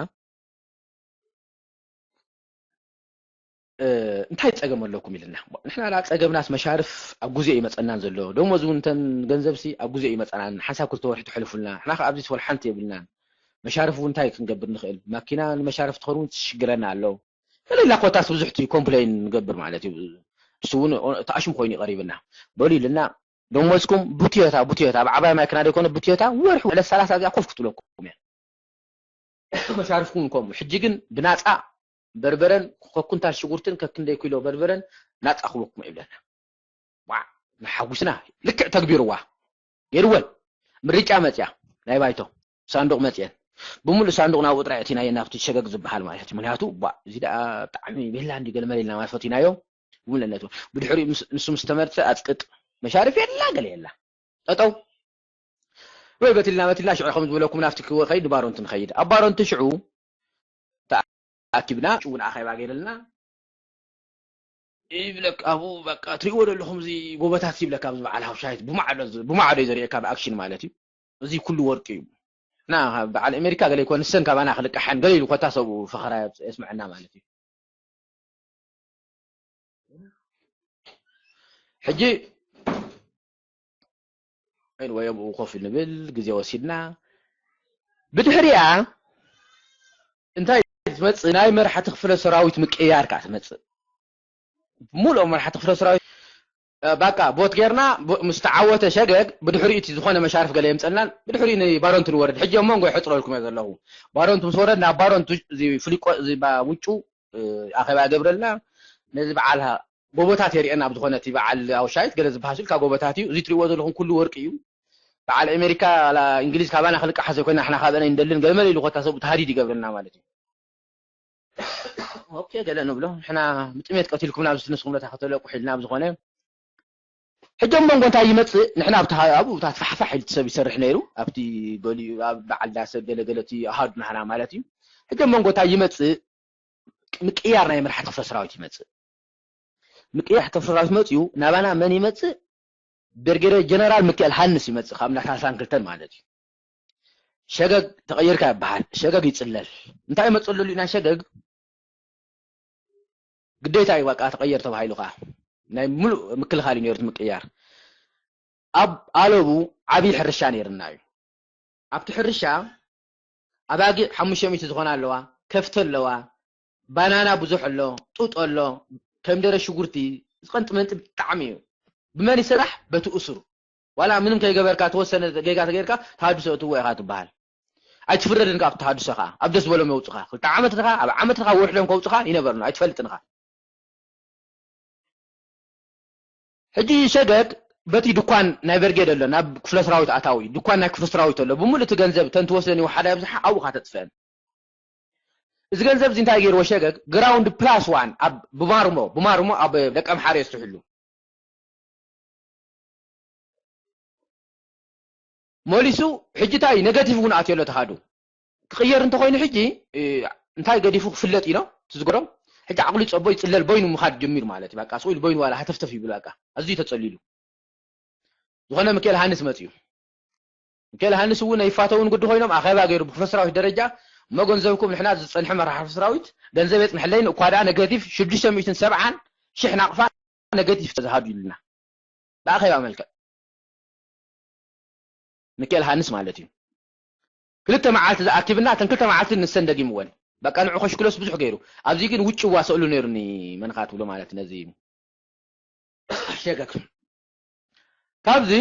እ፣ እንታይ ጸገም ኣለኩም ኢልና። ንሕና ላ ጸገምናስ መሻርፍ ኣብ ግዜ እዩ መጸናን ዘሎ። ደሞዝ እውን እንተን ገንዘብሲ ኣብ ግዜ እዩ መጸናን። ሓንሳብ ክልተ ወርሒ ተሕልፉልና። ንሕና ከኣ ኣብዚ ስወል ሓንቲ የብልናን። መሻርፍ እውን እንታይ ክንገብር ንኽእል? ማኪና ንመሻርፍ ትኸውን እውን ትሽግረና ኣሎ። ገለ ኢልና ኮታስ ብዙሕ እቲ ኮምፕሌን ንገብር ማለት እዩ። እሱ እውን ተኣሽሙ ኮይኑ ይቐሪብና። በሉ ኢልና ደሞዝኩም ቡትዮታ፣ ቡትዮታ፣ ኣብ ዓባይ ማኪና ዘይኮነ ቡትዮታ፣ ወርሒ ዕለት ሰላሳ እዚኣ ኮፍ ክትብለኩም እያ። መሻርፍኩም ከምኡ። ሕጂ ግን ብናጻ በርበረን ከኩንታል ሽጉርትን ከክንደይ ኪሎ በርበረን ናጻ ክበኩም ይብለና። ዋዕ፣ ንሓጉስና ልክዕ ተግቢርዋ። ገይርወን። ምርጫ መጽያ፣ ናይ ባይቶ ሳንዱቕ መጽየን። ብምሉእ ሳንዱቕ ናብኡ ጥራይ ኣእቲናዮ፣ ናብቲ ሸገግ ዝበሃል ማለት እዩ። ምክንያቱ፣ ባ፣ እዚ ደኣ ብጣዕሚ ቤላ እንዲ ገለ መለ ኢልና ማለት ፈቲናዮ። ብምሉእነቱ። ብድሕሪኡ ምስ-፣ ንሱ ምስ ተመርጸ ኣጽቅጥ። መሻርፍ የላ፣ ገለ የላ። ጠጠው። ወይ በትልና፣ በትልና፣ ሽዑ ከም ዝበለኩም ናብቲ ክወ-፣ ከይድ ባሮንቲ ንኸይድ። ኣብ ባሮንቲ ሽዑ ተኣኪብና፣ ሽዑ እውን ኣኼባ ገይርልና። ይብለካ ኣብኡ፣ በቃ፣ ትሪእዎ ዶ ኣለኹም እዚ ጎቦታት ይብለካ፣ ኣብዚ በዓል ሃውሻይት ብማዕዶ ዝ-፣ ብማዕዶ እዩ ዘርእየካ፣ ብኣክሽን ማለት እዩ። እዚ ኩሉ ወርቂ እዩ። እና በዓል ኣሜሪካ ገለ ይኮን፣ ንሰን ካባና ክልቃሓን ገለ ኢሉ ኮታ ሰብኡ ፈኸራ የስምዐና ማለት እዩ። ሕጂ ወይ ኣብኡ ኮፍ ንብል፣ ግዜ ወሲድና። ብድሕሪኣ እንታይ ትመጽእ? ናይ መራሕቲ ክፍለ ሰራዊት ምቅያር ከኣ ትመጽእ። ሙሉኦም መራሕቲ ክፍለ ሰራዊት፣ እ፣ ባቃ ቦት ጌርና፣ ብ-፣ ምስ ተዓወተ ሸገግ፣ ብድሕሪኡ እቲ ዝኾነ መሻርፍ ገለ የምጸልናን፣ ብድሕሪኡ ንባሮንት ንወርድ። ሕጂ ኣብ መንጎ ይሕጽረልኩም እየ ዘለኹ። ባሮንት ምስ ወረድ፣ ናብ ባሮንት እዚ ፍሊቆ፣ እዚ ባ-፣ ውጩ፣ እ፣ ኣኼባ ገብረልና። ነዚ በዓል ጎቦታት የርእየና፣ ኣብ ዝኾነ እቲ በዓል ኣውሻይት ገለ ዝበሃል ስልካ ጎቦታት እዩ። እዚ ትሪእዎ ዘለኹም ኩሉ ወርቂ እዩ። በዓል ኣሜሪካ፣ ላ-፣ እንግሊዝ ካባና ክልቃሓ ዘይኮይና፣ ንሕና ካበን ኣይንደልን፣ ገለ መለ ኢሉ ኮታ ሰብኡ ተሃዲድ ይገብረልና ማለት እዩ። ኦኬ፣ ገለ ንብሎ፣ ንሕና ብጥሜት ቀቲልኩምና፣ ኣብዚ ንስኹም ነታ ከተለቁሕ ኢልና፣ ኣብ ዝኾነ ሕጂ ኣብ መንጎ እንታይ ይመጽእ? ንሕና ኣብቲ ሃ-፣ ኣብኡ እታ ትፋሕፋሕ ኢሉ እቲ ሰብ ይሰርሕ ነይሩ፣ ኣብቲ ገሊኡ፣ ኣብ በዓል ዳሰ ገለ ገለ እቲ ኣሃዱ ናህና ማለት እዩ። ሕጂ ኣብ መንጎ እንታይ ይመጽእ? ምቅያር ናይ መራሕቲ ክፍለ ሰራዊት ይመጽእ። ምቅያር ክፍለ ሰራዊት መጽኡ፣ ናባና መን ይመጽእ? ብርጌደር ጀነራል ሚካኤል ሃንስ ይመጽእ፣ ካብ ናታ ሳንክልተን ማለት እዩ። ሸገግ ተቐይርካ ይበሃል። ሸገግ ይጽለል። እንታይ ይመጽእ ዘሎ ኢልና ሸገግ? ግዴታ እዩ፣ በቃ ተቐየር ተባሂሉ ከኣ። ናይ ሙሉእ ምክልኻል እዩ ነይሩ እቲ ምቅያር። ኣብ ኣለቡ ዓብዪ ሕርሻ ነይርና እዩ። ኣብቲ ሕርሻ ኣባጊዕ ሓሙሽተ ሚእቲ ዝኾና ኣለዋ፣ ከፍቲ ኣለዋ፣ ባናና ብዙሕ ኣሎ፣ ጡጥ ኣሎ፣ ኮሚደረ፣ ሽጉርቲ፣ ዝቐንጢ መንጢ ብጣዕሚ እዩ። ብመን ይስራሕ? በቲ እሱር። ዋላ ምንም ከይገበርካ፣ ተወሰነ ጌጋ ተገይርካ፣ ተሃድሶ እትዎ ኢኻ ትበሃል። ኣይትፍረድን ካብ ተሃድሶኻ። ኣብ ደስ በሎም የውጽኻ። ክልተ ዓመት ድኻ፣ ኣብ ዓመት ድኻ፣ ወርሒ ዶ ከውጽኻ ይነበርና፣ ኣይትፈልጥን ኢኻ። ሕጂ ሸገግ በቲ ድኳን ናይ በርጌድ ኣሎ፣ ናብ ክፍለ ሰራዊት ኣታዊ፣ ድኳን ናይ ክፍለ ሰራዊት ኣሎ። ብምሉእ እቲ ገንዘብ፣ እተን ትወስደን ይወሓዳ ይብዝሓ፣ ኣብኡ ኢኻ ተጥፍአን። እዚ ገንዘብ እዚ እንታይ ገይርዎ ሸገግ? ግራውንድ ፕላስ ዋን ኣብ ብማርሞ፣ ብማርሞ ኣብ ደቀምሓረ የስርሕሉ። መሊሱ ሕጂ እንታይ ነገቲቭ እውን ኣትዮ ኣሎ ተኻዱ። ክቕየር እንተኾይኑ ሕጂ፣ እ፣ እንታይ ገዲፉ ክፍለጥ ኢሎ እቲ ዝገሮም። ሕጂ ዓቕሉ ይጸቦ ይጽለል፣ በይኑ ምኻድ ጀሚሩ ማለት እዩ። በቃ ስቕ ኢሉ በይኑ ዋላ ሃተፍተፍ ይብል በቃ። ኣዝዩ ተጸሊሉ። ዝኾነ ሚካኤል ሃንስ መጽዩ። ሚካኤል ሃንስ እውን ኣይፋተውን ግዲ ኮይኖም ኣኼባ ገይሩ ብክፍለ ሰራዊት ደረጃ እሞ ገንዘብኩም ንሕና ዝጸንሐ መራሕቲ ሰራዊት ገንዘብ የጽንሐለይን እኳ ደኣ ነገቲቭ ሽዱሽተ ሚእትን ሰብዓን ሽሕ ናቕፋ ነገቲቭ ተዝሃዱ ኢሉና። ብኣኼባ መልክዕ። ሚካኤል ሃንስ ማለት እዩ። ክልተ መዓልቲ ዝኣኪብና፣ እተን ክልተ መዓልቲ ንሰን ደጊምወን። በቃ ንዑ ከሽክሎስ ብዙሕ ገይሩ። ኣብዚ ግን ውጭ ዋሰእሉ ነይሩኒ መንኻ ትብሎ ማለት ነዚ ሸገክ። ካብዚ፣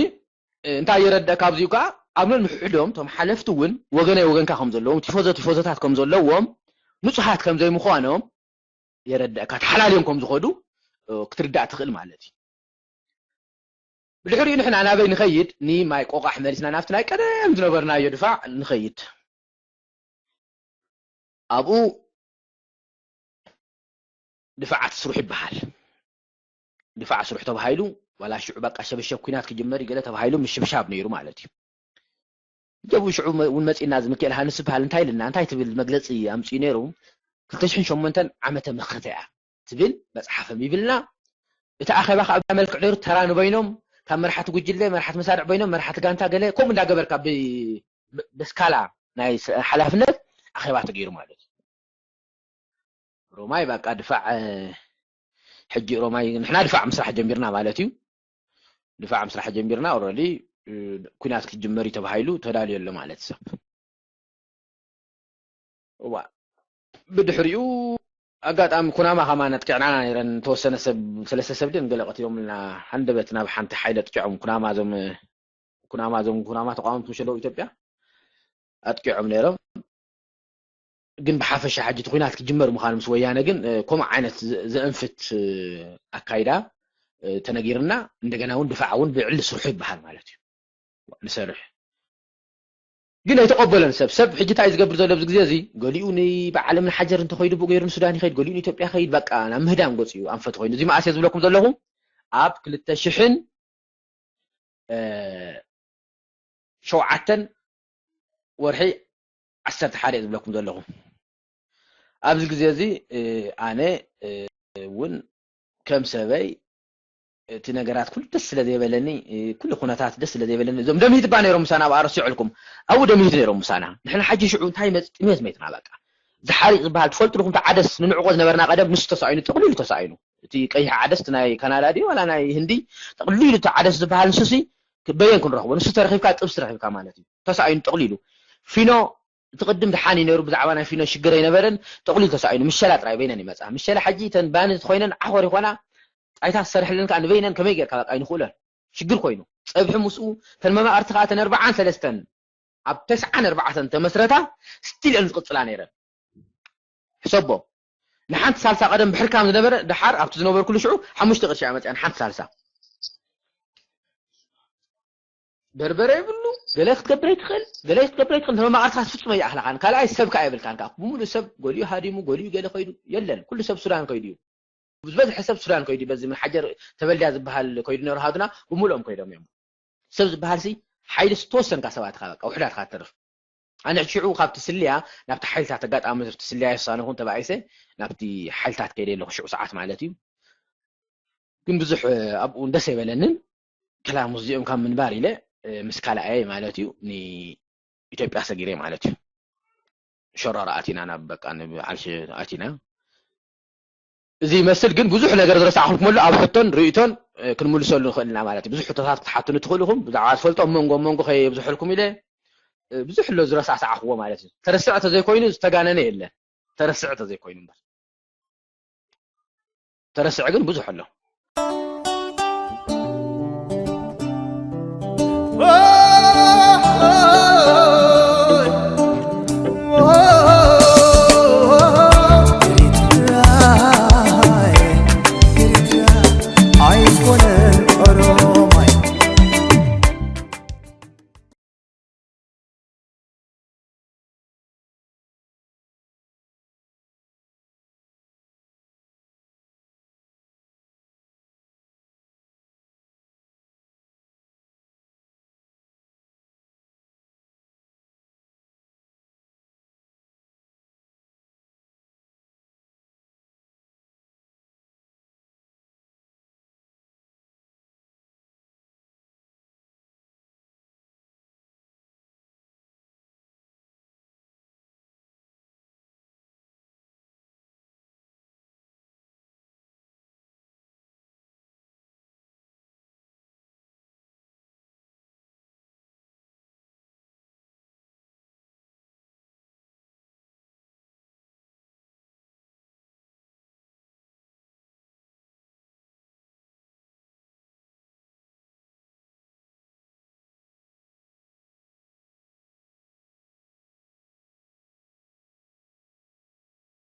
እ፣ እንታይ ይረዳእ ካብዚኡ ከኣ፣ ኣብ ነንሕድሕዶም እቶም ሓለፍቲ እውን ወገናይ ወገንካ ከም ዘለዎም፣ ቲፎዞ ቲፎዞታት ከም ዘለዎም፣ ንጹሃት ከም ዘይምዃኖም የረዳእካ። ተሓላልዮም ከም ዝኸዱ፣ እ፣ ክትርዳእ ትኽእል ማለት እዩ። ብድሕሪኡ ንሕና ናበይ ንኸይድ? ንማይ ቆቓሕ መሊስና ናብቲ ናይ ቀደም ዝነበርናዮ ድፋዕ ንኸይድ። ኣብኡ ድፋዓት ስሩሕ ይበሃል። ድፋዕ ስሩሕ ተባሂሉ ዋላ ሽዑ በቃ ሸበሸብ ኩናት ክጅመር እዩ ገለ ተባሂሉ ምሽብሻብ ነይሩ ማለት እዩ። ጀቡ ሽዑ እውን መፂና እዚ ምክኤል ሃንስ ዝበሃል እንታይ ኢልና እንታይ ትብል መግለፂ ኣምፅኡ ነይሩ። ክልተ ሽሕን ሸሞንተን ዓመተ መኸተ እያ ትብል መፅሓፍም ይብልና። እቲ ኣኼባ ከዓ ብመልክዕ ነይሩ ተራ ንበይኖም ካብ መራሕቲ ጉጅለ መራሕቲ መሳርዕ በይኖም መራሕቲ ጋንታ ገለ ከምኡ እንዳገበርካ ብስካላ ናይ ሓላፍነት ኣኼባ ተገይሩ ማለት እዩ። ሮማይ በቃ ድፋዕ ሕጂ ሮማይ ንሕና ድፋዕ ምስራሕ ጀሚርና ማለት እዩ። ድፋዕ ምስራሕ ጀሚርና ኦረዲ ኩናት ክጅመር እዩ ተባሂሉ ተዳልዮ ኣሎ ማለት ሰብ እዋ ብድሕሪኡ ኣጋጣሚ ኩናማ ከማ ነጥቂዕናና ነይረን ተወሰነ ሰብ ሰለስተ ሰብ ድን ገለ ቀቲሎምልና ሃንደበት ናብ ሓንቲ ሓይሊ ኣጥቂዖም ኩናማ ዞም ኩናማ ዞም ኩናማ ተቃወምቲ ምሸለው ኢትዮጵያ ኣጥቂዖም ነይሮም። ግን ብሓፈሻ ሕጂ እቲ ኩናት ክጅመር ምዃኑ ምስ ወያነ ግን ከምኡ ዓይነት ዘእንፍት ኣካይዳ ተነጊርና እንደገና እውን ድፋዕ እውን ብዕሊ ስርሑ ይበሃል ማለት እዩ ንሰርሕ ግን ኣይተቀበለን ሰብ ሰብ ሕጂ እንታይ ዝገብር ዘሎ ኣብዚ ግዜ እዚ ገሊኡ ንበዓለም ንሓጀር እንተኸይዱ ብኡ ገይሩ ንሱዳን ይኸይድ ገሊኡ ንኢትዮጵያ ይኸይድ በቃ ናብ ምህዳም ገፂ እዩ ኣንፈት ኮይኑ እዚ መኣስ እየ ዝብለኩም ዘለኹ ኣብ ክልተ ሽሕን ሸውዓተን ወርሒ ዓሰርተ ሓደ እየ ዝብለኩም ዘለኹ ኣብዚ ግዜ እዚ ኣነ እውን ከም ሰበይ እቲ ነገራት ኩሉ ደስ ስለ ዘይበለኒ ኩሉ ኩነታት ደስ ስለ ዘይበለኒ እዞም ደምሂት ባ ነይሮም ምሳና ኣብ ኣረሲዑልኩም ኣብኡ ደምሂት ነይሮም ምሳና ንሕና ሓጂ ሽዑ እንታይ መፅ ጥሜት መይትና በቃ ዝሓሪቅ ዝበሃል ትፈልጡ ድኹም ዓደስ ንንዕቆ ዝነበርና ቀደም ንሱ ተሳኢኑ ጥቕሊሉ ተሳኢኑ እቲ ቀይሕ ዓደስ ናይ ካናዳ ድዩ ዋላ ናይ ህንዲ ጥቕሊሉ እቲ ዓደስ ዝበሃል ንሱሲ በየን ክንረኽቦ ንሱ ተረኺብካ ጥብሲ ረኺብካ ማለት እዩ ተሳኢኑ ጥቕሊሉ ፊኖ እቲ ቅድም ድሓን እዩ ነይሩ ብዛዕባ ናይ ፊኖ ሽግር ኣይነበረን ጠቕሊሉ ተሳኢኑ ምሸላ ጥራይ በይነን ይመፃ ምሸላ ሕጂ ተን ባኒ ዝኾይነን ዓኾር ይኾና ጣይታ ዝሰርሕለን ከዓ ንበይነን ከመይ ጌርካ በቃ ይንኽእለን ሽግር ኮይኑ ፀብሒ ምስኡ ተን መማቕርቲ ከዓ ተን ኣርባዓን ሰለስተን ኣብ ተስዓን ኣርባዕተን ተመስረታ ስቲል እየን ዝቕፅላ ነይረን ሕሰቦ ንሓንቲ ሳልሳ ቀደም ብሕርካም ዝነበረ ድሓር ኣብቲ ዝነበርኩሉ ሽዑ ሓሙሽተ ቅርሺ እያ መፅያ ንሓንቲ ሳልሳ በርበረ ይብሉ ገለ ክትገብር ኣይትኽእል ገለ ክትገብር ኣይትኽእል ተመማቐርትካ ፍጹም ኣይኣኽላኻን ካልኣይ ሰብ ከዓ የብልካን ከዓ ብምሉእ ሰብ ገሊኡ ሃዲሙ ገሊኡ ገለ ከይዱ የለን ኩሉ ሰብ ሱዳን ከይዱ እዩ ዝበዝሐ ሰብ ሱዳን ከይዱ በዚ ምን ሓጀር ተበልድያ ዝበሃል ከይዱ ነሩ ሃዱና ብምሉኦም ከይዶም እዮም ሰብ ዝበሃል ሲ ሓይሊ ዝተወሰንካ ሰባት ኢኻ በቃ ውሕዳት ኢኻ ትርፍ ኣነ ሽዑ ካብቲ ስልያ ናብቲ ሓይልታት ኣጋጣሚ ኣብቲ ስልያ የሳነኹን ተባኢሰ ናብቲ ሓይልታት ከይደ ኣለኹ ሽዑ ሰዓት ማለት እዩ ግን ብዙሕ ኣብኡ ደስ ኣይበለንን ክላም እዚኦም ካብ ምንባር ኢለ ምስ ካልኣየ ማለት እዩ ንኢትዮጵያ ሰጊረ ማለት እዩ ሸራራ ኣቲና ናብ በቃ ንዓልሽ ኣቲና እዚ ይመስል ግን ብዙሕ ነገር ዝረሳዕኹልኩም ኣሎ ኣብ ሕቶን ርእቶን ክንምልሰሉ ንኽእል ኢና ማለት እዩ ብዙሕ ሕቶታት ክትሓቱኒ ትኽእልኹም ብዛዕባ ዝፈልጦ መንጎ መንጎ ከየብዝሐልኩም ኢለ ብዙሕ ኣሎ ዝረሳሳዕኽዎ ማለት እዩ ተረስዕ ተዘይኮይኑ ዝተጋነነ የለን ተረስዕ ተዘይኮይኑ እምበር ተረስዕ ግን ብዙሕ ኣሎ